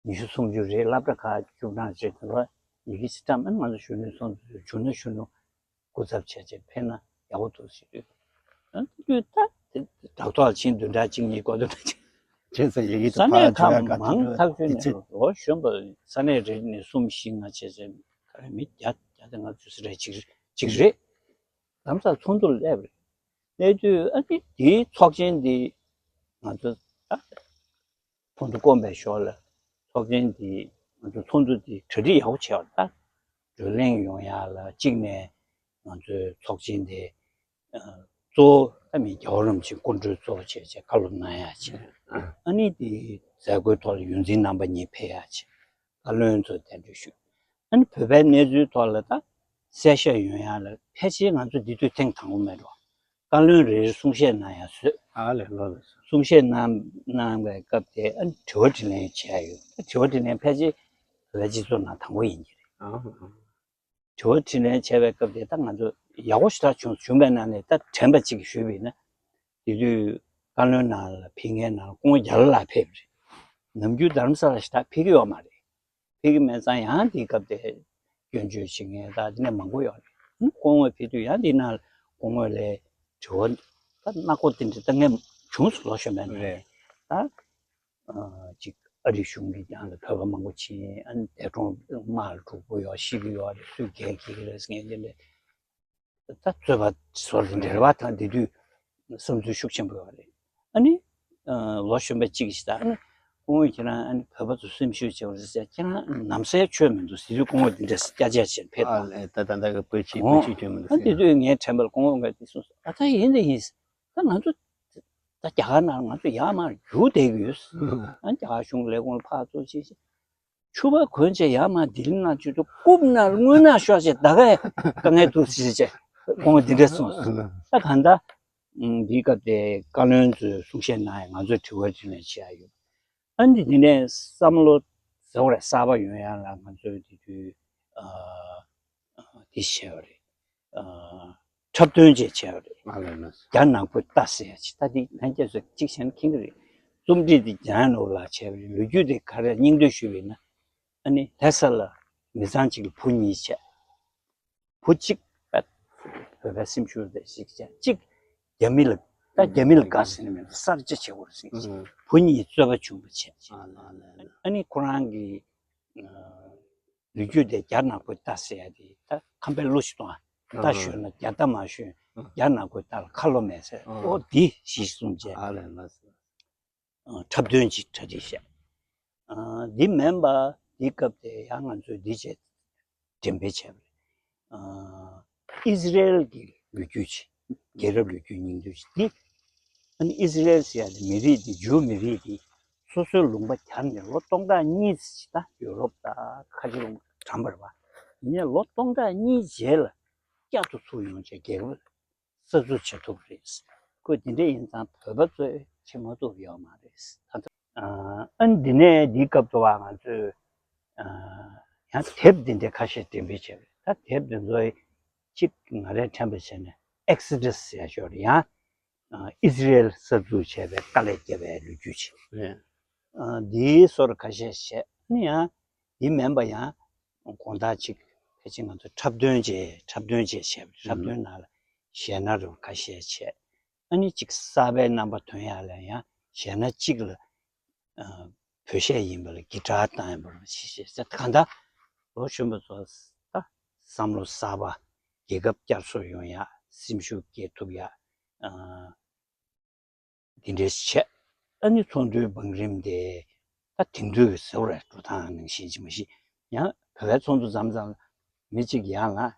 ཉི་ཤུ་སུམ་ཅུ་རེད། སློབ་གྲྭ་ཁག་བཅུ་གྲངས་རེད། དེ་ལ་ཡི་གེ་ཞིག་བཀྲམ། ཨ་ནི་ང་ཚོ་གཞོན་ནུའི་ཚོགས་འདུ་ཚོས་བྱུང་ན་བྱུང་ནོ་སྐུ་ཚབ་བྱས་བྱས་ཕེབས་ན་ཡག་པོ་འདུག་ཟེར་དུས། ཨ་ནི་དེ་དུས་ད་དེ་སྦྲག་ཐོག་ལ་ཕྱིན། བདུན་ཕྲག་གཅིག་གཉིས་འགོར། བདུན་ཕྲག་གཅིག་ཕྱིན་ཚེ་ཡི་གེ་ས་གནས་ཁག་མང་ཐག་ཆོད་ནས་ལོ་གཞོན་པ་ས་གནས་རེ་ནས་གསུམ་བཞི་ལྔ་བྱས་བྱས་ག་རེ་མི་བརྒྱ་བརྒྱ་དང་ལྔ་བཅུ་ཙམ་རེ་གཅིག་གཅིག་རེད། རྡ་རམ་ས་ལ་ཚོགས་འདུར་སླེབས་རེད། སླེབས་དུས་ཨ་ནི་དེའི་ཚོགས་ཆེན་འདི་ང་ཚོ་ད་ཚོགས་འདུ་བསྐོངས་པའི་ཞོར་ལ་ཚོགས་ཆེན་འདི་ང་ཚོ་ཚོགས་འདུ་འདི་གྲ་སྒྲིག་ཡག་པོ་བྱས་པ་རེད། ད་བགྲོ་གླེང་ཡོང་ཡག་ལ་གཅིག་ནས་ང་ཚོའི་ཚོགས་ཆེན་དེ་ཨ་གཙོ་བོ་ད་མི་རྒྱལ་བ་རིན་པོ་ཆེ་སྐུ་མགྲོན་གཙོ་བོ་བྱས་བྱས་བཀའ་སློབ་གནང་ཡག་བྱས། ཨ་ནི་དེའི་མཛད་སྒོའི་ཐོག་ལ་ཡོངས་འཛིན་རྣམ་པ་གཉིས་ཕེབས་ཡག་བྱས། བཀའ་བློན་ཚོ་གདན་འདྲེན་ཞུས། ཨ་ནི་བོད་པའི་གནས་ཚུལ་ཐོག་ལ་ད་གསལ་བཤད་ཡོང་ཡག་ལ་ཕལ་ཆེར་ང་ཚོ་འདི་དུས་ཐེངས་དང་པོ་མེད་འགྲོ། བཀའ་བློན་རེ་རེ་གསུང་བཤད་གནང་ཡག་བཟོས། ཨ་ལས། ལོ་ལ་གསུང་བཤད་གནང་གནང་བའི་སྐབས་དེ་ཨ་ནི་དྲི་བ་དྲིས་ལན་བྱས་ཡོད། དྲི་བ་དྲིས་ལན་ཕལ་ཆེར་བོད་པའི་སྤྱི་ཚོགས་ནང་དང་པོ་ཡིན་གྱི་རེད། ཨ་ཧ། དྲི་བ་དྲིས་ལན་བྱས་པའི་སྐབས་དེ་ད་ང་ཚོ་ཡག་པོ་ཞེ་དྲག་བྱུང་། བྱུང་བའི་ནང་ནས་ད་དྲན་པ་གཅིག་གིས་ཞུས་པ་ཡིན་ན། དེ་དུས་བཀའ་བློན་ནང་ལ་ཕེབས་མཁན་ནང་ལ་སྐུ་ངོ་རྒྱ་ལོ་ལགས་ཕེབས་རེད། ནམ་རྒྱུན་རྡ་རམ་ས་ལ་ཞེ་དྲག་ཕེབས་ཀྱི་ཡོད་མ་རེད། ཕེབས་ཀྱི་མེད་ཙང་ཡང་དེའི་སྐབས་དེ་སྐྱོན་བརྗོད་བྱེད་མཁན་ད་དེ་ནས་མང་པོ་ཡོད་རེད། སྐུ་ངོ་ཕེབས་དུས་ཡང་དེའི་ནང་ལ་སྐུ་ངོ་ལ་དྲི་བ་ད་སྣ་ཁོག་དེ་འདྲ་ད་ངས་བྱུང་སོང་། ལོ་གཞོན་པའི་ནང་ནས་རེད། ད་ཨ་ཅིག་ཨ་རིའི་གཞུང་གིས་རྒྱང་ལ་བོད་པ་མང་པོ་ཕྱིན། ཨ་ནི་འདས་གྲོངས་དམག་ལ་འཁྲུག་པོ་ཡོད། ཤི་གི་ཡོད་རེད། སུས་འགན་འཁྱེར་གི་རེད་ཟེར་མཁན་དེ་འདྲ། ད་རྩོད་པ་བཟོ་དེ་འདྲ་བ་དང་དེ་དུས་བསམ་ཚུལ་ཤུགས་ཆེན་པོ་ཡོད་རེད། ཨ་ནི་ཨ་ལོ་གཞོན་པ་གཅིག་གིས་ད་ཨ་ནི་སྐུ་ངོ་ཁྱེད་རང་ཨ་ནི་བོད་པ་ཚོ་སེམས་ཤུགས་ཆེ་བ་རེད་ཟེར། ཁྱེད་རང་ནམ་ཟས་ཆོས་མི་འདུག་ཟེར་དུས་སྐུ་ངོ་དེ་འདྲ་སྐྱ་ཆས་བྱས་ཕེབས་ཨ་དང་། ལས། ད་ད་ལྟ་གི་བོད་ཕྱི་བོད་ཕྱི་ཆོས་མི་འདུག་ཨ་ཟེར། དེ་དུས་ངའི་དྲན་པ་ལ་སྐུ་ངོ་གིས་དེ་གསུངས་སོང་། ཨ་ད་ཡིན་དེ་ཡིན། ད་ང་ཚོ་ད་རྒྱ་གར་ནང་ང་ཚོ་ཡར་མར་རྒྱུག་བསྡད་ཀྱི་ཡོད། ཨ་རྒྱ་གར་གཞུང་ལས་ཁུངས་ལ་ཕར་ཚུར་བྱས་བྱས། ཕྱུ་པ་གོན་བྱས་ཡར་མར་ལྡི་ལི་ནང་བཅུག་དུས་རྐུབ་ནང་རྔུལ་ནག་ཤོར་བྱས་ད་གའི་དཀའ་ངལ་འདུག་ཟེར་བྱས་ཁོང་འདི་འདྲ་གསུངས་སོང་། ད་གང་ལྟར་འདིའི་སྐབས་དེ་བཀའ་བློན་ཚོས་གསུང་བཤད་གནང་ཡག་ང་ཚོས་དྲི་བ་དྲིས་ལན་བྱེད་ཡག་ཡོད། ཨ་ནི་དེ་ནས་བསམ་བློ་ཟེར་བ་རེད། གསར་པ་ཡོང་ཡག་ལ་ང་ཚོས་དེ་དུས་ཨ་ཨ་འདི་བྱས་པ་རེད། ཨ་འཁྲབ་སྟོན་ཅིག་བྱས་པ་རེད། ཨ་ལས་ལགས། རྒྱ་ནག་པོས་ལྟ་ཟེར་ཡག་ཅིག་ད་འདི་ལྷན་རྒྱས་ཚོས་གཅིག་བྱས་ན་མཁྱེན་གྱི་རེད། རྩོམ་སྒྲིག་དེ་ཇན་ནོ་བ་ལགས་བྱས་པའི་ལོ་རྒྱུས་དེ་ག་རེ་སྙིང་བསྡུས་ཞུས་པ་ཡིན་ན། ཨ་ནི་ལྷ་ས་ལ་མི་ཚང་གཅིག་ལ་བུ་གཉིས་བྱས། བུ་གཅིག་བོད་པའི་སེམས་ཤུགས་དེ་ཞིག་བྱས། གཅིག་རྒྱ་མི་ལ། ད་རྒྱ་མི་ལ་དགའ་ཟེར་ནས་མེད་པ་གསར་བརྗེ་བྱེད་དགོས་རེད་ཟེར། བུ་གཉིས་རྩོད་པ་བྱུང་བ་བྱས། ཨ་ནི་ཁོ་རང་གི་ལོ་རྒྱུས་དེ་རྒྱ་ནག་པོས་ལྟ་ཟེར་ཡ་དེ། ད་ཁམས་པའི་བློ་ཞིག་གཏོང་ཨ། ལྟ་ཞོན་ན་རྒྱ་ལྟ་མ་ཞོན། རྒྱ་ནག་པོས་ལྟ་ལ་ཁ་ལོ་མེད་ཟེར། ཨོ་འདི་གཞི་བཟུང་བྱས། འཁྲབ་སྟོན་ཅིག་གྲ་སྒྲིག་བྱས། འདི་མིན་པ་འདི་སྐབས་དེ་ཡང་ང་ཚོས་འདི་བྱས། འགྲེམས་སྤེལ་བྱས་པ་རེད། ཨིས་རལ་གྱི་ལོ་རྒྱུས་ཅིག་རྒྱལ་རབས་ལོ་རྒྱུས་སྙིང་བསྡུས་ཅིག་འདི། ཨ་ནི་ཨིས་རལ་ཟེར་ཡ་དེ་མི་རིགས་དེ་ཇུའུ་མི་རིགས་དེ་སོ་སོའི་ལུང་པ་གྱར་ནས་ལོ་སྟོང་ཕྲག་གཉིས་ཙམ་ཅིག་ད་ཡུ་རོབ་དང་ཁ་ཆེ་ལུང་པ་གྲམ་པར་བ་ཡིན་ནས་ལོ་སྟོང་ཕྲག་གཉིས་རྗེས་ལ་བསྐྱར་དུ་ཚུར་ཡོང་བྱས་རྒྱལ་རབས་གསར་འཛུགས་བྱེད་ཐུབ་རེད། ཁོས་དེ་འདྲ་ཡིན་ཙང་བོད་པ་ཚོས་བྱེད་མ་ཐུབ་ཡོད་མ་རེད། ད་ལྟ་ཨ་ནི་འདི་ནས་འདིའི་སྐབས་དུ་བ་ང་ཚོས་ཡང་དེབ་འདི་འདྲ་ཁ་ཤས་འགྲེམས་སྤེལ་བྱས་པ་རེད། ད་དེབ་འདི་ཚོའི་གཅིག་ང་རས་འཁྲབ་པ་བྱས་ནས་ཨེག་སི་ཌ་སི་ཟེར་ཡ་ཞོར་ཡང་ཨིས་རལ་གསར་འཛུགས་བྱས་པའི་དཀའ་ལས་བརྒྱབ་པའི་ལོ་རྒྱུས་ཅིག་འདིའི་སོར་ཁ་ཤས་བཤད། ཨ་ནི་ཡང་འདི་མིན་པ་ཡང་དགོང་དག་ཅིག་ཕལ་ཆེར་ང་ཚོ་འཁྲབ་སྟོན་བྱས། འཁྲབ་སྟོན་བྱས་བྱས་པ་རེད། འཁྲབ་སྟོན་ནང་ལ་གཞས་སྣ་རུ་ཁ་ཤས་བྱས། ཨ་ནི་གཅིག་གསར་པའི་རྣམ་པ་ཐོན་ཡག་ལ་ཡང་གཞས་སྣ་གཅིག་ལ་བོད་གཞས་ཡིན་པ་ལ་གི་ཊར་བཏང་ཡག་པ་རུ་ཞིག་བྱས། གང་ལྟར་ལོ་གཞོན་པ་ཚོ་ད་བསམ་བློ་གསར་པ། རྒྱལ་ཁབ་བསྐྱར་གསོ་ཡོང་ཡག་སེམས་ཤུགས་སྐྱེད་ཐུབ་ཡག་འདི་འདྲའི་བྱས། ཨ་ནི་ཚོགས་འདུའི་བང་རིམ་དེ་ད་དེང་དུས་ཀྱི་ཟེར་བ་རེད། འགྲོ་སྟངས་ནང་བཞིན་ཅིག་མ་གཞི་ཡང་བོད་པའི་ཚོགས་འདུ་མཚམས་མཚམས་མི་གཅིག་ཡང་ང་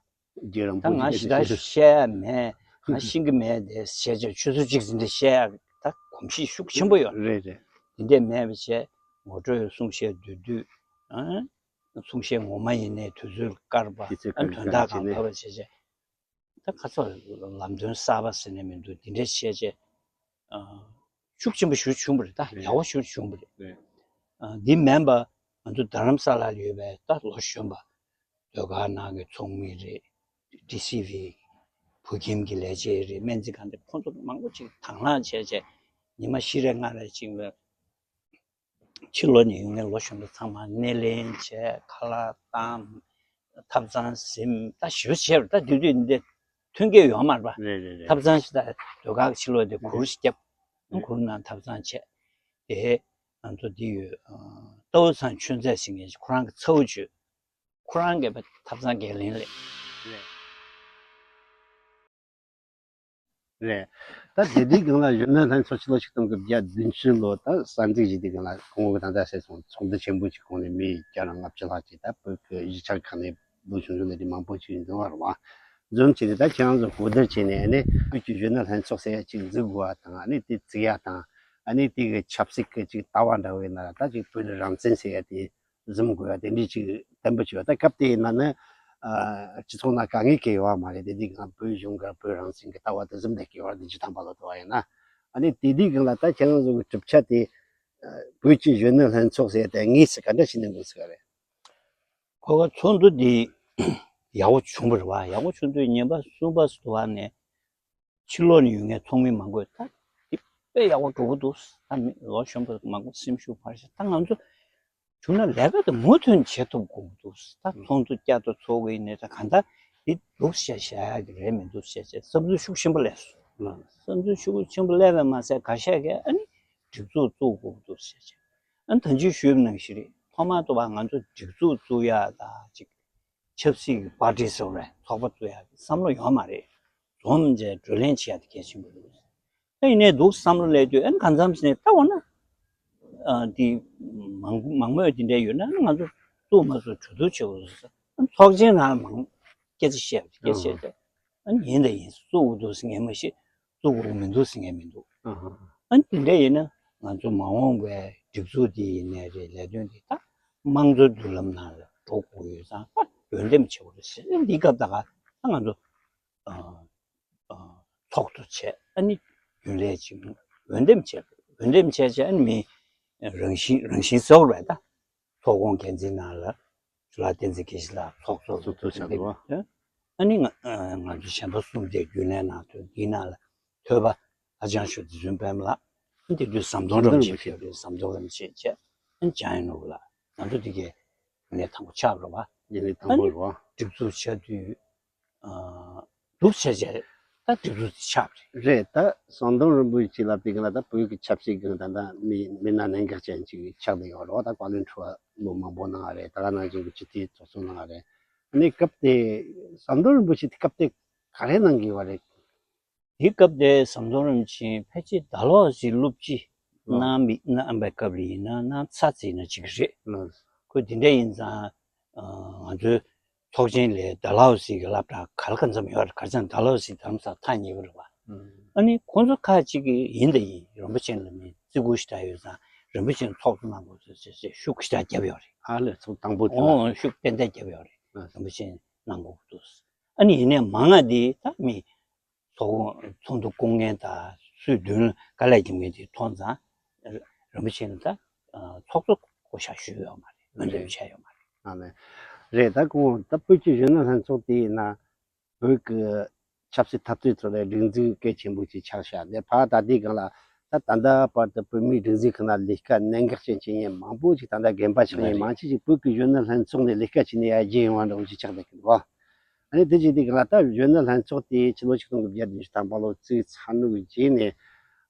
རྒྱུད་རིང་པོ་ད་ང་ཞེ་དྲག་བཤད་ཡ་མེད། ང་ཤེས་ཀྱི་མེད་དེ་བཤད་བྱས། ཆུ་ཚོད་གཅིག་ཙམ་འདྲ་བཤད་ཡ་ད་གོམས་གཤིས་ཤུགས་ཆེན་པོ་ཡོད་རེད། རེད་རེད། དེ་འདྲས་མེད་པ་བྱས། ངོ་སྤྲོད་གསུང་བཤད་བསྡུས་བསྡུས། ཨ་གསུང་བཤད་ངོ་མ་ཡིན་ནའི་དུས་ཚོད་བཀར་བ། དུས་ཚོད་ཨ་བཀར། དོན་དག་གང་བྱས་ནས་བབས་པ་བྱས་བྱས། ད་ཁ་ཚ་ལམ་སྟོན་གསར་པ་ཟེར་ནས་མི་འདུག་འདི་འདྲའི་བཤད་བྱས། ཨ་ཤུགས་ཆེན་པོ་ཞེ་པོ་བྱུང་བ་རེད། ད་རེད། ཡག་པོ་ཞེ་པོ་བྱུང་བ་རེད། རེད། ཨ་འདི་མིན་པ་ང་ཚོ་རྡ་རམ་ས་ལ་ལ་ཡོད་པའི་ད་ལོ་གཞོན་པ་ཟློས་གར་ནང་གི་ཚོགས་མི་རེད། ཌི་སི་ཝི་བོད་ཁྱིམ་གྱི་ལས་བྱེད་རེད། སྨན་རྩིས་ཁང་དེ་ཁོང་ཚོ་མང་པོ་ཅིག་དང་བླངས་བྱས་བྱས་ཉི་མ་བཞི་རེ་ལྔ་རེ་ཅིག་ལ། ཕྱི་ལོགས་ནས་ཡོང་མཁན་ལོ་གཞོན་པ་ཚང་མ་སྣེ་ལེན་བྱས། ཁ་ལག་བཏང་། ཐབ་ཚང་ཟིན། ད་ཞེ་པོ་བྱས་པ་རེད། ད་དུས་དུས་འདི་ཐོན་སྐྱེད་ཡོད་མ་རེད་པ། རེད་རེད་རེད། ཐབ་ཚང་ཞིག་ད་ཟློས་གར་ཕྱི་ལོགས་དེ་གུར་ཞིག་བརྒྱབ། རེད། གུར་ནང་ཐབ་ཚང་བྱས། དེ་ང་ཚོ་འདི་ཡོད། རྟའུ་ཚང་ཆོས་མཛད་ཟེར་མཁན་ཞིག་ཁོ་རང་གི་ཚ་བོ་བྱོས། ཁོ་རང་གིས་ཐབ་ཚང་འགན་ལེན་ལས། རེད། རེད། ད་དེ་དུས་སྒང་ལ་གཞོན་ནུ་ལྷན་ཚོགས་ཕྱི་ལོ་ཆིག་སྟོང་དགུ་བརྒྱ་བདུན་ཅུ་ལོ་ད་གསར་འཛུགས་བྱས་དུས་སྒང་ལ་ཁོང་གིས་ད་ལྟ་ཟེར་སོང་། ཚོགས་འདུ་ཆེན་པོ་ཅིག་ཁོངས་ནས་མི་བརྒྱ་དང་ལྔ་བཅུ་ལྷག་ཅིག་ད་བོད་ཀྱི་གཞིས་ཆགས་ཁག་ནས་ལོ་ཆུང་ཆུང་ལས་རིགས་མང་པོ་ཅིག་འཛོམས་པ་རེད་པ། འཛོམས་བྱས་ནས་ད་ཁྱེད་རང་ཚོ་གོ་བསྡུར་བྱས་ནས་ནི་བོད་ཀྱི་གཞོན་ནུ་ལྷན་ཚོགས་ཟེར་ཡ་ཅིག་འཛུགས་དགོས་པ་དང་། ཨ་ནི་དེ་བཙུགས་ཡ་དང་། ཨ་ནི་དེ་གི་ཆབ་སྲིད་ཀྱི་ཅིག་ལྟ་བ་འདྲ་བོ་ཡིན་ན་ར་ད་ཅིག་བོད་རང་བཙན་ཟེར་ཡ་དེ་འཛོམས་དགོས་ཡ་དེ་འདྲའི་ཅིག་བསྟན་པ་བྱས་པ། ད་སྐབས་དེ་ཡིན་ན་ནི་ཨ་སྤྱི་ཚོགས་ནང་དཀའ་ངལ་གང་ཡང་ཡོད་པ་མ་རེད། དེ་དུས་སྒང་བོད་གཞུང་གི་བོད་རང་བཙན་གྱི་ལྟ་བ་དེ་འཛོམས་བསྡད་ཀྱི་ཡོད་རེད། དེ་བཅུ་ཐམ་པ་ལོ་དུ་བ་ཡིན་ན། ཨ་ནི་དེ་དུས་སྒང་ལ་ད་ཁྱེད་རང་ཚོ་གི་གྲུབ་ཆ་དེ་ཨ་བོད་ཀྱི་གཞོན་ནུ་ལྷན་ཚོགས་ཟེར་ཡ་དེ་དངོས་སུ་ག་འདྲ་བྱས་ནས་འགོ་ཚུགས་པ་རེད། ཁོ་ག་ཚོགས་འདུ་འདི་ཡག་པོ་བྱུང་བ་རེད་པ། ཡག་པོ་བྱུང་དུས་ཉིན་པ་གསུམ་པ་ཙམ་དུ་བ་ནས་ཕྱི་ལོགས་ནས་ཡོང་མཁན་ཚོགས་མི་མང་པོས་ད་འདི་དཔེ་ཡག་པོ་འགྲོ་གི་འདུག་ད་མི་ལོ་གཞོན་པ་མང་པོ་སེམས་ཤུགས་འཕར་ཤག་ད་ང་ཚོ་བྱུང་ན་ལས་ཀ་དེ་མུ་མཐུད་བྱེད་ཐུབ་དགོས་ཀྱི་འདུག་ད་ཚོགས་འདུ་བསྐྱར་དུ་ཚོགས་ཀྱི་ཡིན་ནའི་ད་གང་ལྟར་འདི་འདུག་བཤད་བཤད་ཡག་གི་རེད་མི་འདུག་བཤད་བཤད་བསམ་ཚུལ་ཤུགས་ཆེན་པོ་སླེབས་སོང་། བསམ་ཚུལ་ཤུགས་ཆེན་པོ་སླེབས་པས་མ་ཟད་འགའ་ཤས་ཀྱིས་ཨ་ནི་སྒྲིག་འཛུགས་བཙུགས་དགོས་ཀྱི་འདུག་བཤད་བཤད། ཨ་ནི་ད་ཅི་ཞུས་པ་ནང་བཞིན་རེད། ཐོག་མར་དུ་བ་ང་ཚོ་སྒྲིག་འཛུགས་བཙུགས་ཡག་ད་ཅིག་ཆབ་སྲིད་ཀྱི་པར་ཊི་ཟེར་བ་རེད། ཚོགས་པ་བཙུགས་ཡག་གི་བསམ་བློ་ཡོད་མ་རེད། འཛོམས་བྱས་བགྲོ་གླེང་བྱེད་ཡག་དེ་གལ་ཆེན་པོ་རེད། ད་ཡིན་ནའི་འདུག་བསམ་བློ་སླེབས་དུས་ཨ་ནི་གང་འཚམ་ཟིན་ནས་ལྟ་འོང་ན། ཨ་འདི་མང་མང་མོས་དེ་འདྲ་ཡོད་ན་ཨ་ནི་ང་ཚོ་བཙུགས་མ་བཙུགས་གྲོས་བསྡུར་བྱེད་དགོས་ཟེར། ཨ་ནི་ཚོགས་ཆེན་ནང་ལ་མང་སྐད་ཆ་བཤད་པ་སྐད་ཆ་བཤད་དེ་ཨ་ནི་ཡིན་དང་ཡིན། བཙུགས་དགོས་འདུག་ཟེར་མཁན་མ་གཞི་བཙུགས་དགོས་མི་འདུག་ཟེར་མཁན་མི་འདུག་ཨ་ནི་དེ་འདྲ་ཡིན་ན་ང་ཚོ་མ་འོངས་པའི་སྒྲིག་འཛུགས་འདི་ཡིན་ནའི་རེད། ལས་དོན་འདི་ད་དམངས་གཙོའི་མདུན་ལམ་ནང་ལ་འགྲོ་དགོས་ཡོད་ཙང་ད་འོས་འདེམས་བྱེད་དགོས་རེད་ཟེར། འདི་སྐབས་ད་ག་ད་ང་ཚོ་ཨ་ཨ་ཚོགས་གཙོ་བྱས། ཨ་ནི་རྒྱུན་ལས་ཅིག་འོས་འདེམས་བྱས། འོས་འདེམས་བྱས་བྱས་ཨ་ནི་མི་རང་བཞིན་རང་བཞིན་ཟེར་བ་རེད་ད། ཚོགས་ཁོངས་འགན་འཛིན་ནང་ལ་ཇོ་ལགས་བསྟན་འཛིན་དགེ་བཤེས་ལགས་ཚོགས་གཙོ་ཚོགས་གཙོ་བྱ་འདུག་བ། ཨ་ནི་ང་ང་ཚོ་གཞན་པ་གསུམ་དེ་རྒྱུན་ལས་ནང་ཐོན། འདིའི་ནང་ལ་ཐོས་པ་ཧ་ཅང་ཞུ་རྫི་ཆུ་པདྨ་ལགས། དེ་དུས་ཟམ་གདོང་རིན་པོ་ཆེ་ཕེབས་རེད། ཟམ་གདོང་རིན་པོ་ཆེ་བྱས། ཨ་ནི་འཇམ་དབྱངས་ནོར་བུ་ལགས། ང་ཚོ་དེ་གའི་ལས་དང་པོ་ཆགས་རེད་བ། ལས་དང་པོ་རེད་བ། སྒྲིག་འཛུགས་བྱ་དུས། ཨ། འདུག་བྱས་བྱས་ད་སྒྲིག་འཛུགས་དེ་ཆགས་པ་རེད། རེད། ད་ཟམ་གདོང་རིན་པོ་ཆེ་ལབ་དུས་སྒང་ལ་ད་བོད་ཀྱི་ཆབ་སྲིད་སྒང་ད་ལྟ་མི་མི་སྣ་གནད་འགག་ཅན་ཅིག་ཆགས་བསྡད་ཡོད་རེད་བ། ད་བཀའ་བློན་ཁྲི་པ་ལོ་མང་པོ་གནང་བ་རེད། ད་ག་ནང་བཞིན་གྱི་སྤྱི་འཐུས་ཚོགས་གཙོ་གནང་བ་རེད། ཨ་ནི་སྐབས་དེ་ཟམ་གདོང་རིན་པོ་ཆེ་དེ་སྐབས་དེ་ག་རེ་གནང་གི་ཡོད་རེད། དེ་སྐབས་དེ་ཟམ་གདོང་རིན་པོ་ཆེ་ཕལ་ཆེར་ཌལ་ཧོ་སི་སློབ་སྤྱི་ལགས། གནང་མི་གནང་པའི་སྐབས་ལ་ཡིན་ན་གནང་ཚར་ཙམ་ཡིན་ན་ཅིག་རེད། ལགས། ཁོས་དེ་འདྲ་ཡིན་ཙང་། ཨ། ང་ཚོའི་ཚོགས་ཆེན་ལ་ཌལ་ཧོ་སི་གི་སློབ་གྲྭ་ག་ལ་གང་འཚམ་ཡོད་རེད། ག་རེ་ཟེར་ན་ཌལ་ཧོ་སི་དྷ་རམ་ས་ལ་ཐག་ཉེ་པོ་རེད་བ། ཨ་ནི་ཁོང་ཚོ་ཁག་ཅིག་གིས་ཡིན་དང་ཡིན། རིན་པོ་ཆེ་ལ་མི་བརྩི་བཀུར་ཞེ་དྲག་ཡོད་ཙང་རིན་པོ་ཆེ་ཚོགས་གཙོ་གནང་དགོས་ཟེར་ཟེར་ཟེར་ཤུགས་ཞེ་དྲག་བརྒྱབ་ཡོད་རེད། ཨ་ལས། ཚོགས་དང་པོ་དེ་ལ། ཨོ། ཤུགས་ཏན་ཏན་བརྒྱབ་ཡོད་རེད། ཨ། རིན་པོ་ཆེ་གནང་དགོས་འདུག། ཨ་ནི་ཡིན་ནའི་མང་ང་དེ་ད་མི་ཚོགས་ཁོངས་ཚོགས་འདུ་སྐོང་མཁན་དང་སུས་མདུན་ལ་དཀའ་ལས་རྒྱབ་མཁན་དེ་མཐོང་ཙང་། རིན་པོ་ཆེ་ལ་ད་ཚོགས་གཙོ་བསྐོ་བཞག་ཞུས་ཡོད་མ་རེད། ངོས་འཛིན་བྱས་ཡོད་མ་རེད། ཨ་ནི། རེད། ད་ཁོང་ད་བོད་ཀྱི་གཞོན་ནུ་ལྷན་ཚོགས་དེ་ཡིན་ན་བོད་ཀྱི་ཆབ་སྲིད་འཐབ་རྩོད་ཐོག་ལ་སྒྲིག་འཛུགས་གལ་ཆེན་པོ་ཅིག་ཆགས་ཤག། དེ་ཕར་ད་ལྟའི་སྒང་ལ་ད་ད་ལྟ་བར་དུ་བོད་མིའི་སྒྲིག་འཛུགས་ཁང་ནང་ལས་ཀ་གནད་འགག་ཅན་བྱེད་མཁན་མང་པོ་ཅིག་ད་ལྟ་རྒན་པ་ཆགས་མཁན་མང་ཆེ་ཅིག་བོད་ཀྱི་གཞོན་ནུ་ལྷན་ཚོགས་ནས་ལས་ཀ་བྱས་ནས་ཡར་རྒྱས་ཡོང་བ་འདྲ་བོ་ཅིག་ཆགས་བསྡད་ཀྱི་འདུག། ཨ་ནི་དེ་བྱས་དུས་སྒང་ལ་ད་གཞོན་ནུ་ལྷན་ཚོགས་དེ་ཕྱི་ལོ་ཆིག་སྟོང་དགུ་བརྒྱ་བདུན་ཅུ་དང་པོ་ལོ་བཙུགས་ཚར་ནུབ་རྗེས་ནས།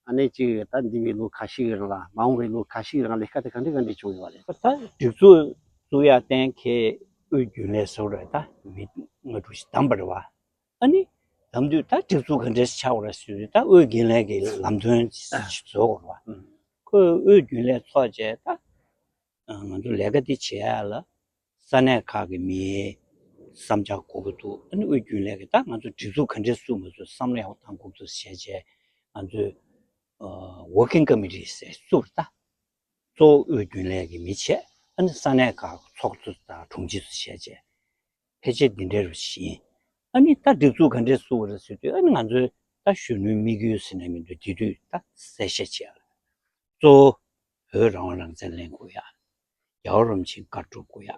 ཨ་ནི་ཅིག་ད་འདས་པའི་ལོ་ཁ་ཤས་ཀྱི་རིང་ལ། མ་འོངས་པའི་ལོ་ཁ་ཤས་ཀྱི་རིང་ལས་ཀ་དེ་ག་འདྲ་ག་འདྲ་བྱུང་ཡོད་པ་རེད། ད་སྒྲིག་འཛུགས་བཙུགས་ཡ་གཏན་འཁེལ་དབུས་རྒྱུན་ལས་ཟེར་བ་རེད། ད་མི་ལྔ་དྲུག་ཅིག་བདམས་པ་རེད་བ། ཨ་ནི་བདམས་དུས་ད་སྒྲིག་འཛུགས་ག་འདྲ་ཆགས་པ་རེད་ཟེར་དུས། ད་དབུས་རྒྱུན་ལས་ཀྱི་ལམ་སྟོན་ཞིག་བཟོ་དགོས་རེད་བ། ཁོས་དབུས་རྒྱུན་ལས་ཚོགས་བྱས། ད་ང་ཚོ་ལས་ཀ་འདི་བྱེད་ཡ་ལ་ས་གནས་ཁག་གི་མིའི་བསམ་འཆར་དགོས་ཀྱི་འདུག། ཨ་ནི་དབུས་རྒྱུན་ལས་ཀྱིས་ད་ང་ཚོ་སྒྲིག་འཛུགས་ག་འདྲས་བཙུགས་མ་བཙུགས་བསམ་བློ་ཡག་པོ་བཏང་དགོས་ཀྱི་འདུག་ཟེར་བྱས། ང་ཚོས་ཨ་ཝོར་ཀིང་ཀོ་མི་ཊི་ཟེར་བཙུགས་པ་རེད། ད་གཙོ་བོ་དབུས་རྒྱུན་ལས་ཀྱི་མི་བྱས། ཨ་ནི་ས་གནས་ཁག་ཚོགས་གཙོ་དང་དྲུང་ཆེ་ཚོ་བྱས་བྱས། ཕལ་ཆེར་འདི་འདྲའི་རུ་ཞིག་ཡིན། ཨ་ནི་ད་སྒྲིག་འཛུགས་ག་འདྲས་བཙུགས་པ་རེད་ཟེར་དུས། ཨ་ནི་ང་ཚོའི་ད་གཞོན་ནུའི་དམིགས་ཡུལ་ཟེར་ན་མི་འདུག། དེ་དུས་ད་གསལ་བཤད་བྱས་ཡ་ལ། གཙོ་བོ་བོད་རང་དབང་རང་བཙན་ལེན་དགོས་ཡ། རྒྱལ་བ་རིན་པོ་ཆེ་བཀའ་སྒྲུབ་དགོས་ཡ།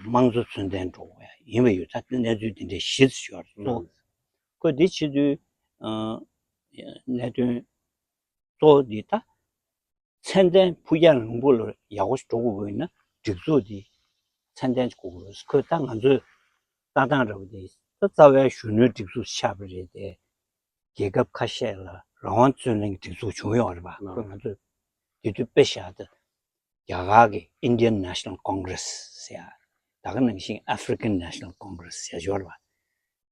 དམངས་གཙོ་ཚུལ་ལྡན་འགྲོ་དགོས་ཡ་ཡིན་པ་ཡོད། ད་གནས་ཚུལ་འདི་འདྲའི་གཞི་བཙུགས་ཡོད་རེད། གཙོ་བོ་ཁོ་འདི་བྱེད་དུས། ཨ། གནད་དོན་གཙོ་བོ་འདི་ད་ཚད་ལྡན་ཕུགས་རྒྱང་རིང་པོ་ལ་ཡག་པོ་ཞིག་འགྲོ་དགོས་པ་ཡིན་ན་སྒྲིག་འཛུགས་འདི་ཚད་ལྡན་ཅིག་དགོས་ཀྱི་རེད། ཁོས་ད་ང་ཚོའི་ལྟ་སྟངས་འདྲ་པོ་འདི་ད་རྩ་བའི་གཞོན་ནུའི་སྒྲིག་འཛུགས་ཆགས་པ་རེད་དེ། རྒྱལ་ཁབ་ཁ་ཤས་ལ་རང་དབང་རྩོད་ལེན་གྱི་སྒྲིག་འཛུགས་བྱུང་ཡོད་རེད་པ། ཁོས་ང་ཚོས་དེ་དུས་དཔེ་བཞག་ད། རྒྱ་གར་གྱི་Indian National Congress ཟེར་ཡ། ད་ག་ནང་བཞིན་African National Congress ཟེར་ཡ་ཡོད་རེད་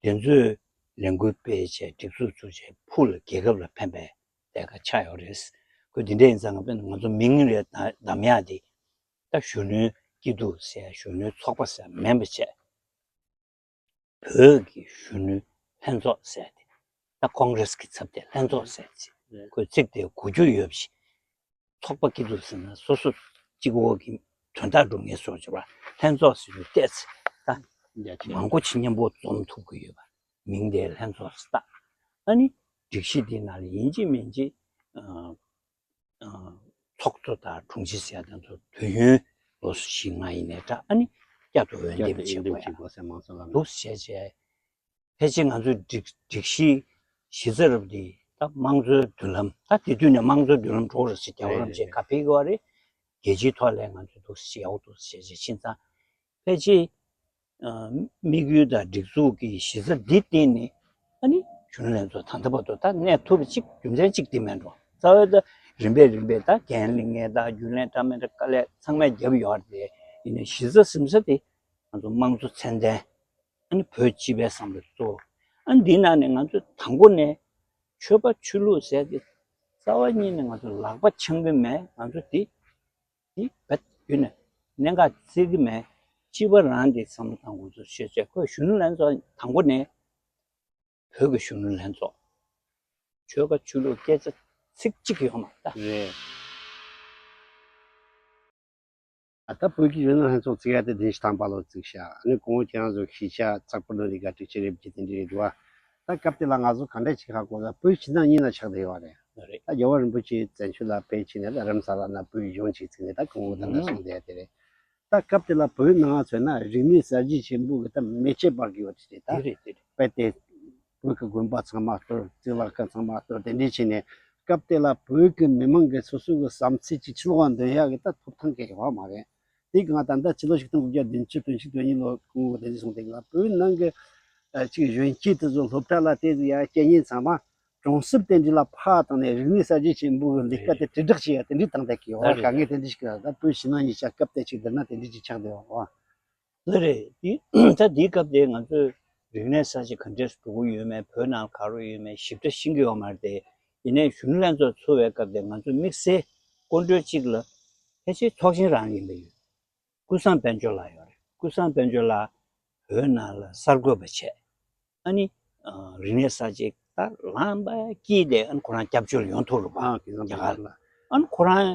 པ། དེ་ཚོས་ལས་འགུལ་སྤེལ་བྱས་སྒྲིག་འཛུགས་བཙུགས་བྱས་ཕུགས་ལ་རྒྱལ་ཁབ་ལ་ཕན་པའི་ལས་ཀ་ཆགས་ཡོད་རེད། ཁོས་དེ་འདྲ་ཡིན་ཙང་ང་ང་ཚོ་མིང་རེ་བདམས་ཡ་དེ་ད་གཞོན་ནུའི་སྐྱིད་སྡུག་ཟེར་ཡ། གཞོན་ནུའི་ཚོགས་པ་ཟེར་ཡ་མིན་པ་བྱས། བོད་ཀྱི་གཞོན་ནུའི་ལྷན་ཚོགས་ཟེར་ཏེ། ད་ཀོང་རེས་ཀྱི་ཚབ་ཏུ་ལྷན་ཚོགས་ཟེར་ཏེ། ཁོས་ཚིག་དེ་གོ་རྒྱུ་ཡོད་པ་ཞིག། ཚོགས་པ་སྐྱིད་སྡུག་ཟེར་ན་སོ་སོ་གཅིག་པོ་གི་དོན་དག་སྒྲུབ་མཁན་བཟོ་བྱས་པ། ལྷན་ཚོགས་ཟེར་དུས་ཏོག་ཙམ་ད་མང་པོ་ཅིག་མཉམ་པོ་འཛོམས་ཐུབ་ཀྱི་ཡོད་པ། མིང་དེ་ལྷན་ཚོགས་ཟེར། ད་ཨ་ནི་སྒྲིག་གཞི་དེ་ནང་ལ་ཡིན་གཅིག་མིན་གཅིག། ཨ། ཨ། ཚོགས་གཙོ་དང་དྲུང་ཆེ་ཟེར་ཡ་དེ་ཚོ་དུས་ཡུན་ལོ་བཞི་ལྔ་ཡིན་ནའི་འདྲ། ཨ་ནི་བསྐྱར་དུ་འོས་འདེམས་བྱེད་དགོས་ཡ་འདུག་ཟེར་མང་ཚོགས་ལ་འདུག་ཟེར་བྱས། ཕལ་ཆེར་ང་ཚོའི་སྒྲིག་སྒྲིག་གཞི་གཞི་རྩ་རུ་དེ་ད་དམངས་གཙོའི་མདུན་ལམ། ད་དེ་དུས་ནས་དམངས་གཙོའི་མདུན་ལམ་འགྲོ་རེད་ཟེར། རྒྱལ་བ་རིན་པོ་ཆེས་བཀའ་ཕེབས་ཀྱི་ཡོད་རེད། རྒྱལ་སྤྱིའི་ཐོག་ལ་ང་ཚོ་འདུག་ཟེར་ཡག་པོ་འདུག་ཟེར་བྱས་ཕྱིན་ཙང་། ཕལ་ཆེར། ཨ། དམིགས་ཡུལ་དང་སྒྲིག་འཛུགས་ཀྱི་གཞི་རྩ་འདི་བརྟེན་ནས་ཨ་ནི་གཞོན་ནུ་ལྷན་ཚོགས་ད་ལྟ་བར་དུ་ད་གནས་ཐུབ་པ་གཅིག་རྒྱུ་མཚན་གཅིག་འདི་མེད་འགྲོ། རྩ་བའི་ད་རིམ་པས་རིམ་པས་ད་འགན་ལེན་མཁན་དང་རྒྱུན་ལས་འདྲ་མི་འདྲ་དཀའ་ལས་ཚང་མས་བརྒྱབ་ཡོད་རེད། ཡིན་ནའི་གཞི་རྩ་ཟིན་ས་དེ་ང་ཚོ་དམངས་གཙོ་ཚད་ལྡན། ཨ་ནི་བོད་སྤྱི་པའི་བསམ་བློ་གཙོ་བོ། ཨ་ནི་འདི་ནང་ནས་ང་ཚོ་དང་པོ་ནས་ཆོལ་ཁ་ཆོས་ལུགས་ཟེར་དེ་རྩ་བ་ཉིད་ནས་ང་ཚོ་ལག་པ་འཆང་གི་མེད། ང་ཚོ་དེ་དེ་བེད་ཡོད་ནས་གནད་འགག་བརྩི་གི་མེད། སྤྱི་པ་རང་དེ་བསམ་བློ་གཏང་དགོས་ཚུལ་བཤད་བྱས། ཁོས་གཞོན་ནུ་ལྷན་ཚོགས་དང་པོ་ནས་བོད་ཀྱི་གཞོན་ནུ་ལྷན་ཚོགས་ཆོལ་ཁ་ཆོས་ལུགས་སྐད་ཆ་ཚིག་གཅིག་ཡོད་མ་རེད་ད། རེད། ཨ། ད་བོད་ཀྱི་གཞོན་ནུ་ལྷན་ཚོགས་བཙུགས་ཡ་དེ་བདུན་ཅུ་ཐམ་པ་ལོ་བཙུགས་ཤག། ཨ་ནི་གོང་བོ་ཁྱེད་རང་ཚོ་གཞིས་ཆགས་ཙག་པུར་ནང་ལས་ཀ་སྒྲིག་ཆས་རེད་པ་ཅིག་དེ་འདྲ་རེད་འདུག་བ། ད་སྐབས་དེ་ལ་ང་ཚོ་ག་འདྲ་ཅིག་ཧ་གོ་ལ། བོད་ཕྱི་ནང་གཉིས་ན་ཆགས་བསྡད་ཡོད་རེད། རེད། ད་རྒྱལ་བ་རིན་པོ་ཆེ་བཙན་བྱོལ་ལ་ཕེབས་ཕྱིན་ནས་ད་རྡ་རམ་ས་ལ་ན་བོད་གཞུང་ཅིག་བཙུགས་ནས་ད་གོང་བོ་ད་ལྟ་གསུངས་བསྡད་ཡ་དེ་རེད། ད་སྐབས་དེ་ལ་བོད་ནང་མཚོན་ན་རིག་གནས་གསར་བརྗེ་ཆེན་པོ་གི་ད་མེ་ལྕེ་འབར་གི་ཡོད་རེད། ད་དེ་རེད་དེ་རེད། དཔེ་དེ་བོད་ཀྱི་དགོན་པ་ཚང་མ་གཏོར། གཙུག་ལག་ཁང་ཚང་མ་གཏོར། དེ་འདྲ་བྱས་ནས་ སྐབས་དེ་ལ་བོད་ཀྱི་མི་མང་གི་སོ་སོ་གི་བསམ་ཚུལ་གྱི་ཕྱི་ལོགས་འདོན་ཡག་གི་ད་ཐོབ་ཐང་གི་ཡོད་མ་རེད། དེ་གང་ད་ལྟ་ཕྱི་ལོ་ཆིག་སྟོང་དགུ་བརྒྱ་བདུན་ཅུ་དོན་གཅིག་དོན་གཉིས་ལོ་སྐུ་ངོ་བདེ་སྐྱིད་ཚེ་རིང་ལགས་བོད་ནང་གི་ཅིག་གཞོན་སྐྱེས་དེ་ཚོ་སློབ་གྲྭ་ལ་དེ་ཚོ་ཡ་སྐྱེས་ཉིན་ཚང་མ་གྲོང་གསེབ་དེ་འདྲ་ལ་ཕར་བཏང་ནས་རིག་གནས་གསར་བརྗེ་ཆེན་པོ་གི་ལས་ཀ་དེ་དྲིལ་བསྒྲགས་བྱེད་ཡ་དེ་འདྲ་བཏང་བསྡད་ཀྱི་ཡོད་རེད། དཀའ་ངལ་དེ་འདྲ་ཞིག་ད་བོད་ཕྱི་ནང་གཉིས་ཆ་སྐབས་དེ་ཅིག་བསྡུར་ན་དེ་འདྲ་ཅིག་ཆགས་བསྡད་ཡོད་རེད། ལགས་རེད། དེ་ད་དེའི་སྐབས་དེ་ང་ཚོས་རིག་གནས་གསར་བརྗེ་ག་འདྲས་འགྲོ་གི་ཡོད་མེད། བོད་ནང་ག་རེ་ཡོད་མེད་ཞིབ་ཕྲ་ཤེས་ཀྱི་ཡོད་མ་རེད་དེ། ཡིན་ནའི་གཞོན་ནུ་ལྷན་ཚོགས་ཚུགས་པའི་སྐབས་དེ་ང་ཚོ་དམིགས་བསལ་སྐུ་མགྲོན་གཅིག་ལ་ཕལ་ཆེར་ཚོགས་ཆེན་རང་ཡིན་པ་ཡོད། ཀུན་བཟང་དཔལ་འབྱོར་ལགས་ཡོད་རེད། ཀུན་བཟང་དཔལ་འབྱོར་ལགས་བོད་ནང་ལ་གསར་འགོད་པ་བྱས། ཨ་ནི་རིག་གནས་གསར་བརྗེ་ད་ལམ་པ་དཀྱིལ་དེ་ཨ་ནི་ཁོ་རང་སྐྱབས་བཅོལ་ཡོང་ཐུབ་རེད་པ། ཨ་ཀུན་བཟང་དཔལ་འབྱོར་ལགས། ཨ་ནི་ཁོ་རང་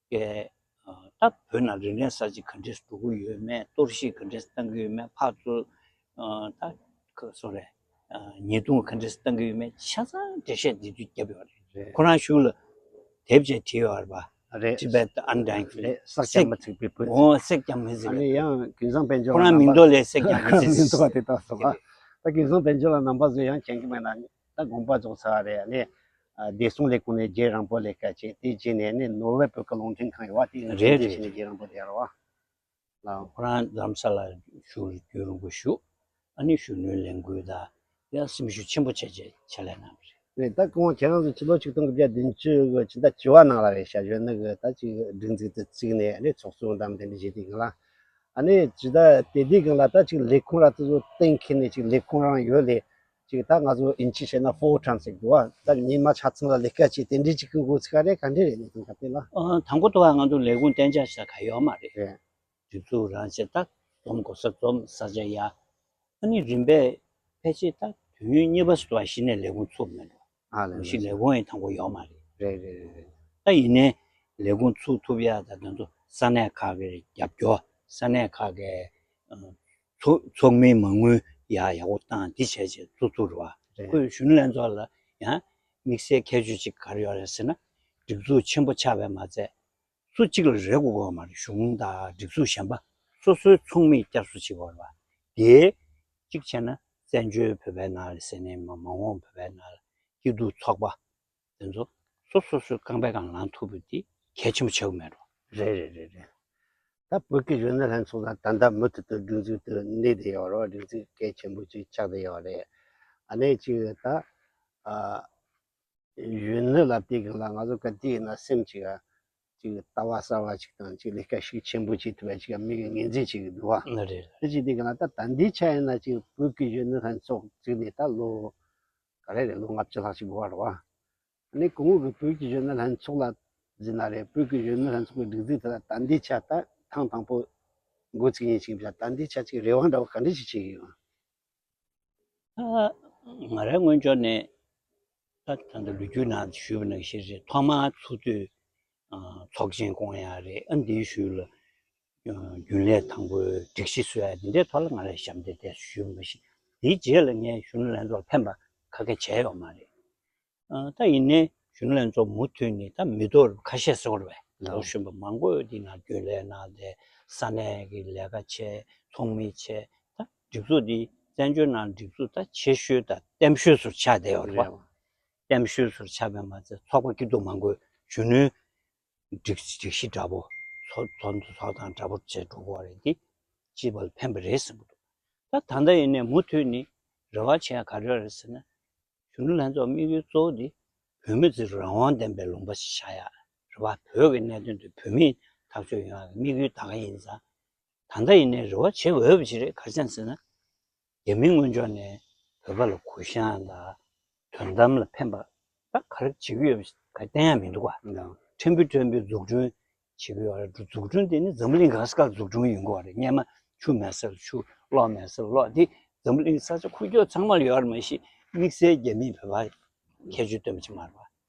གི་ད་བོད་ནང་རིག་གནས་གསར་བརྗེ་ག་འདྲས་འགྲོ་གི་ཡོད་མེད། གཏོར་བཤིག་ག་འདྲས་བཏང་གི་ཡོད་མེད། ཕར་ཚུར་ད་ག་སོ་རེད། ཉེས་རྡུང་ག་འདྲས་བཏང་གི་ཡོད་མེད་ཆ་ཚང་འགྲེལ་བཤད་འདི་དུས་བརྒྱབ་ཡོད་རེད། ཁོ་རང་གཞུག་ལ་དེབ་ཅིག་བྲིས་ཡོད་རེད་པ། རེད། Tibet Undying Flame། སྲེག་བརྐྱང་མི་ཚིག་པའི་བུ། འོ་སྲེག་བརྐྱང་མི་ཚིག་པའི་བུ། ཨ་ནི་ཡང་ཀུན་བཟང་དཔལ་འབྱོར་ཁོ་རང་མིང་ཐོག་ལས་སྲེག་བརྐྱང་མི་ཚིག་མིང་ཐོག་དེ་དག་སོགས་ད་ཀུན་བཟང་དཔལ་འབྱོར་ལགས་རྣམ་པ་ཚོས་ཡང་མཁྱེན་གྱི་མེད་ན་ད་དགོངས་པ་རྫོགས་ཚར་རེད། ཨ་ནི་བདེ་སྲུང་ལས་ཁུངས་ནས་རྒྱུན་རིང་པོ་ལས་ཀ་བྱས། དེ་རྗེས་ནས་ནི་ནོར་ཝེ་བོད་ཀྱི་རླུང་འཕྲིན་ཁང་ཡོད་པ་དེ་ཡིན། རེད་རེད། རྗེས་ནས་རྒྱུན་རིང་པོ་དེ་ཡོད་རེད་པ། ལགས། ཁོ་རང་རྡ་རམ་ས་ལར་བཞུགས། རྒྱུན་རིང་པོ་བཞུགས། ཨ་ནི་གཞོན་ནུའི་ལས་འགུལ་དང་ཡང་སེམས་ཤུགས་ཆེན་པོ་བྱས་བྱས་ཕྱག་ལས་གནང་བ་རེད། རེད། ད་སྐུ་ངོ་ཁྱེད་རང་ཚོ་ཕྱི་ལོ་ཆིག་སྟོང་དགུ་བརྒྱ་བདུན་ཅུ་གི་ཕྱི་ཟླ་བཅུ་པ་ནང་ལ་རེད་ཤག་གཞོན་ནུ་གི་ད་ཅིག་སྒྲིག་འཛུགས་དེ་བཙུགས་ནས་ཨ་ནི་ཚོགས་གཙོ་དང་དེ་འདྲ་བྱས་དུས་སྒང་ལ། ཨ་ནི་ཇི་ལྟར་དེ་དུས་སྒང་ལ་ད་ཅིག་ལས་ཁུངས་ར་དེ་ཚོ་གཏན་འཁེལ་ནས་ཅིག་ལས་ཁུངས་རང་ཡོད་ལས་ཅིག་ད་ང་ཚོ་དབྱིན་ཇི་བཤད་ན་ཕུལ་ཊའིམ་ཟེར་གི་འདུག་བ། ད་ཉི་མ་ཆ་ཚང་ལ་ལས་ཀ་བྱས་དེ་འདྲའི་ཅིག་གི་འགོ་ཚུགས་པ་རེད། ག་འདྲ་རེད་ལས་ཁུངས་སྐབས་དེ་ལ། ཨ། དང་པོ་དུ་བ་ང་ཚོ་ལས་ཁུངས་གཏན་འཇགས་ཤིག་ག་ཡོད་མ་རེད། རེད། སྒྲིག་འཛུགས་རང་བྱས། ད་འཛོམས་དགོས་ས་འཛོམས། ས་ཆ་ཡག་ཨ་ནི་རིམ་པས་ཕལ་ཆེར་ད་དུས་ཡུན་གཉིས་པ་ཙམ་དུ་བ་གཞི་ནས་ལས་ཁུངས་ཚུགས་མེད་འགྲོ། ཨ་ལས་མ་གཞི་ལས་ཁུངས་ཡང་དང་པོ་ཡོད་མ་རེད། རེད་རེད་རེད་རེད། ད་ཡིན་ནའི་ལས་ཁུངས་ཚུགས་ཐུབ་ཡག་ད་དེ་ཚོ་ས་གནས་ཁག་གི་རྒྱབ་སྐྱོར། ས་གནས་ཁག་གི་ཨ་ཚོགས་ཚོགས་མིའི་མ་དངུལ་ཡག་ཡག་པོ་བཏང་། འདི་བྱས་བྱས་ཚུགས་ཚུགས་རེད་བ། རེད། ཁོས་གཞོན་ནུ་ལྷན་ཚོགས་ལ་ཡང་དམིགས་བསལ་ཁྱད་ཆོས་ཅིག་ག་རེ་ཡོད་རེད་ཟེར་ན། སྒྲིག་འཛུགས་ཆེན་པོ་ཆགས་པས་མ་ཚད། སུ་གཅིག་ལ་རེ་དགོས་ཀྱི་ཡོད་མ་རེད། གཞུང་དང་སྒྲིག་འཛུགས་གཞན་པ་སོ་སོའི་ཚོགས་མིས་བསྐྱར་གསོ་བྱེད་དགོས་རེད་པ། དེ་གཅིག་བྱས་ན་བཙན་བྱོལ་བོད་པའི་ནང་ལ་ཟེར་ནས་མ་མ་འོངས་བོད་པའི་ནང་ལ་སྐྱིད་སྡུག་ཚོགས་པ་དེ་ཚོ་སོ་སོ་སོའི་རྐང་པའི་སྒང་ལངས་ཐུབ་པ་དེ་གལ་ཆེན་པོ་ཆགས་ཀྱི་མེད་འགྲོ། རེད་རེད་རེད་རེད། ད་བོད་ཀྱི་གཞོན་ནུ་ལྷན་ཚོགས་ལ་ད་ལྟ་མུ་མཐུད་དུ་སྒྲིག་འཛུགས་དེ་གནས་བསྡད་ཡོད་རེད་པ། སྒྲིག་འཛུགས་གལ་ཆེན་པོ་ཅིག་ཆགས་བསྡད་ཡོད་རེད། ཨ་ནི་ཅིག་ད་ཨ། གཞོན་ནུ་ལ་དེ་གི་ལ་ང་ཚོ་ག་དུས་ཡིན་ན་སེམས་ཅིག་ཨ་ཅིག་ལྟ་བ་གསར་བ་ཅིག་དང་ཅིག་ལས་ཀ་ཤུགས་ཆེན་པོ་ཅིག་ཐུབ་པ་ཅིག་ཨ་མི་གི་ངོས་འཛིན་ཅིག་འདུག་བ། ཨ་རེད། དེ་ཅིག་དེ་གི་ལ་ད་ད་འདི་ཆ་ཡིན་ན་ཅིག་བོད་ཀྱི་གཞོན་ནུ་ལྷན་ཚོགས་བཙུགས་ནས་ད་ལོ་ག་རེ་རེད། ལོ་ལྔ་བཅུ་ལྷག་ཅིག་འགོར་བ་རེད་བ། ཨ་ནི་སྐུ་ངོ་གི་བོད་ཀྱི་གཞོན་ནུ་ལྷན་ཚོགས་ལ་ཟེར་ན་རེད། བོད་ཀྱི་གཞོན་ནུ་ལྷན་ཚོགས་ཀྱི་སྒྲིག་འཛུགས་དེ་ལ་ད་འདི་ཆ་ད་ཐེངས་དང་པོ་འགོ་ཚུགས་མཁན་ཅིག་ཡིན་པ། ད་འདི་ཆ་ཅིག་རེ་བ་འདྲ་བོ་ག་འདྲ་ཞིག་བྱེད་ཀྱི་ཡོད། ད་ང་རའི་སྔོན་ཕྱོགས་ནས་ད་ད་ལྟ་ལོ་རྒྱུས་ནང་ཞུས་པ་ནང་བཞིན་རེད། ཐོག་མར་ཚོགས་དུས་ཨ་ཚོགས་ཆེན་བསྐོང་ཡག་རེད། ཨ་འདིའི་ཤུལ་ལ་ཨ་རྒྱུན་ལས་དང་པོའི་སྒྲིག་གཞི་བཟོ་ཡག་འདི་འདྲའི་ཐོག་ལ་ང་རས་ཞབས་འདེགས་དེ་ཞུས་པ་ཞིག། དེའི་རྗེས་ལ་ངས་གཞོན་ནུ་ལྷན་ཚོགས་ལ་ཕན་པ་ཁ་ཁ་བྱས་ཡོད་མ་རེད། ཨ་ད་ཡིན་ནའི་གཞོན་ནུ་ལྷན་ཚོགས་མུ་མཐུད་ནས་ད་མི་ཐོག་ཁ་ཤས་ཟེར་བ་རེད་པས། ལགས། ལོ་གཞོན་པ་མང་པོ་འདི་ནང་རྒྱུན་ལས་གནང་སྟེ་ས་གནས་ཀྱི་ལས་ཀ་བྱས། ཚོགས་མི་བྱས། ད་སྒྲིག་འཛུགས་འདི་བཙན་བྱོལ་ནང་སྒྲིག་འཛུགས་ད་ཆེ་ཤོས་དང་བརྟན་ཤོས་སུ་ཆགས་བསྡད་ཡོད་རེད་པ། རེད། བརྟན་ཤོས་སུ་ཆགས་པས་མ་ཚད་ཚོགས་པ་སྐྱིད་སྡུག་མང་པོས་གཞོན་ནུའི་སྒྲིག་སྒྲིག་གཞི་འདྲ་པོ། ཚོགས་ཚོགས་འདུ་ཚོགས་སྟངས་འདྲ་པོ་བྱས་འགྲོ་གི་ཡོད་རེད། འདི་སྤྱི་པ་ལ་ཕན་པ་རེད་བསམ་གྱི་འདུག། ད་ད་ལྟ་ཡིན་ནའི་མུ་མཐུད་ནས་རེ་བ་བྱེད་ཡག་ག་རེ་ཡོད་རེད་ཟེར་ན། གཞོན་ནུ་ལྷན་ཚོགས་དམིགས་ཡུལ་གཙོ་བོ་འདི་བོད་མི་ཚོའི་རང་དབང་ལྡན་པའི་ལུང་པ་ཞིག་ཆགས་ཡག་རེད་པ། བོད་ཀྱི་གནད་དོན་དེ་བོད་མིས་ཐག་གཅོད་ཡོང་ཡག་གི་དམིགས་ཡུལ་ད་ག་ཡིན་ཙང་། ད་ལྟ་ཡིན་ནའི་རེ་བ་བྱེད་འོས་པ་ཞིག་རེད། ག་རེ་བྱས་ཟེར་ན། རྒྱ་མིའི་ངོས་ཕྱོགས་ནས་བོད་པ་ལ་གུ་ཡངས་དང་དོན་དམ་ལ་ཕན་པ་ད་ག་རེ་བྱེད་ཀྱི་ཡོད་པ་ཞིག་ག་བསྟན་ཡག་མི་འདུག་ག། ལགས། ཕྲན་བུ་ཕྲན་བུའི་འཛུགས་སྐྲུན་བྱེད་ཀྱི་ཡོད་རེད། འཛུགས་སྐྲུན་དེ་ནི་འཛམ་བུ་གླིང་ག་ས་གར་འཛུགས་སྐྲུན་ཡོང་གི་ཡོད་རེད། སྔོན་མ་ཆུ་མེད་ས་ལ་ཆུ། གློག་མེད་ས་ལ་གློག། དེ་འཛམ་བུ་གླིང་ས་ཆ་ཁུག་ཀྱོག་ཚང་མ་ལ་ཡོད་རེད། མ་གཞི་དམིགས་བསལ་རྒྱ་མིས་བོད་པར་ཁྱད་ཆོས་སྟོན་པ་ཅིག་མ་རེད་པ།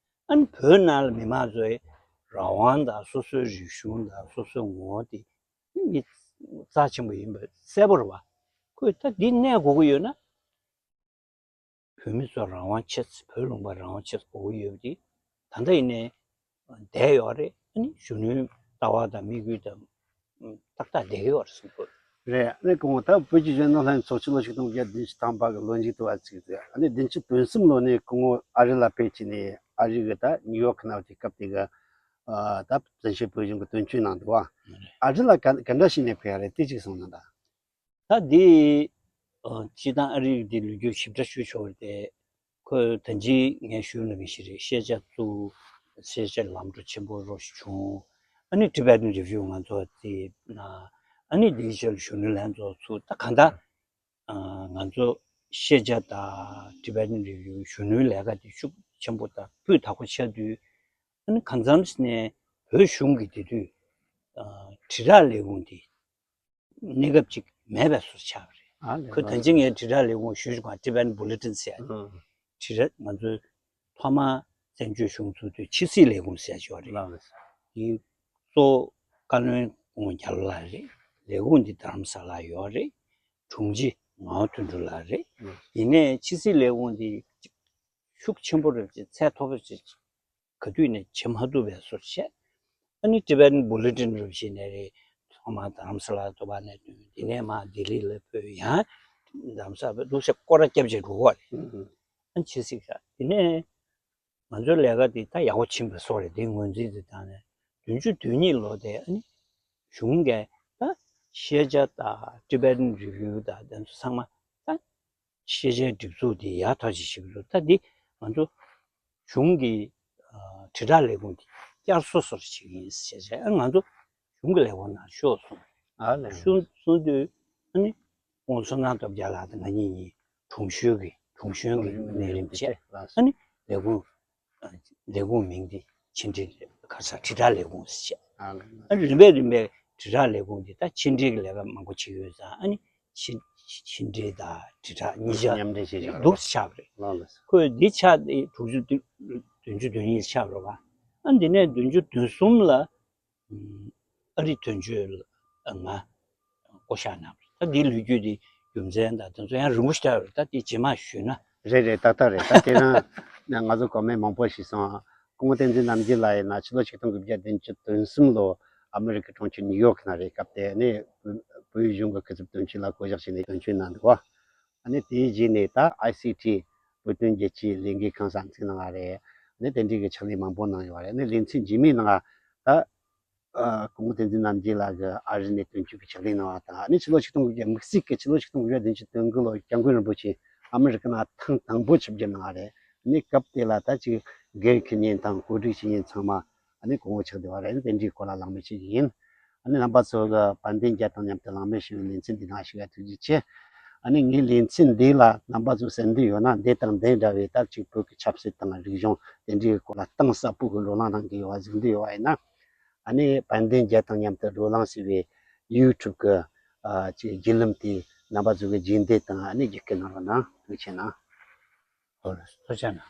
ཨ་ནི་བོད་ནང་ལ་མི་མང་ཚོའི་རང་དབང་དང་སོ་སོའི་རིག་གཞུང་དང་སོ་སོའི་ངོ་བོ་དེ་མི་རྩ་ཆེན་པོ་ཡིན་པ་གསལ་པོ་རེད་པ། ཁོས་ད་འདི་གནས་དགོས་ཀྱི་ཡོད་ན། བོད་མི་ཚོ་རང་དབང་ཆེ་ཙམ། བོད་ལུང་པ་རང་དབང་ཆེ་ཙམ་དགོས་ཀྱི་ཡོད་པ་དེ་ད་ལྟ་ཡིན་ནའི་བསྡད་ཡོད་རེད། ཨ་ནི་གཞོན་ནུའི་ལྟ་བ་དང་དམིགས་ཡུལ་དང་ཏག་ཏག་བསྡད་ཀྱི་ཡོད་རེད་བསམ་གྱི་འདུག། རེད། ཨ་ནི་སྐུ་ངོ་ད་བོད་ཀྱི་གཞོན་ནུ་ལྷན་ཚོགས་ཕྱི་ལོ་ཆིག་སྟོང་དགུ་བརྒྱ་བདུན་ཅུ་ཐམ་པ་གི་ལོ་མཇུག་ཏུ་བ་ཚིག་ཏུ། ཨ་ནི་བདུན་ཅུ་དོན་གསུམ་ལོ་ནས་སྐུ་ངོ་ཨ་རི་ལ་ཕེབས་བྱས་ནས་ ཨ་རི་གི་ད་ནིའུ་ཡོག་ནང་དེ་སྐབས་དེ་གི་ཨ་ད་བཙན་བྱོལ་བོད་གཞུང་གི་དོན་གཅོད་གནང་འདུག་བ། ཨ་རི་ལ་ག་ག་འདྲ་ཞིག་ནས་ཕེབས་ཡ་རེད། དེ་གཅིག་གསུངས་གནང་དང་། ད་འདི་ཨ་སྤྱིར་བཏང་ཨ་རི་གི་འདི་ལོ་རྒྱུས་ཞིབ་ཕྲ་ཞུ་ཆོག་རེད་དེ། ཁོས་ད་ཅི་ངས་ཞུས་ནང་བཞིན་རེད། ཤེས་བྱ་བཙུགས། ཤེས་བྱ་ལམ་འགྲོ་ཆེན་པོ་རོ་ཞིག་བྱུང་། ཨ་ནི་Tibetan Review ང་ཚོ་དེ་ན་ཨ་ནི་དེའི་རྗེས་ལ་གཞོན་ནུའི་ལྷན་ཚོགས་ཚུགས། ད་གང་ལྟར་ཨ་ང་ཚོ་ཤེས་བྱ་དང་Tibetan Review གཞོན་ནུའི་ལས་ཀ་དེ་ཤུགས་ཆེན་པོ་དང་སྤུས་དག་པོ་ཆགས་དུས། ཨ་ནི་གང་འཚམས་ནས་བོད་གཞུང་གི་དེ་དུས་ཨ་དྲིལ་བསྒྲགས་ལས་ཁུངས་དེ་གནས་སྐབས་ཅིག་མེད་པའི་བཟོ་ཆགས་པ་རེད། ཨ་ལས། ཁོས་ད་ཅི་ངས་དྲིལ་བསྒྲགས་ལས་ཁུངས་ཞུས་ཀྱང་Tibetan Bulletin ཟེར། ཨང་། དྲིལ་བསྒྲགས་ང་ཚོའི་ཐོག་མ་བཙན་བྱོལ་གཞུང་ཚུགས་དུས་ཕྱི་སྲིད་ལས་ཁུངས་ཟེར་ཅིག་ཡོད་རེད། ལགས་ལགས། དེ་གཙོ་བོ་བཀའ་བློན་ཁོང་རྒྱ་ལོ་ལགས་རེད། ལས་ཁུངས་འདི་རྡ་རམ་ས་ལ་ཡོད་རེད། དྲུང་ཆེ་ངག་དབང་དོན་གྲུབ་ལགས་རེད། ལགས། ཡིན་ནའི་ཕྱི་སྲིད་ལས་ཁུངས་འདི་ཤུགས་ཆེན་པོ་རེད་ཅེས་ཚད་མཐོ་པོ་ཅིག་ག་དུས་ནས་བྱེད་མ་ཐུབ་པའི་བཟོ་བྱས། ཨ་ནི་Tibetan Bulletin རུ་བཞིན་ནས་རེད། ཐོག་མར་རྡ་རམ་ས་ལ་དུ་བ་ནས་ཐོན། དེ་ནས་མར་ལྡི་ལི་ལ་ཕེབས། ཡང་རྡ་རམ་ས་ལ་ཕེབས་འདུག་སེ་སྐོར་ར་བརྒྱབ་བྱས་འགྲོ་གི་རེད། ཨ་ནི་ཕྱི་སྲིད་ཤག་དེ་ནས་ང་ཚོའི་ལས་ཀ་དེ་ད་ཡག་པོ་ཕྱིན་པའི་བཟོ་རེད། དེ་ངོས་འཛིན་དེ་བཏང་ནས་བདུན་ཅུ་དོན་གཉིས་ལོ་དེ་ཨ་ནི་གཞུང་གིས་ད་ཤེས་བྱ་དང་Tibetan Review དང་དེ་ཚོ་ཚང་མ་ད་ཤེས་བྱའི་སྒྲིག་འཛུགས་དེ་ཡག་ཐག་ཆོད་ཞིག་འདུག་ད་འདི་ང་ཚོ་གཞུང་གི་ཨ་དྲིལ་བསྒྲགས་ལས་ཁུངས་དེ་བསྐྱར་གསོ་སོར་བྱེད་ཀྱི་ཡིན་ཟེར་བྱས། ཨ་ང་ཚོ་གཞུང་གི་ལས་ཁུངས་ནང་ཤོག་གསུངས། ཨ་ལས། ཤོག་གསུངས་དུས་ཨ་ནི་ཁོང་བསོད་ནམས་སྟོབས་རྒྱལ་ལགས་དང་ང་གཉིས་གཉིས་དྲུང་གཞོན་གྱི་དྲུང་གཞོན་གྱི་གནས་རིམ་བྱས། ཨ་ནི་ལས་ཁུངས་ཨ་ལས་ཁུངས་མིང་དེ་ཕྱི་དྲིལ་ག་ས་དྲིལ་བསྒྲགས་ལས་ཁུངས་ཟེར་བྱས། ཨ་ལས། ཨ་ནི་རིམ་པས་རིམ་པས་དྲིལ་བསྒྲགས་ལས་ཁུངས་དེ་ད་ཕྱི་དྲིལ་གྱི་ལས་ཀ་མང་པོ་བྱེད་ཀྱི་ཡོད་ཙང་། ཨ་ནི་ཕྱི་ཕྱི་དྲིལ་དང་དྲིལ་བསྒྲགས་གཉིས་ཆ་མཉམ་འབྲེལ་བྱས་ཤག་འདུག་ཆགས་པ་རེད། ལགས་ལགས། ཁོས་འདི་ཆགས་ཏེ་དྲུག་ཅུ་བདུན་ཅུ་དོན་གཉིས་ཆགས་རོགས་པ། ཨ་འདི་ནས་བདུན་ཅུ་དོན་གསུམ་ལ་ཨ་རི་དོན་གཅོད་ལ་ང་བསྐོ་བཞག་གནང་བ་རེད། ད་འདིའི་ལོ་རྒྱུས་འདི་རྒྱུ་མཚན་དང་དེ་ཚོ་ཡང་རིང་པོ་ཞིག་རེད། ད་དེ་རྗེས་མ་ཞུས་ན། རེད་རེད། ཏག་ཏག་རེད། ད་དེ་རིང་ང་ཚོ་ཀོ་མེན་མང་པོ་ཞིག་སོང་། སྐུ་ངོ་བསྟན་འཛིན་རྣམ་རྒྱལ་ལགས་ཡིན་ན་ཕྱི་ལོ་ཆིག་སྟོང་དགུ་བརྒྱ་བདུན་ཅུ་དོན་གསུམ་ལོ་ཨ་མི་རི་ཀའི་གྲོང་ཁྱེར་ནིའུ་ཡོག་ནང་རེད། སྐབས་དེ་ནས་བོད་བོད་གཞུང་གི་སྐུ་ཚབ་དོན་གཅོད་ལ་བསྐོ་གཞག་བྱས་ནས་དོན་གཅོད་གནང་འདུག་བ། ཨ་ནི་དེའི་རྗེས་ནས་ད་ཨའི་སི་ཊི་བོད་དོན་རྒྱལ་སྤྱིའི་ལས་འགུལ་ཁང་གསར་འཛུགས་གནང་བ་རེད། ཨ་ནི་དེ་འདྲའི་གི་ཕྱག་ལས་མང་པོ་གནང་ཡོད་རེད། ཨ་ནི་ལེ་ཚན་རྗེས་མའི་ནང་ད་ཨ་སྐུ་ངོ་བསྟན་འཛིན་རྣམ་རྒྱལ་ལགས་ཀྱིས་ཨ་རི་ནས་དོན་གཅོད་ཀྱི་ཕྱག་ལས་གནང་བ་དང་། ཨ་ནི་ཕྱི་ལོ་ཆིག་སྟོང་དགུ་བརྒྱ་དམིགས་བསལ་གྱི་ཕྱི་ལོ་ཆིག་སྟོང་དགུ་བརྒྱ་བདུན་ཅུ་དོན་དགུ་ལོ་སྐྱབས་མགོན་རིན་པོ་ཆེ་ཨ་མི་རི་ཀ་ནང་ཐེངས་དང་པོ་ཆིབས་བསྒྱུར་གནང་བ་རེད། ཨ་ནི་སྐབས་དེ་ལ་ད་ཅིག་སྒེར་འཁྱེར་མཁན་དང་གོ་སྒྲིག་བྱེད་མཁན་ཚང་མ་ཨ་ནི་སྐུ་ངོ་ཆགས་བསྡད་པ་རེད། ཨ་ནི་དེ་འདྲའི་སྐོར་ལ་ལངས་མི་ཞིག་ཡིན། ཨ་ནི་རྣམ་པ་ཚོ་གི་དཔལ་ལྡན་རྒྱལ་དང་མཉམ་དུ་ལངས་མི་ཞུ་བའི་ལེ་ཚན་འདི་ནང་ཞུགས་ཡ་ཐུགས་རྗེ་ཆེ། ཨ་ནི་ངའི་ལེ་ཚན་འདི་ལ་རྣམ་པ་ཚོ་གསན་འདོད་ཡོད་ན་འདི་དང་འདི་འདྲ་བའི་ད་ཅིག་བོད་ཀྱི་ཆབ་སྲིད་དང་རིག་གཞུང་དེ་འདྲའི་སྐོར་ལ་གཏིང་ཟབ་པོ་གི་བགྲོ་གླེང་གནང་གི་ཡོད་པ་གཟིགས་འདོད་ཡོད་པ་ཡིན་ན། ཨ་ནི་དཔལ་ལྡན་རྒྱལ་དང་མཉམ་དུ་བགྲོ་གླེང་ཟེར་བའི་ཡུ་ཊུབ་ཀྱི་ཨ་ཅིག་བརྒྱུད་ལམ་དེ་རྣམ་པ་ཚོ་གི་རྗེས་འདེད་དང་ཨ་ནི་བརྒྱུད་སྐུལ་གནང་རོགས་གནང་། ཐུགས་རྗེ་ཆེ་གནང་། ཨོ་ལགས་སོ། ཐུགས་རྗེ་གནང་།